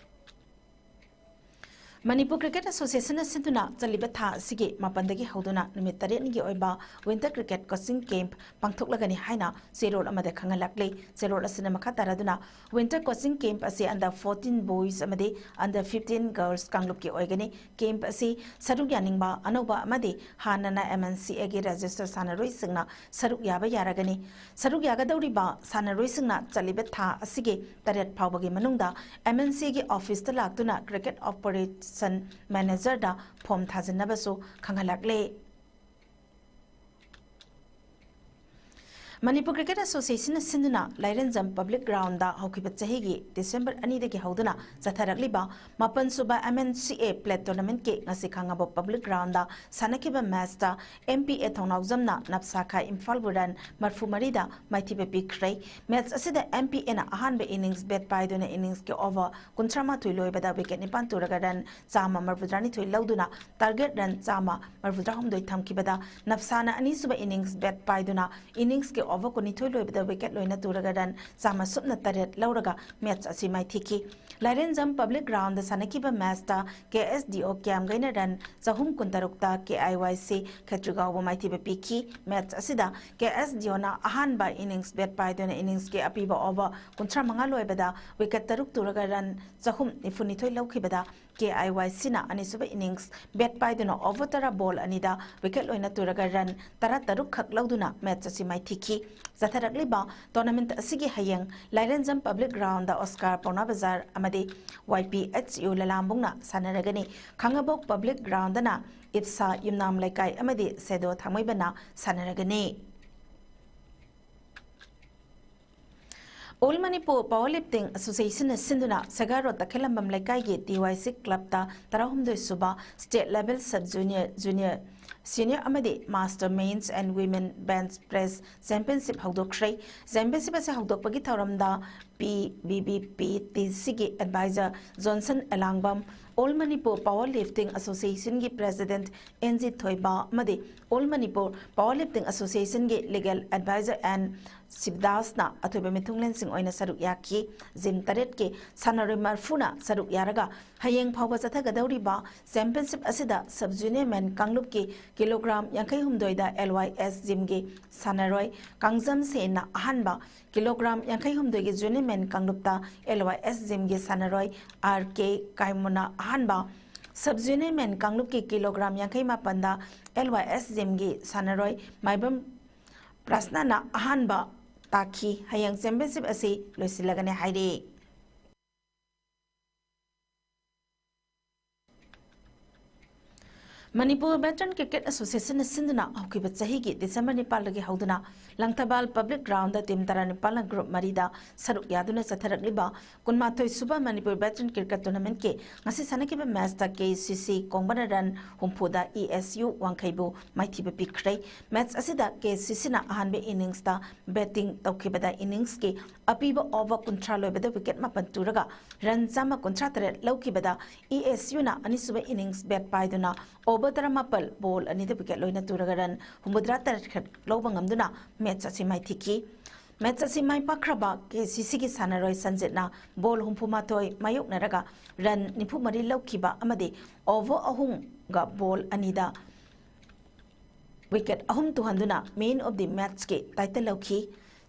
ꯃꯅꯤꯄꯨꯔ Cricket Associationꯅ ꯁꯤꯟꯗꯨꯅ ꯆꯠꯂꯤꯕ ꯊꯥ ꯑꯁꯤꯒꯤ ꯃꯥꯄꯟꯗꯒꯤ ꯍꯧꯗꯨꯅ ꯅꯨꯃꯤꯠ ꯇꯔꯦꯠꯅꯤꯒꯤ ꯑꯣꯏꯕ Winter Cricket Coaching Camp ꯄꯥꯡꯊꯣꯛꯂꯒꯅꯤ ꯍꯥꯏꯅ ꯆꯦꯔꯣꯜ ꯑꯃꯗ ꯈꯪꯍꯜꯂꯛꯂꯤ꯫ ꯆꯦꯔꯣꯜ ꯑꯁꯤꯅ ꯃꯈꯥ ꯇꯥꯔꯗꯨꯅ, Winter Coaching Camp ꯑꯁꯤ under fourteen boys ꯑꯃꯗꯤ under fifteen girls ꯀꯥꯡꯂꯨꯞꯀꯤ ꯑꯣꯏꯒꯅꯤ꯫ Camp ꯑꯁꯤ ꯁꯔꯨꯛ ꯌꯥꯅꯤꯡꯕ ꯑꯅꯧꯕ ꯑꯃꯗꯤ ꯍꯥꯟꯅꯅ M N C Aꯒꯤ register ꯁꯥꯟꯅꯔꯣꯏꯁꯤꯡꯅ ꯁꯔꯨꯛ ꯌꯥꯕ ꯌꯥꯔꯒꯅꯤ꯫ ꯁꯔꯨꯛ ꯌꯥꯒꯗꯧꯔꯤꯕ ꯁꯥꯟꯅꯔꯣꯏꯁꯤꯡꯅ ꯆꯠꯂꯤꯕ ꯊꯥ ꯑꯁꯤꯒꯤ ꯇꯔꯦꯠ ꯐꯥꯎꯕꯒꯤ ꯃꯅꯨꯡꯗ M N Cꯒꯤ officeꯇ ꯂꯥꯛꯇꯨꯅ Cricket Operation Managerꯗ form ꯊꯥꯖꯤꯟꯅꯕꯁꯨ ꯈꯪꯍꯜꯂꯛꯂꯤ꯫ ꯃꯅꯤꯄꯨꯔ ꯀ꯭ꯔꯤꯀꯦꯠ ꯑꯦꯁꯣꯁꯤꯌꯦꯁꯟꯅ ꯁꯤꯟꯗꯨꯅ ꯂꯥꯏꯔꯦꯟꯖꯝ ꯄꯕ꯭ꯂꯤꯛ ꯒ꯭ꯔꯥꯎꯟꯗ ꯍꯧꯈꯤꯕ ꯆꯍꯤꯒꯤ ꯗꯤꯁꯦꯝꯕꯔ ꯑꯅꯤꯗꯒꯤ ꯍꯧꯗꯨꯅ ꯆꯠꯊꯔꯛꯂꯤꯕ ꯃꯥꯄꯟ ꯁꯨꯕ ꯑꯦꯝ ꯑꯦꯟ ꯁꯤ ꯑꯦ ꯄ꯭ꯂꯦꯠ ꯇꯣꯔꯅꯥꯃꯦꯟꯠꯀꯤ ꯉꯁꯤ ꯈꯥꯡꯉꯕꯣꯛ ꯄꯕ꯭ꯂꯤꯛ ꯒ꯭ꯔꯥꯎꯟꯗ ꯁꯥꯟꯅꯈꯤꯕ ꯃꯦꯠꯆꯇ ꯑꯦꯝ ꯄꯤ ꯑꯦ ꯊꯧꯅꯥꯎꯖꯝꯅ ꯅꯞꯁꯥꯈꯥ ꯏꯝꯐꯥꯜꯕꯨ ꯔꯟ ꯃꯔꯐꯨ ꯃꯔꯤꯗ ꯃꯥꯏꯊꯤꯕ ꯄꯤꯈ꯭ꯔꯦ꯫ ꯃꯦꯠꯆ ꯑꯁꯤꯗ ꯑꯦꯝ ꯄꯤ ꯑꯦꯅ ꯑꯍꯥꯟꯕ ꯏꯅꯤꯡꯁ ꯕꯦꯠ ꯄꯥꯏꯗꯨꯅ ꯏꯅꯤꯡꯁꯀꯤ ꯑꯣꯚꯔ ꯀꯨꯟꯊ꯭ꯔꯥ ꯃꯥꯊꯣꯏ ꯂꯣꯏꯕꯗ ꯋꯤꯀꯦꯠ ꯅꯤꯄꯥꯟ ꯇꯨꯔꯒ ꯔꯟ ꯆꯥꯝꯃ ꯃꯔꯐꯨꯇꯔꯥꯅꯤꯊꯣꯏ ꯂꯧꯗꯨꯅ ꯇꯥꯔꯒꯦꯠ ꯔꯟ ꯆꯥꯝꯃ ꯃꯔꯐꯨꯇꯔꯥꯍꯨꯝꯗꯣꯏ ꯊꯝꯈꯤꯕꯗ ꯅꯞꯁꯥꯅ ꯑꯅꯤꯁꯨꯕ ꯏꯅꯤꯡꯁ ꯕꯦꯠ ꯄꯥꯏꯗꯨꯅ ꯏꯅꯤꯡꯁꯀꯤ ꯑꯣꯚꯔ ꯀꯨꯟꯅꯤꯊꯣꯏ ꯂꯣꯏꯕꯗ ꯋꯤꯀꯦꯠ ꯂꯣꯏꯅ ꯇꯨꯔꯒ ꯔꯟ ꯆꯥꯝꯃ ꯁꯨꯞꯅ ꯇꯔꯦꯠ ꯂꯧꯔꯒ ꯃꯦꯠꯆ ꯑꯁꯤ ꯃꯥꯏꯊꯤꯈꯤ꯫ ꯂꯥꯏꯔꯦꯟꯖꯝ ꯄꯕ꯭ꯂꯤꯛ ꯒ꯭ꯔꯥꯎꯟꯗ ꯁꯥꯟꯅꯈꯤꯕ ꯃꯦꯠꯆꯇ ꯀꯦ ꯑꯦꯁ ꯗꯤ ꯑꯣ ꯀ꯭ꯌꯥꯝꯒꯩꯅ ꯔꯟ ꯆꯍꯨꯝ ꯀꯨꯟꯇꯔꯨꯛꯇ ꯀꯦ ꯑꯥꯏ ꯋꯥꯏ ꯁꯤ ꯈꯦꯇ꯭ꯔꯤꯒꯥꯎꯕꯨ ꯃꯥꯏꯊꯤꯕ ꯄꯤꯈꯤ꯫ ꯃꯦꯠꯆ ꯑꯁꯤꯗ ꯀꯦ ꯑꯦꯁ ꯗꯤ ꯑꯣꯅ ꯑꯍꯥꯟꯕ ꯏꯅꯤꯡꯁ ꯕꯦꯠ ꯄꯥꯏꯗꯨꯅ ꯏꯅꯤꯡꯁꯀꯤ ꯑꯄꯤꯕ ꯑꯣꯚꯔ ꯀꯨꯟꯊ꯭ꯔꯥ ꯃꯉꯥ ꯂꯣꯏꯕꯗ ꯋꯤꯀꯦꯠ ꯇꯔꯨꯛ ꯇꯨꯔꯒ ꯔꯟ ꯆꯍꯨꯝ ꯅꯤꯐꯨꯅꯤꯊꯣꯏ ꯂꯧꯈꯤꯕꯗ ꯀꯦ ꯑꯥꯏ ꯋꯥꯏ ꯁꯤꯅ ꯑꯅꯤꯁꯨꯕ ꯏꯅꯤꯡꯁ ꯕꯦꯠ ꯄꯥꯏꯗꯨꯅ ꯑꯣꯚꯔ ꯇꯔꯥ ꯕꯣꯜ ꯑꯅꯤꯗ ꯋꯤꯀꯦꯠ ꯂꯣꯏꯅ ꯇꯨꯔꯒ ꯔꯟ ꯇꯔꯥꯇꯔꯨꯛ ꯈꯛ ꯂꯧꯗꯨꯅ ꯃꯦꯠꯆ ꯑꯁꯤ ꯃꯥꯏꯊꯤꯈꯤ꯫ ꯆꯠꯊꯔꯛꯂꯤꯕ ꯇꯣꯔꯅꯥꯃꯦꯟꯠ ꯑꯁꯤꯒꯤ ꯍꯌꯦꯡ ꯂꯥꯏꯔꯦꯟꯖꯝ ꯄꯕ꯭ꯂꯤꯛ ꯒ꯭ꯔꯥꯎꯟꯗ ꯑꯣꯁꯀꯥꯔ ꯄꯥꯎꯅꯥ ꯕꯖꯥꯔ ꯑꯃꯗꯤ ꯋꯥꯏ ꯄꯤ ꯑꯩꯆ ꯌꯨ ꯂꯂꯥꯝꯕꯨꯡꯅ ꯁꯥꯟꯅꯔꯒꯅꯤ꯫ ꯈꯥꯡꯉꯕꯣꯛ ꯄꯕ꯭ꯂꯤꯛ ꯒ꯭ꯔꯥꯎꯟꯗꯅ ꯏꯞꯁꯥ ꯌꯨꯝꯅꯥꯝ ꯂꯩꯀꯥꯏ ꯑꯃꯗꯤ ꯁꯦꯗꯣ ꯊꯥꯡꯃꯩꯕꯟꯅ ꯁꯥꯟꯅꯔꯒꯅꯤ꯫ ꯑꯣꯜ ꯃꯅꯤꯄꯨꯔ ꯄꯥꯋꯔ ꯂꯤꯐꯇꯤꯡ ꯑꯦꯁꯣꯁꯤꯌꯦꯁꯟꯅ ꯁꯤꯟꯗꯨꯅ ꯁꯦꯒꯥꯔꯣ ꯇꯈꯦꯂꯝꯕꯝ ꯂꯩꯀꯥꯏꯒꯤ ꯇꯤ ꯋꯥꯏ ꯁꯤ ꯀ꯭ꯂꯕꯇ ꯇꯔꯥꯍꯨꯝꯗꯣꯏ ꯁꯨꯕ state level sub junior, junior, senior ꯑꯃꯗꯤ master men's and women bench press championship ꯍꯧꯗꯣꯛꯈ꯭ꯔꯦ꯫ ꯆꯦꯝꯄꯤꯌꯟꯁꯤꯞ ꯑꯁꯤ ꯍꯧꯗꯣꯛꯄꯒꯤ ꯊꯧꯔꯝꯗ P B B P T ꯁꯤꯒꯤ advisor Johnson Elangbam, all Manipur power lifting ꯑꯦꯁꯣꯁꯤꯌꯦꯁꯟꯒꯤ ꯄ꯭ꯔꯦꯁꯤꯗꯦꯟꯠ ꯑꯦꯟ ꯖꯤ ꯊꯣꯏꯕ ꯑꯃꯗꯤ ꯑꯣꯜ ꯃꯅꯤꯄꯨꯔ ꯄꯥꯋꯔ ꯂꯤꯐꯇꯤꯡ ꯑꯦꯁꯣꯁꯤꯌꯦꯁꯟꯒꯤ ꯂꯤꯒꯦꯜ ꯑꯦꯗꯚꯥꯏꯖꯔ ꯑꯦꯟ ꯁꯤꯕꯗꯥꯁꯅ ꯑꯊꯣꯏꯕ ꯃꯤꯊꯨꯡꯂꯦꯟꯁꯤꯡ ꯑꯣꯏꯅ ꯁꯔꯨꯛ ꯌꯥꯈꯤ꯫ ꯖꯤꯝ ꯇꯔꯦꯠꯀꯤ ꯁꯥꯟꯅꯔꯣꯏ ꯃꯔꯐꯨꯅ ꯁꯔꯨꯛ ꯌꯥꯔꯒ ꯍꯌꯦꯡ ꯐꯥꯎꯕ ꯆꯠꯊꯒꯗꯧꯔꯤꯕ ꯆꯦꯝꯄꯤꯌꯟꯁꯤꯞ ꯑꯁꯤꯗ ꯁꯕ ꯖꯨꯅꯤꯌꯔ ꯃꯦꯟ ꯀꯥꯡꯂꯨꯞꯀꯤ ꯀꯤꯂꯣꯒ꯭ꯔꯥꯝ ꯌꯥꯡꯈꯩ ꯍꯨꯝꯗꯣꯏꯗ ꯑꯦꯜ ꯋꯥꯏ ꯑꯦꯁ ꯖꯤꯝꯒꯤ ꯁꯥꯟꯅꯔꯣꯏ ꯀꯥꯡꯖꯝ ꯁꯦꯟꯅ ꯑꯍꯥꯟꯕ, ꯀꯤꯂꯣꯒ꯭ꯔꯥꯝ ꯌꯥꯡꯈꯩ ꯍꯨꯝꯗꯣꯏꯒꯤ ꯖꯨꯅꯤꯌꯔ ꯃꯦꯟ ꯀꯥꯡꯂꯨꯞꯇ ꯑꯦꯜ ꯋꯥꯏ ꯑꯦꯁ ꯖꯤꯝꯒꯤ ꯁꯥꯟꯅꯔꯣꯏ ꯑꯥꯔ ꯀꯦ ꯀꯥꯏꯃꯨꯅ ꯑꯍꯥꯟꯕ, ꯁꯕ ꯖꯨꯅꯤꯌꯔ ꯃꯦꯟ ꯀꯥꯡꯂꯨꯞꯀꯤ ꯀꯤꯂꯣꯒ꯭ꯔꯥꯝ ꯌꯥꯡꯈꯩ ꯃꯥꯄꯟꯗ ꯑꯦꯜ ꯋꯥꯏ ꯑꯦꯁ ꯖꯤꯝꯒꯤ ꯁꯥꯟꯅꯔꯣꯏ ꯃꯥꯏꯕꯝ ꯄ꯭ꯔꯁꯅꯥꯅ ꯑꯍꯥꯟꯕ ꯇꯥꯈꯤ꯫ ꯍꯌꯦꯡ ꯆꯦꯝꯄꯤꯌꯟꯁꯤꯞ ꯑꯁꯤ ꯂꯣꯏꯁꯤꯜꯂꯒꯅꯤ ꯍꯥꯏꯔꯤ꯫ ꯃꯅꯤꯄꯨꯔ ꯚꯦꯇꯔꯟ ꯀ꯭ꯔꯤꯀꯦꯠ ꯑꯦꯁꯣꯁꯤꯌꯦꯁꯟꯅ ꯁꯤꯟꯗꯨꯅ ꯍꯧꯈꯤꯕ ꯆꯍꯤꯒꯤ ꯗꯤꯁꯦꯝꯕꯔ ꯅꯤꯄꯥꯜꯗꯒꯤ ꯍꯧꯗꯨꯅ ꯂꯪꯊꯕꯥꯜ ꯄꯕ꯭ꯂꯤꯛ ꯒ꯭ꯔꯥꯎꯟꯗ ꯇꯤꯝ ꯇꯔꯥꯅꯤꯄꯥꯜꯅ ꯒ꯭ꯔꯨꯞ ꯃꯔꯤꯗ ꯁꯔꯨꯛ ꯌꯥꯗꯨꯅ ꯆꯠꯊꯔꯛꯂꯤꯕ ꯀꯨꯟꯃꯥꯊꯣꯏ ꯁꯨꯕ ꯃꯅꯤꯄꯨꯔ ꯚꯦꯇꯔꯟ ꯀ꯭ꯔꯤꯀꯦꯠ ꯇꯣꯔꯅꯥꯃꯦꯟꯠꯀꯤ ꯉꯁꯤ ꯁꯥꯟꯅꯈꯤꯕ ꯃꯦꯆꯇ ꯀꯦ ꯁꯤ ꯁꯤ ꯀꯣꯡꯕꯅ ꯔꯟ ꯍꯨꯝꯐꯨꯗ ꯏ ꯑꯦꯁ ꯌꯨ ꯋꯥꯡꯈꯩꯕꯨ ꯃꯥꯏꯊꯤꯕ ꯄꯤꯈ꯭ꯔꯦ꯫ ꯃꯦꯆ ꯑꯁꯤꯗ ꯀꯦ ꯁꯤ ꯁꯤꯅ ꯑꯍꯥꯟꯕ ꯏꯅꯤꯡꯁꯇ ꯕꯦꯇꯤꯡ ꯇꯧꯈꯤꯕꯗ ꯏꯅꯤꯡꯁꯀꯤ ꯑꯄꯤꯕ ꯑꯣꯚꯔ ꯀꯨꯟꯊ꯭ꯔꯥ ꯂꯣꯏꯕꯗ ꯋꯤꯀꯦꯠ ꯃꯥꯄꯟ ꯇꯨꯔꯒ ꯔꯟ ꯆꯥꯝꯃ ꯀꯨꯟꯊ꯭ꯔꯥ ꯇꯔꯦꯠ ꯂꯧꯈꯤꯕꯗ ꯏ ꯑꯦꯁ ꯌꯨꯅ ꯑꯅꯤꯁꯨꯕ ꯏꯅꯤꯡꯁ ꯕꯦꯠ ꯄꯥꯏꯗꯨꯅ ꯑꯣꯚꯔ ꯇꯔꯥꯃꯥꯄꯜ ꯕꯣꯜ ꯑꯅꯤꯗ ꯋꯤꯀꯦꯠ ꯂꯣꯏꯅ ꯇꯨꯔꯒ ꯔꯟ ꯍꯨꯝꯐꯨꯇꯔꯥ ꯇꯔꯦꯠ ꯈꯛ ꯂꯧꯕ ꯉꯝꯗꯨꯅ ꯃꯦꯆ ꯑꯁꯤ ꯃꯥꯏꯊꯤꯈꯤ꯫ ꯃꯦꯆ ꯑꯁꯤ ꯃꯥꯏ ꯄꯥꯛꯈ꯭ꯔꯕ ꯀꯦ ꯁꯤ ꯁꯤꯒꯤ ꯁꯥꯟꯅꯔꯣꯏ ꯁꯟꯖꯤꯠꯅ ꯕꯣꯜ ꯍꯨꯝꯐꯨꯃꯥꯊꯣꯏ ꯃꯥꯌꯣꯛꯅꯔꯒ ꯔꯟ ꯅꯤꯐꯨ ꯃꯔꯤ ꯂꯧꯈꯤꯕ ꯑꯃꯗꯤ ꯑꯣꯚꯔ ꯑꯍꯨꯝꯒ ꯕꯣꯜ ꯑꯅꯤꯗ ꯋꯤꯀꯦꯠ ꯑꯍꯨꯝ ꯇꯨꯍꯟꯗꯨꯅ ꯃꯦꯟ ꯑꯣꯐ ꯗꯤ ꯃꯦꯆꯀꯤ ꯇꯥꯏꯇꯜ ꯂꯧꯈꯤ꯫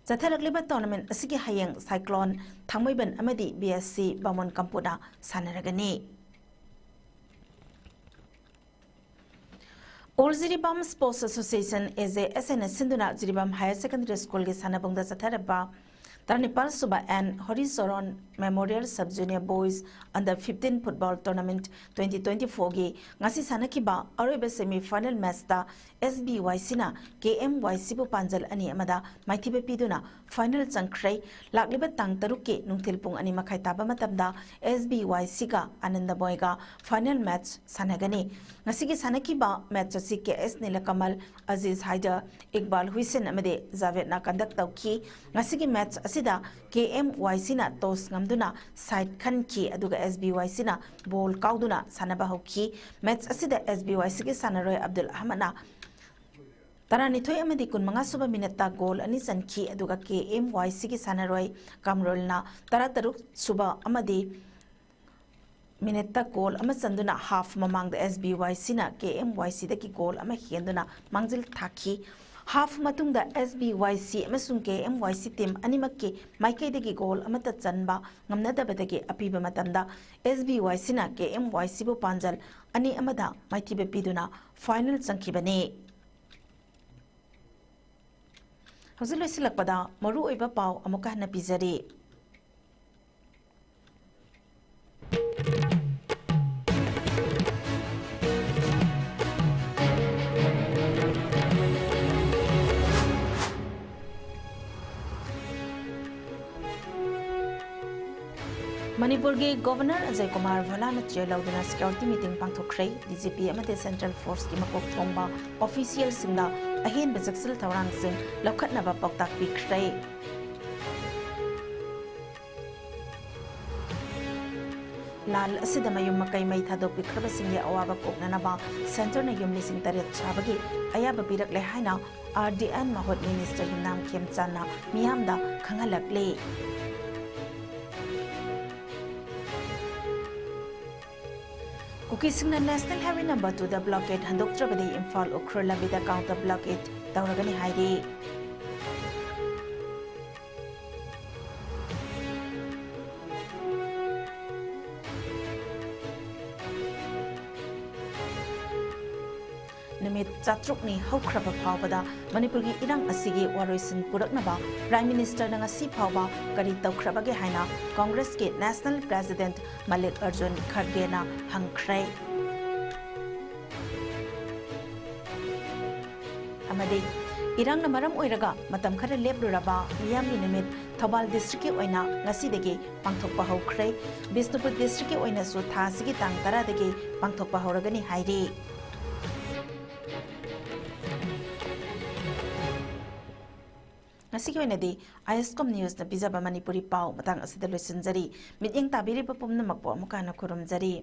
ꯆꯠꯊꯔꯛꯂꯤꯕ ꯇꯣꯔꯅꯥꯃꯦꯟ ꯑꯁꯤꯒꯤ ꯍꯌꯦꯡ ꯁꯥꯏꯀ꯭ꯂꯣꯟ ꯊꯥꯡꯃꯩꯕꯟ ꯑꯃꯗꯤ ꯕꯤ ꯑꯦꯁ ꯁꯤ ꯕꯥꯃꯣꯟ ꯀꯝꯄꯨꯅ ꯁꯥꯟꯅꯔꯒꯅꯤ꯫ ꯑꯣꯜ ꯖꯤꯔꯤꯕꯥꯝ ꯁ꯭ꯄꯣꯔꯠꯁ ꯑꯦꯁꯣꯁꯤꯌꯦꯁꯟ, ꯑꯦ ꯖꯦ ꯑꯦꯁ ꯑꯦꯅ ꯁꯤꯟꯗꯨꯅ ꯖꯤꯔꯤꯕꯥꯝ ꯍꯥꯌꯔ ꯁꯦꯀꯦꯟꯗꯔꯤ ꯁ꯭ꯀꯨꯜꯒꯤ ꯁꯥꯟꯅꯕꯨꯡꯗ ꯆꯠꯊꯔꯕ ꯇꯔꯥꯅꯤꯄꯥꯜ ꯁꯨꯕ N Haricharan memorial sub junior boys under fifteen football tournament twenty twenty ꯐꯣꯔꯒꯤ ꯉꯁꯤ ꯁꯥꯟꯅꯈꯤꯕ ꯑꯔꯣꯏꯕ ꯁꯦꯃꯤ ꯐꯥꯏꯅꯦꯜ ꯃꯦꯆꯇ ꯑꯦꯁ ꯕꯤ ꯋꯥꯏ ꯁꯤꯅ ꯀꯦ ꯑꯦꯝ ꯋꯥꯏ ꯁꯤꯕꯨ ꯄꯥꯟꯖꯜ ꯑꯅꯤ ꯑꯃꯗ ꯃꯥꯏꯊꯤꯕ ꯄꯤꯗꯨꯅ ꯐꯥꯏꯅꯦꯜ ꯆꯪꯈ꯭ꯔꯦ꯫ ꯂꯥꯛꯂꯤꯕ ꯇꯥꯡ ꯇꯔꯨꯛꯀꯤ ꯅꯨꯡꯊꯤꯜ ꯄꯨꯡ ꯑꯅꯤ ꯃꯈꯥꯏ ꯇꯥꯕ ꯃꯇꯝꯗ ꯑꯦꯁ ꯕꯤ ꯋꯥꯏ ꯁꯤꯒ ꯑꯥꯅꯟꯗ ꯃꯣꯏꯒ ꯐꯥꯏꯅꯦꯜ ꯃꯦꯆ ꯁꯥꯟꯅꯒꯅꯤ꯫ ꯉꯁꯤꯒꯤ ꯁꯥꯟꯅꯈꯤꯕ ꯃꯦꯆ ꯑꯁꯤ ꯀꯦ ꯑꯦꯁ ꯅꯤꯂꯀꯃꯜ, ꯑꯖꯤꯖ ꯍꯥꯏꯗꯔ, ꯏꯛꯕꯥꯜ ꯍꯨꯏꯁꯦꯟ ꯑꯃꯗꯤ ꯖꯥꯚꯦꯗꯅ ꯀꯟꯗꯛ ꯇꯧꯈꯤ꯫ ꯉꯁꯤꯒꯤ ꯃꯦꯆ ꯑꯁꯤꯗ ꯀꯦ ꯑꯦꯝ ꯋꯥꯏ ꯁꯤꯅ ꯇꯣꯁ ꯉꯝꯗꯨꯅ ꯁꯥꯏꯠ ꯈꯟꯈꯤ, ꯑꯗꯨꯒ ꯑꯦꯁ ꯕꯤ ꯋꯥꯏ ꯁꯤꯅ ꯕꯣꯜ ꯀꯥꯎꯗꯨꯅ ꯁꯥꯟꯅꯕ ꯍꯧꯈꯤ꯫ ꯃꯦꯆ ꯑꯁꯤꯗ ꯑꯦꯁ ꯕꯤ ꯋꯥꯏ ꯁꯤꯒꯤ ꯁꯥꯟꯅꯔꯣꯏ ꯑꯕꯗꯨꯜ ꯑꯍꯃꯗꯅ ꯇꯔꯥꯅꯤꯊꯣꯏ ꯑꯃꯗꯤ ꯀꯨꯟꯃꯉꯥ ꯁꯨꯕ ꯃꯤꯅꯠꯇ ꯒꯣꯜ ꯑꯅꯤ ꯆꯟꯈꯤ, ꯑꯗꯨꯒ ꯀꯦ ꯑꯦꯝ ꯋꯥꯏ ꯁꯤꯒꯤ ꯁꯥꯟꯅꯔꯣꯏ ꯀꯥꯝꯔꯣꯜꯅ ꯇꯔꯥꯇꯔꯨꯛ ꯁꯨꯕ ꯑꯃꯗꯤ ꯃꯤꯅꯠꯇ ꯒꯣꯜ ꯑꯃ ꯆꯟꯗꯨꯅ ꯍꯥꯐ ꯃꯃꯥꯡꯗ ꯑꯦꯁ ꯕꯤ ꯋꯥꯏ ꯁꯤꯅ ꯀꯦ ꯑꯦꯝ ꯋꯥꯏ ꯁꯤꯗꯒꯤ ꯒꯣꯜ ꯑꯃ ꯍꯦꯟꯗꯨꯅ ꯃꯥꯡꯖꯤꯜ ꯊꯥꯈꯤ꯫ ꯍꯥꯐ ꯃꯇꯨꯡꯗ ꯑꯦꯁ ꯕꯤ ꯋꯥꯏ ꯁꯤ ꯑꯃꯁꯨꯡ ꯀꯦ ꯑꯦꯝ ꯋꯥꯏ ꯁꯤ ꯇꯤꯝ ꯑꯅꯤꯃꯛꯀꯤ ꯃꯥꯏꯀꯩꯗꯒꯤ ꯒꯣꯜ ꯑꯃꯠꯇ ꯆꯟꯕ ꯉꯝꯅꯗꯕꯗꯒꯤ ꯑꯄꯤꯕ ꯃꯇꯝꯗ ꯑꯦꯁ ꯕꯤ ꯋꯥꯏ ꯁꯤꯅ ꯀꯦ ꯑꯦꯝ ꯋꯥꯏ ꯁꯤꯕꯨ ꯄꯥꯟꯖꯜ ꯑꯅꯤ ꯑꯃꯗ ꯃꯥꯏꯊꯤꯕ ꯄꯤꯗꯨꯅ ꯐꯥꯏꯅꯦꯜ ꯆꯪꯈꯤꯕꯅꯤ꯫ ꯍꯧꯖꯤꯛ ꯂꯣꯏꯁꯤꯜꯂꯛꯄꯗ ꯃꯔꯨꯑꯣꯏꯕ ꯄꯥꯎ ꯑꯃꯨꯛꯀ ꯍꯟꯅ ꯄꯤꯖꯔꯤ꯫ ꯃꯅꯤꯄꯨꯔꯒꯤ ꯒꯣꯚꯔꯅꯔ ꯑꯖꯌ ꯀꯨꯃꯥꯔ ꯚꯣꯂꯥꯅ ꯆꯦꯌꯔ ꯂꯧꯗꯨꯅ security meeting ꯄꯥꯡꯊꯣꯛꯈ꯭ꯔꯦ꯫ D G P ꯑꯃꯗꯤ ꯁꯦꯟꯇ꯭ꯔꯦꯜ ꯐꯣꯔꯁꯀꯤ ꯃꯀꯣꯛ ꯊꯣꯡꯕ ꯑꯣꯐꯤꯁꯤꯌꯦꯜꯁꯤꯡꯅ ꯑꯍꯦꯟꯕ ꯆꯦꯛꯁꯤꯜ ꯊꯧꯔꯥꯡꯁꯤꯡ ꯂꯧꯈꯠꯅꯕ ꯄꯥꯎꯇꯥꯛ ꯄꯤꯈ꯭ꯔꯦ꯫ ꯂꯥꯜ ꯑꯁꯤꯗ ꯃꯌꯨꯝ ꯃꯀꯩ ꯃꯩ ꯊꯥꯗꯣꯛꯄꯤꯈ꯭ꯔꯕꯁꯤꯡꯒꯤ ꯑꯋꯥꯕ ꯀꯣꯛꯅꯅꯕ ꯁꯦꯟꯇꯔꯅ ꯌꯨꯝ ꯂꯤꯁꯤꯡ ꯇꯔꯦꯠ ꯁꯥꯕꯒꯤ ꯑꯌꯥꯕ ꯄꯤꯔꯛꯂꯦ ꯍꯥꯏꯅ ꯑꯥꯔ ꯗꯤ ꯑꯦꯟ ꯃꯍꯨꯠ ꯃꯤꯅꯤꯁꯇꯔ ꯌꯨꯝꯅꯥꯝ ꯈꯦꯝꯆꯥꯟꯅ ꯃꯤꯌꯥꯝꯗ ꯈꯪꯍꯜꯂꯛꯂꯤ꯫ ꯀꯨꯀꯤꯁꯤꯡꯅ ꯅꯦꯁꯅꯦꯜ ꯍꯥꯏꯋꯦ ꯅꯝꯕꯔ ꯇꯨꯗ ꯕ꯭ꯂꯣꯀꯦꯠ ꯍꯟꯗꯣꯛꯇ꯭ꯔꯕꯗꯤ ꯏꯝꯐꯥꯜ ꯎꯈ꯭ꯔꯨꯜ ꯂꯝꯕꯤꯗ ꯀꯥꯎꯟꯇꯔ ꯕ꯭ꯂꯣꯀꯦꯠ ꯇꯧꯔꯒꯅꯤ ꯍꯥꯏꯔꯤ꯫ ꯅꯨꯃꯤꯠ ꯆꯥꯇ꯭ꯔꯨꯛꯅꯤ ꯍꯧꯈ꯭ꯔꯕ ꯐꯥꯎꯕꯗ ꯃꯅꯤꯄꯨꯔꯒꯤ ꯏꯔꯥꯡ ꯑꯁꯤꯒꯤ ꯋꯥꯔꯣꯏꯁꯤꯟ ꯄꯨꯔꯛꯅꯕ ꯄ꯭ꯔꯥꯏꯝ ꯃꯤꯅꯤꯁꯇꯔꯅ ꯉꯁꯤ ꯐꯥꯎꯕ ꯀꯔꯤ ꯇꯧꯈ꯭ꯔꯕꯒꯦ ꯍꯥꯏꯅ ꯀꯣꯡꯒ꯭ꯔꯦꯁꯀꯤ ꯅꯦꯁꯅꯦꯜ ꯄ꯭ꯔꯦꯁꯤꯗꯦꯟꯠ ꯃꯜꯂꯤꯛ ꯑꯔꯖꯨꯟ ꯈꯔꯒꯦꯅ ꯍꯪꯈ꯭ꯔꯦ꯫ ꯑꯃꯗꯤ ꯏꯔꯥꯡꯅ ꯃꯔꯝ ꯑꯣꯏꯔꯒ ꯃꯇꯝ ꯈꯔ ꯂꯦꯞꯂꯨꯔꯕ ꯃꯤꯌꯥꯝꯒꯤ ꯅꯨꯃꯤꯠ ꯊꯧꯕꯥꯜ ꯗꯤꯁꯇ꯭ꯔꯤꯛꯀꯤ ꯑꯣꯏꯅ ꯉꯁꯤꯗꯒꯤ ꯄꯥꯡꯊꯣꯛꯄ ꯍꯧꯈ꯭ꯔꯦ꯫ ꯕꯤꯁꯅꯨꯄꯨꯔ ꯗꯤꯁꯇ꯭ꯔꯤꯛꯀꯤ ꯑꯣꯏꯅꯁꯨ ꯊꯥ ꯑꯁꯤꯒꯤ ꯇꯥꯡ ꯇꯔꯥꯗꯒꯤ ꯄꯥꯡꯊꯣꯛꯄ ꯍꯧꯔꯒꯅꯤ ꯍꯥꯏꯔꯤ꯫ ꯉꯁꯤꯒꯤ ꯑꯣꯏꯅꯗꯤ ꯑꯥꯏ ꯑꯦꯁ ꯀꯣꯝ ꯅ꯭ꯌꯨꯁꯅ ꯄꯤꯖꯕ ꯃꯅꯤꯄꯨꯔꯤ ꯄꯥꯎ ꯃꯇꯥꯡ ꯑꯁꯤꯗ ꯂꯣꯏꯁꯤꯟꯖꯔꯤ꯫ ꯃꯤꯠꯌꯦꯡ ꯇꯥꯕꯤꯔꯤꯕ ꯄꯨꯝꯅꯃꯛꯄꯨ ꯑꯃꯨꯛꯀ ꯍꯟꯅ ꯈꯨꯔꯨꯝꯖꯔꯤ꯫